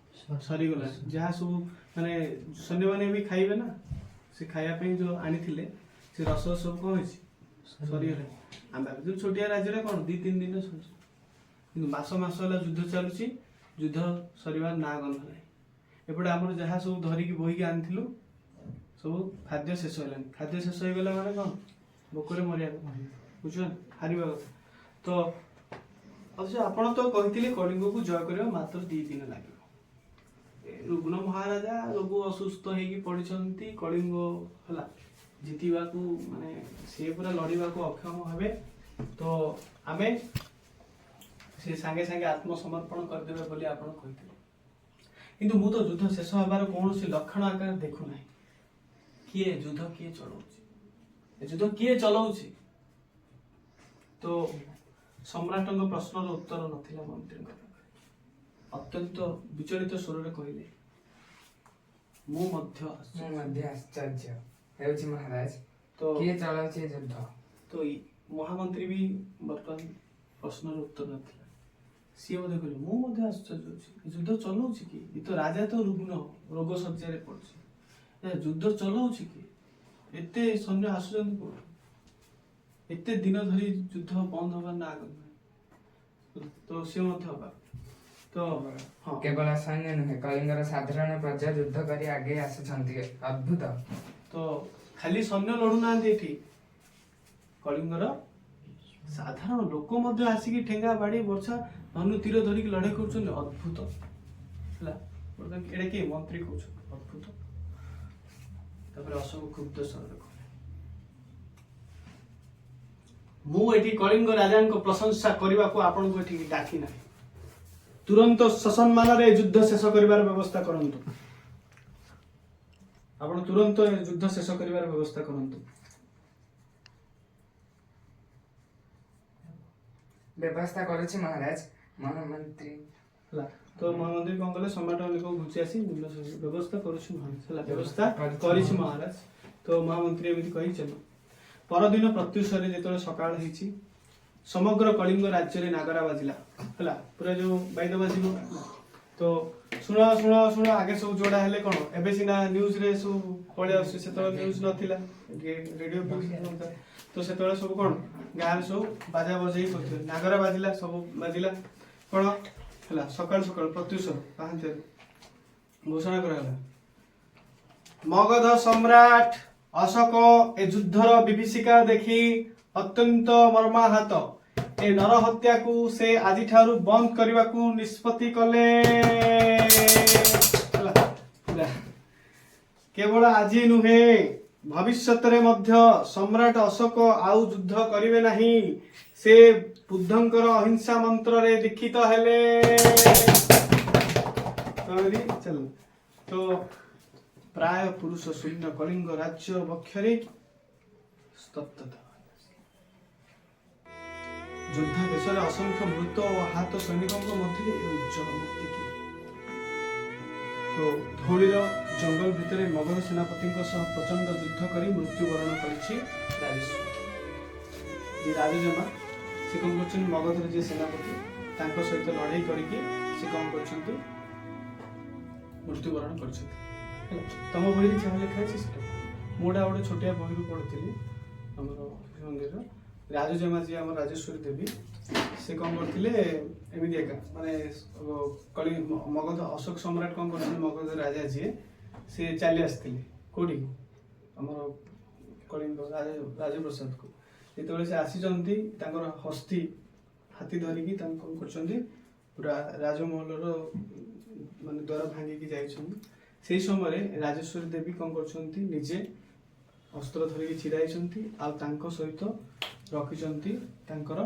A: ସରିଗଲାଣି। ଯାହା ସବୁ ମାନେ ସୈନ୍ୟମାନେ ବି ଖାଇବେ ନା, ସେ ଖାଇବା ପାଇଁ ଯୋଉ ଆଣିଥିଲେ ସେ ରସଦ ସବୁ କଣ ହେଇଛି? ସରିଗଲାଣି। ଆମେ ଭାବିଥିଲୁ ଛୋଟିଆ ରାଜ୍ୟରେ କଣ 2-3 ଦିନ ସରିଯିବ, କିନ୍ତୁ ମାସ ମାସ ହେଲା ଯୁଦ୍ଧ ଚାଲୁଛି, ଯୁଦ୍ଧ ସରିବାର ନାଁ ଗନ୍ଧ ନାହିଁ। ଏପଟେ ଆମର ଯାହା ସବୁ ଧରିକି ବୋହିକି ଆଣିଥିଲୁ ସବୁ ଖାଦ୍ୟ ଶେଷ ହେଲାଣି। ଖାଦ୍ୟ ଶେଷ ହେଇଗଲା ମାନେ କଣ? ଭୋକରେ ମରିବା କଥା, ବୁଝୁଛନ୍ତି? ହାରିବା କଥା। ତ ଅଥଚ ଆପଣ ତ କହିଥିଲେ କଳିଙ୍ଗକୁ ଜୟ କରିବା ମାତ୍ର 2 ଦିନ ଲାଗିବ। ଏ ରୁଗ୍ଣ ମହାରାଜା ରୋଗ ଅସୁସ୍ଥ ହେଇକି ପଡ଼ିଛନ୍ତି, କଳିଙ୍ଗ, ହେଲା, ଜିତିବାକୁ ମାନେ ସିଏ ପୁରା ଲଢ଼ିବାକୁ ଅକ୍ଷମ ହେବେ, ତ ଆମେ ସେ ସାଙ୍ଗେ ସାଙ୍ଗେ ଆତ୍ମସମର୍ପଣ କରିଦେବେ ବୋଲି ଆପଣ କହିଥିଲେ। କିନ୍ତୁ ମୁଁ ତ ଯୁଦ୍ଧ ଶେଷ ହେବାର କୌଣସି ଲକ୍ଷଣ ଆକାର ଦେଖୁନାହିଁ। କିଏ ଯୁଦ୍ଧ କିଏ ଚଲାଉଛି? ଏ ଯୁଦ୍ଧ କିଏ ଚଲାଉଛି? ତ ସମ୍ରାଟଙ୍କ ପ୍ରଶ୍ନର ଉତ୍ତର ନଥିଲା ମନ୍ତ୍ରୀଙ୍କ ପାଖରେ। ଅତ୍ୟନ୍ତ ବିଚଳିତ ସ୍ୱରରେ କହିଲେ, ମୁଁ ମଧ୍ୟ
B: ମୁଁ
A: ଆଶ୍ଚର୍ଯ୍ୟ।
B: ମଧ୍ୟ ଆଶ୍ଚର୍ଯ୍ୟ ହେଉଛି ମହାରାଜ।
A: ତ
B: କିଏ ଚଳାଉଛି ଏ ଯୁଦ୍ଧ?
A: ତ ଏଇ ମହାମନ୍ତ୍ରୀ ବି ବର୍ତ୍ତମାନ ପ୍ରଶ୍ନର ଉତ୍ତର ନଥିଲା। ସିଏ ମଧ୍ୟ କହିଲେ, ମୁଁ ମଧ୍ୟ ଆଶ୍ଚର୍ଯ୍ୟ ଅଛି। ଏ ଯୁଦ୍ଧ ଚଲାଉଛି କି? ଏ ତ ରାଜା ତ ରୁଗ୍ଣ, ରୋଗ ଶଯ୍ୟାରେ ପଡୁଛି। ଏ ଯୁଦ୍ଧ ଚଲାଉଛି କି? ଏତେ ସୈନ୍ୟ ଆସୁଛନ୍ତି କୋଉଠୁ? ଏତେ ଦିନ ଧରି ଯୁଦ୍ଧ ବନ୍ଦ ହବାର ନା ଆଗ ନାହିଁ। ତ ସିଏ ମଧ୍ୟ ଅବାକ୍। ତ ହଁ।
B: କେବଳ ସୈନ୍ୟ ନୁହେଁ, କଳିଙ୍ଗର ସାଧାରଣ ପ୍ରଜା ଯୁଦ୍ଧ କରି ଆଗେଇ ଆସୁଛନ୍ତି। ଅଦ୍ଭୁତ।
A: ତ ଖାଲି ସୈନ୍ୟ ଲଢୁନାହାନ୍ତି ଏଠି, କଳିଙ୍ଗର ସାଧାରଣ ଲୋକ ମଧ୍ୟ ଆସିକି ଠେଙ୍ଗା, ବାଡି, ବର୍ଚ୍ଛା, ଧନୁ, ତୀର ଧରିକି ଲଢେଇ କରୁଛନ୍ତି। ଅଦ୍ଭୁତ। ହେଲା, ବର୍ତ୍ତମାନ ଏଇଟା କିଏ? ମନ୍ତ୍ରୀ କହୁଛନ୍ତି ଅଦ୍ଭୁତ। ତାପରେ ଅଶୋକ କ୍ଷୁବ୍ଧ ସ୍ୱରରେ କହିଲେ, ମୁଁ ଏଠି କଳିଙ୍ଗ ରାଜାଙ୍କ ପ୍ରଶଂସା କରିବାକୁ ଆପଣଙ୍କୁ ଏଠିକି ଡାକି ନାହିଁ। ତୁରନ୍ତ ସସମ୍ମାନରେ ଯୁଦ୍ଧ ଶେଷ କରିବାର ବ୍ୟବସ୍ଥା କରନ୍ତୁ। ଆପଣ ତୁରନ୍ତ ଏ ଯୁଦ୍ଧ ଶେଷ କରିବାର ବ୍ୟବସ୍ଥା କରନ୍ତୁ।
B: ବ୍ୟବସ୍ଥା କରୁଛି ମହାରାଜ। ମହାମନ୍ତ୍ରୀ
A: ହେଲା, ତ ମହାମନ୍ତ୍ରୀ କଣ କଲେ? ସମ୍ରାଟ ନିକଟକୁ ଘୁଞ୍ଚି ଆସି ନିମ୍ନ ବ୍ୟବସ୍ଥା କରୁଛି ମହାରାଜ, ହେଲା, ବ୍ୟବସ୍ଥା କରିଛି ମହାରାଜ। ତ ମହାମନ୍ତ୍ରୀ ଏମିତି କହି ଚାଲ। ପରଦିନ ପ୍ରତ୍ୟୁଷରେ ଯେତେବେଳେ ସକାଳ ହେଇଛି, ସମଗ୍ର କଳିଙ୍ଗ ରାଜ୍ୟରେ ନାଗରା ବାଜିଲା। ହେଲା, ପୁରା ଯୋଉ ବାଇଦ ବାଜିବ, ହେଲା। ତ ଶୁଣ ଶୁଣ ଶୁଣ, ଆଗେ ସବୁ ଯୋଡା ହେଲେ କଣ, ଏବେ ସିନା ନ୍ୟୁଜ ରେ ସବୁ ପଳେଇ ଆସୁଛି, ସେତେବେଳେ ନ୍ୟୁଜ ନଥିଲା, ରେଡିଓ ନଥିଲା। ତ ସେତେବେଳେ ସବୁ କଣ ଗାଁରେ ସବୁ ବାଜା ବଜେଇ କରୁଥିଲେ। ନାଗରା ବାଜିଲା, ସବୁ ବାଜିଲା। କଣ ହେଲା? ସକାଳୁ ସକାଳୁ ପ୍ରତ୍ୟୁଷ ପାହାନ୍ତିଆରୁ ଘୋଷଣା କରାଗଲା, ମଗଧ ସମ୍ରାଟ ଅଶୋକ ଏ ଯୁଦ୍ଧର ବିଭୀଷିକା ଦେଖି ଅତ୍ୟନ୍ତ ମର୍ମାହତ। ଏ ନରହତ୍ୟାକୁ ସେ ଆଜିଠାରୁ ବନ୍ଦ କରିବାକୁ ନିଷ୍ପତ୍ତି କଲେ। ହେଲା, ପୁରା। କେବଳ ଆଜି ନୁହେଁ, ଭବିଷ୍ୟତରେ ମଧ୍ୟ ସମ୍ରାଟ ଅଶୋକ ଆଉ ଯୁଦ୍ଧ କରିବେ ନାହିଁ। ସେ ବୁଦ୍ଧଙ୍କର ଅହିଂସା ମନ୍ତ୍ରରେ ଦୀକ୍ଷିତ ହେଲେ। ତ ଏମିତି ଚାଲ। ତ ପ୍ରାୟ ପୁରୁଷ ଶୂନ୍ୟ କଳିଙ୍ଗ ରାଜ୍ୟ ବକ୍ଷରେ ସ୍ତବ୍ଧତା। ଯୋଦ୍ଧା ବେଶରେ ଅସଂଖ୍ୟ ମୃତ ଓ ଆହତ ସୈନିକଙ୍କ ମଧ୍ୟରେ ଏ ଉଜ୍ଜଳ ମୂର୍ତ୍ତି କିଏ? ତ ଧଉଳିର ଜଙ୍ଗଲ ଭିତରେ ମଗଧ ସେନାପତିଙ୍କ ସହ ପ୍ରଚଣ୍ଡ ଯୁଦ୍ଧ କରି ମୃତ୍ୟୁବରଣ କରିଛି ରାଜେଶ୍ୱରୀ। ଯିଏ ରାଜଜେମା, ସେ କଣ କରୁଛନ୍ତି? ମଗଧର ଯିଏ ସେନାପତି, ତାଙ୍କ ସହିତ ଲଢେଇ କରିକି ସେ କଣ କରୁଛନ୍ତି? ମୃତ୍ୟୁବରଣ କରିଛନ୍ତି। ହେଲା, ତମ ବହିରେ ଯାହା ଲେଖା ଅଛି ସେଟା। ମୁଁ ଗୋଟେ ଛୋଟିଆ ବହିରୁ ପଢୁଥିଲି। ଆମର ଶିଶୁ ମନ୍ଦିରର ରାଜଜେମା ଯିଏ, ଆମର ରାଜେଶ୍ୱରୀ ଦେବୀ, ସେ କଣ କରିଥିଲେ? ଏମିତି ଏକା ମାନେ କଳି ମଗଧ ଅଶୋକ ସମ୍ରାଟ କଣ କରୁଛନ୍ତି? ମଗଧ ରାଜା ଯିଏ, ସେ ଚାଲି ଆସିଥିଲେ କୋଉଠିକି? ଆମର କଳିଙ୍ଗ ରାଜପ୍ରସାଦକୁ। ଯେତେବେଳେ ସେ ଆସିଛନ୍ତି, ତାଙ୍କର ହସ୍ତି ହାତୀ ଧରିକି ତାଙ୍କୁ କଣ କରୁଛନ୍ତି? ପୁରା ରାଜମହଲର ମାନେ ଦ୍ୱାର ଭାଙ୍ଗିକି ଯାଇଛନ୍ତି। ସେଇ ସମୟରେ ରାଜେଶ୍ୱରୀ ଦେବୀ କଣ କରୁଛନ୍ତି? ନିଜେ ଅସ୍ତ୍ର ଧରିକି ଛିଡା ହେଇଛନ୍ତି ଆଉ ତାଙ୍କ ସହିତ ରଖିଛନ୍ତି ତାଙ୍କର,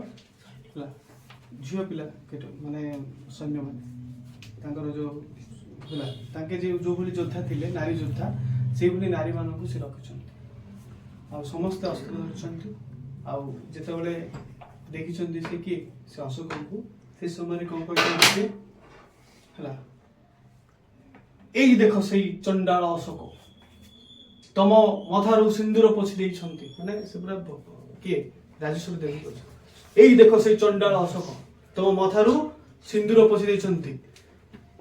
A: ହେଲା, ଝିଅ ପିଲା କେତେ ମାନେ ସୈନ୍ୟମାନେ ତାଙ୍କର ଯୋଉ, ହେଲା, ତାଙ୍କେ ଯେଉଁ ଯୋଉଭଳି ଯୋଦ୍ଧା ଥିଲେ, ନାରୀ ଯୋଦ୍ଧା, ସେଇଭଳି ନାରୀମାନଙ୍କୁ ସେ ରଖିଛନ୍ତି ଆଉ ସମସ୍ତେ ଅସ୍ତ୍ର ଧରିଛନ୍ତି। ଆଉ ଯେତେବେଳେ ଦେଖିଛନ୍ତି ସେ କିଏ, ସେ ଅଶୋକଙ୍କୁ, ସେ ସମୟରେ କଣ କହିଛନ୍ତି ସେ? ହେଲା, "ଏଇ ଦେଖ ସେଇ ଚଣ୍ଡାଳ ଅଶୋକ, ତମ ମଥାରୁ ସିନ୍ଦୁର ପୋଛି ଦେଇଛନ୍ତି।" ମାନେ ସେ ପୁରା କିଏ? ରାଜେଶ୍ୱରୀ ଦେବୀ କହିଛନ୍ତି, "ଏଇ ଦେଖ ସେଇ ଚଣ୍ଡାଳ ଅଶୋକ, ତମ ମଥାରୁ ସିନ୍ଦୁର ପୋଛି ଦେଇଛନ୍ତି।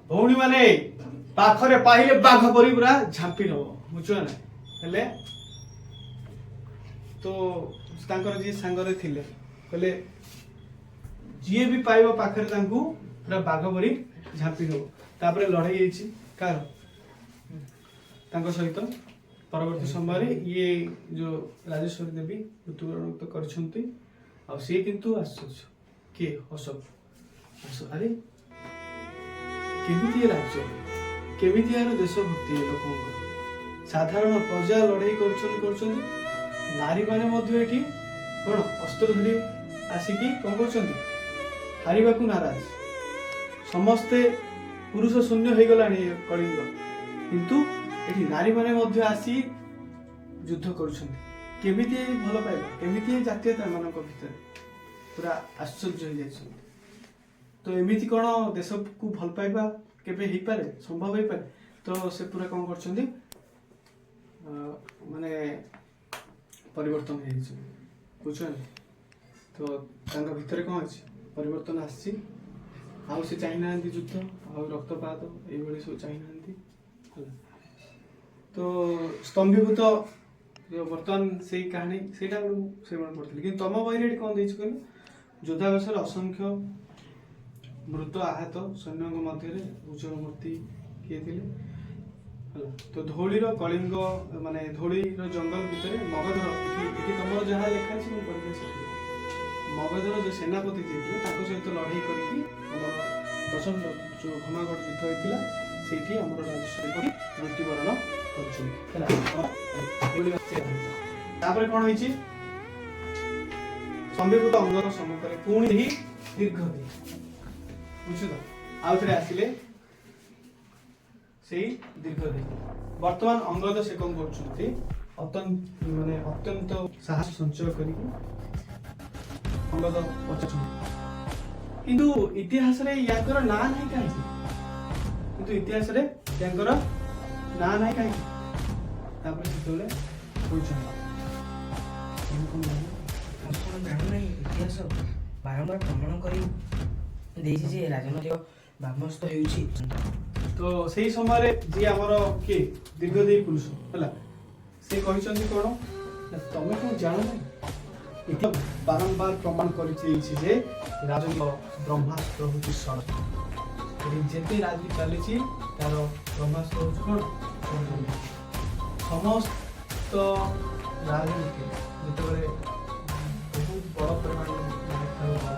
A: ଭଉଣୀମାନେ, ପାଖରେ ପାଇଲେ ବାଘ ପରି ପୁରା ଝାମ୍ପି ନବ।" ବୁଝୁଛ ନା? ହେଲେ ତ ତାଙ୍କର ଯିଏ ସାଙ୍ଗରେ ଥିଲେ, କହିଲେ, ଯିଏ ବି ପାଇବ ପାଖରେ, ତାଙ୍କୁ ପୁରା ବାଘ ପରି ଝାମ୍ପି ନବ। ତାପରେ ଲଢେଇ ହେଇଛି କାହାର ତାଙ୍କ ସହିତ। ପରବର୍ତ୍ତୀ ସମୟରେ ଇଏ ଯୋଉ ରାଜେଶ୍ୱରୀ ଦେବୀ ମୃତ୍ୟୁବରଣ ତ କରିଛନ୍ତି ଆଉ ସିଏ କିନ୍ତୁ ଆଶ୍ଚର୍ଯ୍ୟ। କିଏ? ଅଶୋକ। ଆରେ, କେମିତି ଏ ରାଜ୍ୟ, କେମିତି ଏହାର ଦେଶଭକ୍ତି ଏ ଲୋକଙ୍କର! ସାଧାରଣ ପ୍ରଜା ଲଢେଇ କରୁଛନ୍ତି କରୁଛନ୍ତି, ନାରୀମାନେ ମଧ୍ୟ ଏଠି କଣ ଅସ୍ତ୍ର ଧରି ଆସିକି କଣ କରୁଛନ୍ତି? ହାରିବାକୁ ନାରାଜ। ସମସ୍ତେ ପୁରୁଷ ଶୂନ୍ୟ ହେଇଗଲାଣି ଏ କଳିଙ୍ଗ, କିନ୍ତୁ ଏଠି ନାରୀମାନେ ମଧ୍ୟ ଆସି ଯୁଦ୍ଧ କରୁଛନ୍ତି। କେମିତି ଏ ଭଲ ପାଇବା, କେମିତି ଏ ଜାତୀୟତା ଏମାନଙ୍କ ଭିତରେ! ପୁରା ଆଶ୍ଚର୍ଯ୍ୟ ହେଇଯାଇଛନ୍ତି। ତ ଏମିତି କଣ ଦେଶକୁ ଭଲ ପାଇବା କେବେ ହେଇପାରେ, ସମ୍ଭବ ହେଇପାରେ? ତ ସେ ପୁରା କଣ କରୁଛନ୍ତି? ମାନେ ପରିବର୍ତ୍ତନ ହେଇଯାଇଛି, ବୁଝୁଛନ୍ତି? ତ ତାଙ୍କ ଭିତରେ କଣ ଅଛି? ପରିବର୍ତ୍ତନ ଆସିଛି। ଆଉ ସେ ଚାହିଁନାହାନ୍ତି ଯୁଦ୍ଧ ଆଉ ରକ୍ତପାତ, ଏଇଭଳି ସବୁ ଚାହିଁନାହାନ୍ତି। ହେଲା, ତ ସ୍ତମ୍ଭୀଭୂତ ଯୋଉ ବର୍ତ୍ତମାନ ସେଇ କାହାଣୀ, ସେଇଟା ମୁଁ ସେଇଭଳି ପଢୁଥିଲି। କିନ୍ତୁ ତମ ବହିରେ ଏଠି କଣ ଦେଇଛି କହିଲ? ଯୋଦ୍ଧାବେଶରେ ଅସଂଖ୍ୟ ମୃତ ଆହତ ସୈନ୍ୟଙ୍କ ମଧ୍ୟରେ ଉଜ୍ଜଳ ମୂର୍ତ୍ତି କିଏ ଥିଲେ? ହେଲା, ତ ଧଉଳିର କଳିଙ୍ଗ ମାନେ ଧଉଳିର ଜଙ୍ଗଲ ଭିତରେ ମଗଧର, ଏଠି ତମର ଯାହା ଲେଖା ଅଛି ମୁଁ କରିକି ସେଠି, ମଗଧର ଯୋଉ ସେନାପତି ଯିଏ ଥିଲେ, ତାଙ୍କ ସହିତ ଲଢେଇ କରିକି ଆମର ପ୍ରଚଣ୍ଡ ଯୋଉ ଘମାଘୋଟ ଯୁଦ୍ଧ ହେଇଥିଲା, ସେଇଠି ଆମର ରାଜେଶ୍ୱରୀ ମୃତ୍ୟୁବରଣ କରିଛନ୍ତି। ହେଲା, ଏଇଭଳି ଭାବେ। ତାପରେ କଣ ହେଇଛି? ସ୍ତମ୍ଭୀଭୂତ ଅଙ୍ଗଦ ସମ୍ମୁଖରେ ପୁଣି ଏହି ଦୀର୍ଘ ଦେହୀ, ବୁଝୁଛ ତ? ଆଉ ଥରେ ଆସିଲେ ସେଇ ଦୀର୍ଘ ଦେହୀ। ବର୍ତ୍ତମାନ ଅଙ୍ଗଦ ସେ କଣ କରୁଛନ୍ତି? ଅତ୍ୟନ୍ତ ମାନେ ଅତ୍ୟନ୍ତ ସାହସ ସଞ୍ଚୟ କରିକି ଅଙ୍ଗଦ ପଚାରୁଛନ୍ତି, କିନ୍ତୁ ଇତିହାସରେ ୟାଙ୍କର ନାଁ ନାହିଁ କାହିଁକି? କିନ୍ତୁ ଇତିହାସରେ ୟାଙ୍କର ନାଁ ନାହିଁ କାହିଁକି? ତାପରେ ସେତେବେଳେ କହୁଛନ୍ତି, ତମେ କଣ ଜାଣ?
C: ଆପଣ ଜାଣୁନାହିଁ, ଇତିହାସ ବାରମ୍ବାର ପ୍ରମାଣ କରି ଦେଇଛି ଯେ ରାଜନୈତିକ ବ୍ରହ୍ମାସ୍ତ୍ର ହେଉଛି।
A: ତ ସେଇ ସମୟରେ ଯିଏ ଆମର କିଏ, ଦୀର୍ଘଦେହୀ ପୁରୁଷ, ହେଲା, ସେ କହିଛନ୍ତି କଣ ନା, ତମେ କଣ ଜାଣ ନାହିଁ, ଇତିହାସ ବାରମ୍ବାର ପ୍ରମାଣ କରିଦେଇଛି ଯେ ରାଜନୀତି ବ୍ରହ୍ମାସ୍ତ୍ର ହେଉଛି ଷଡ଼ଯନ୍ତ୍ର। ଏଠି ଯେତେ ରାଜନୀତି ଚାଲିଛି, ତାର ବ୍ରହ୍ମାସ୍ତ୍ର ହେଉଛି କଣ? ଷଡ଼ଯନ୍ତ୍ର। ସମସ୍ତ ରାଜନୀତି ଯେତେବେଳେ ବହୁତ ବଡ଼ ପରିମାଣରେ ମାନେ ଖେଳ ହୁଏ,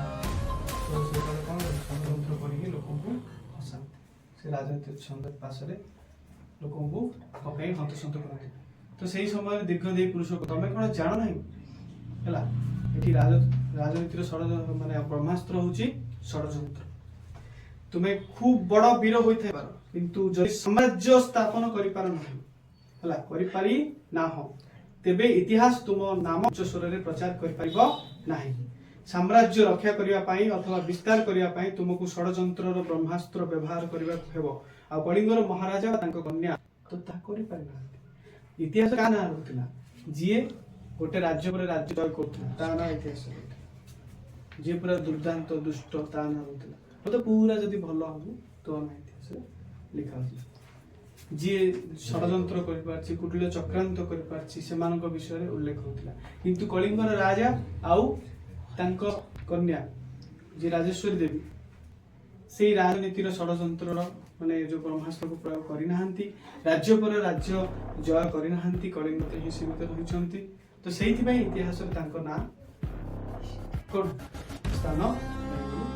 A: ତ ସେତେବେଳେ କଣ ହୁଏ? ଷଡ଼ଯନ୍ତ୍ର କରିକି ଲୋକଙ୍କୁ ଫସାନ୍ତି। ସେ ରାଜନୀତି ଛନ୍ଦ ପାଶରେ ଲୋକଙ୍କୁ ପକାଇ ହନ୍ତସନ୍ତ କରନ୍ତି। ତ ସେଇ ସମୟରେ ଦୀର୍ଘଦେହୀ ପୁରୁଷ, ତମେ କଣ ଜାଣ ନାହିଁ, ହେଲା, ଏଠି ରାଜନୀତିର ମାନେ ବ୍ରହ୍ମାସ୍ତ୍ର ହଉଛି ଷଡ଼ଯନ୍ତ୍ର। ତୁମେ ଖୁବ ବଡ ବୀର ହୋଇଥାଇପାର, କିନ୍ତୁ ଯଦି ସାମ୍ରାଜ୍ୟ ସ୍ଥାପନ କରିପାର ନାହିଁ, ହେଲା, କରିପାରି ନାହଁ, ତେବେ ଇତିହାସ ତୁମ ନାମ ଉଚ୍ଚ ସ୍ୱରରେ ପ୍ରଚାର କରିପାରିବ ନାହିଁ। ସାମ୍ରାଜ୍ୟ ରକ୍ଷା କରିବା ପାଇଁ ଅଥବା ବିସ୍ତାର କରିବା ପାଇଁ ତୁମକୁ ଷଡ଼ଯନ୍ତ୍ରର ବ୍ରହ୍ମାସ୍ତ୍ର ବ୍ୟବହାର କରିବାକୁ ହେବ। ଆଉ କଳିଙ୍ଗର ମହାରାଜା ବା ତାଙ୍କ କନ୍ୟା ତ ତାହା କରିପାରିନାହାନ୍ତି। ଇତିହାସ କାହା ନାଁ ରହୁଥିଲା? ଯିଏ ଗୋଟେ ରାଜ୍ୟ ପରେ ରାଜ୍ୟ ଜୟ କରୁଥିଲା, ତା ନାଁ ଇତିହାସ ରହୁଥିଲା। ଯିଏ ପୁରା ଦୁର୍ଦ୍ଦାନ୍ତ ଦୁଷ୍ଟ, ତା ନାଁ ରହୁଥିଲା। ତ ପୁରା ଯଦି ଭଲ ହବୁ, ତୋ ନାଁ ଇତିହାସରେ ଲେଖା ହଉଥିଲା। ଯିଏ ଷଡ଼ଯନ୍ତ୍ର କରିପାରିଛି, କୁଟିଳ ଚକ୍ରାନ୍ତ କରିପାରିଛି, ସେମାନଙ୍କ ବିଷୟରେ ଉଲ୍ଲେଖ ହଉଥିଲା। କିନ୍ତୁ କଳିଙ୍ଗର ରାଜା ଆଉ ତାଙ୍କ କନ୍ୟା ଯିଏ ରାଜେଶ୍ୱରୀ ଦେବୀ, ସେଇ ରାଜନୀତିର ଷଡ଼ଯନ୍ତ୍ରର ମାନେ ଯୋଉ ବ୍ରହ୍ମାସ୍ତ୍ରକୁ ପ୍ରୟୋଗ କରିନାହାନ୍ତି, ରାଜ୍ୟ ପରେ ରାଜ୍ୟ ଜୟ କରିନାହାନ୍ତି, କଳିଙ୍ଗରେ ହିଁ ସୀମିତ ରହିଛନ୍ତି। ତ ସେଇଥିପାଇଁ ଇତିହାସରେ ତାଙ୍କ ନାଁ କଣ ସ୍ଥାନ ନାହିଁ ବୋଲି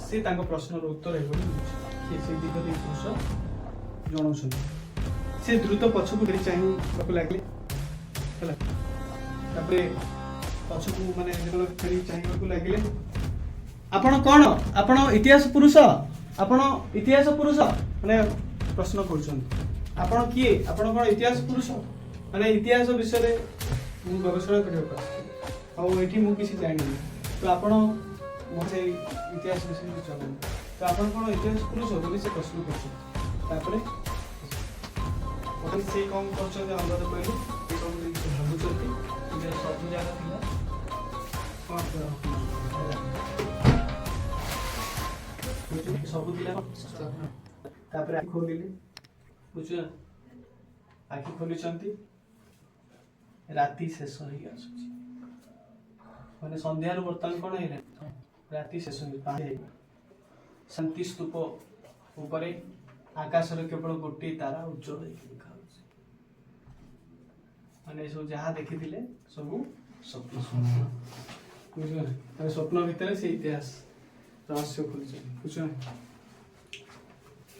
A: ସେ ତାଙ୍କ ପ୍ରଶ୍ନର ଉତ୍ତର ଏଭଳି ମିଳୁଛି। କିଏ ସେଇ ଦିଗ ଦେଇ ପୁରୁଷ ଜଣାଉଛନ୍ତି। ସେ ଦ୍ରୁତ ପଛକୁ ଫେରି ଚାହିଁବାକୁ ଲାଗିଲେ। ହେଲା, ତାପରେ ପଛକୁ ମାନେ ଯେତେବେଳେ ଫେରି ଚାହିଁବାକୁ ଲାଗିଲେ, ଆପଣ କଣ? ଆପଣ ଇତିହାସ ପୁରୁଷ? ଆପଣ ଇତିହାସ ପୁରୁଷ? ମାନେ ପ୍ରଶ୍ନ କରୁଛନ୍ତି, ଆପଣ କିଏ? ଆପଣ କଣ ଇତିହାସ ପୁରୁଷ? ମାନେ ଇତିହାସ ବିଷୟରେ ମୁଁ ଗବେଷଣା କରିବାକୁ ଆସିଥିଲି ଆଉ ଏଠି ମୁଁ କିଛି ଜାଣିନି। ତ ଆପଣ ମୋ ସେଇ ଇତିହାସ ବିଷୟରେ କିଛି ଜଣାନି। ତ ଆପଣ କଣ ଇତିହାସ ପୁରୁଷ ବୋଲି ସେ ପ୍ରଶ୍ନ କରୁଛନ୍ତି। ତାପରେ ସେ କଣ କରୁଛନ୍ତି? ଅଙ୍ଗଦ କହିଲେ ଏ ସବୁ ଜିନିଷ ଭାବୁଛନ୍ତି।
C: ଯେ ସବୁ ଜାଗା ଥିଲା।
A: କଣ ସବୁ ଥିଲା। ତାପରେ ଆଖି ଖୋଲିଲେ, ବୁଝୁଛ? ଆଖି ଖୋଲିଛନ୍ତି, ରାତି ଶେଷ ହେଇ ଆସୁଛି। ମାନେ ସନ୍ଧ୍ୟାରୁ ବର୍ତ୍ତମାନ କଣ ହେଇଲାଣି? ରାତି ଶେଷ ହେଇ ପାହାନ୍ତି ହେଇଗଲା। ଶାନ୍ତି ସ୍ତୂପ ଉପରେ ଆକାଶରେ କେବଳ ଗୋଟିଏ ତାରା ଉଜ୍ଜଳ ହେଇକି ଦେଖାଯାଉଛି। ମାନେ ଏସବୁ ଯାହା ଦେଖିଥିଲେ ସବୁ ସ୍ୱପ୍ନ, ବୁଝିଲ ନା? ମାନେ ସ୍ୱପ୍ନ ଭିତରେ ସେ ଇତିହାସ ରହସ୍ୟ ଖୋଲିଛନ୍ତି, ବୁଝୁଛ ନା?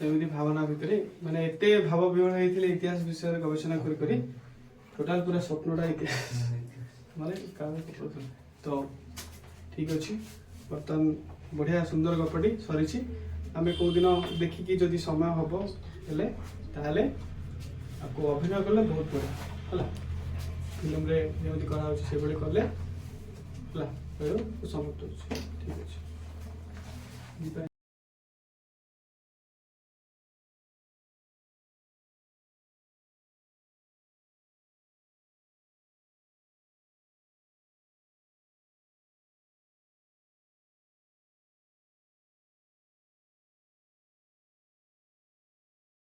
A: ଏମିତି ଭାବନା ଭିତରେ ମାନେ ଏତେ ଭାବ ବିହ୍ୱଳ ହେଇଥିଲେ, ଇତିହାସ ବିଷୟରେ ଗବେଷଣା କରି କରି ଟୋଟାଲ ପୁରା ସ୍ୱପ୍ନଟା ଇତିହାସ ମାନେ କାହାକୁ। ତ ଠିକ ଅଛି, ବର୍ତ୍ତମାନ ବଢ଼ିଆ ସୁନ୍ଦର ଗପଟି ସରିଛି। ଆମେ କୋଉଦିନ ଦେଖିକି ଯଦି ସମୟ ହବ ହେଲେ, ତାହେଲେ ଆକୁ ଅଭିନୟ କଲେ ବହୁତ ବଢ଼ିଆ ହେଲା। ଫିଲ୍ମରେ ଯେମିତି କରାହେଉଛି ସେଭଳି କଲେ ହେଲା। ତେଣୁ ସମାପ୍ତ ହେଉଛି। ଠିକ ଅଛି, ଯିବା।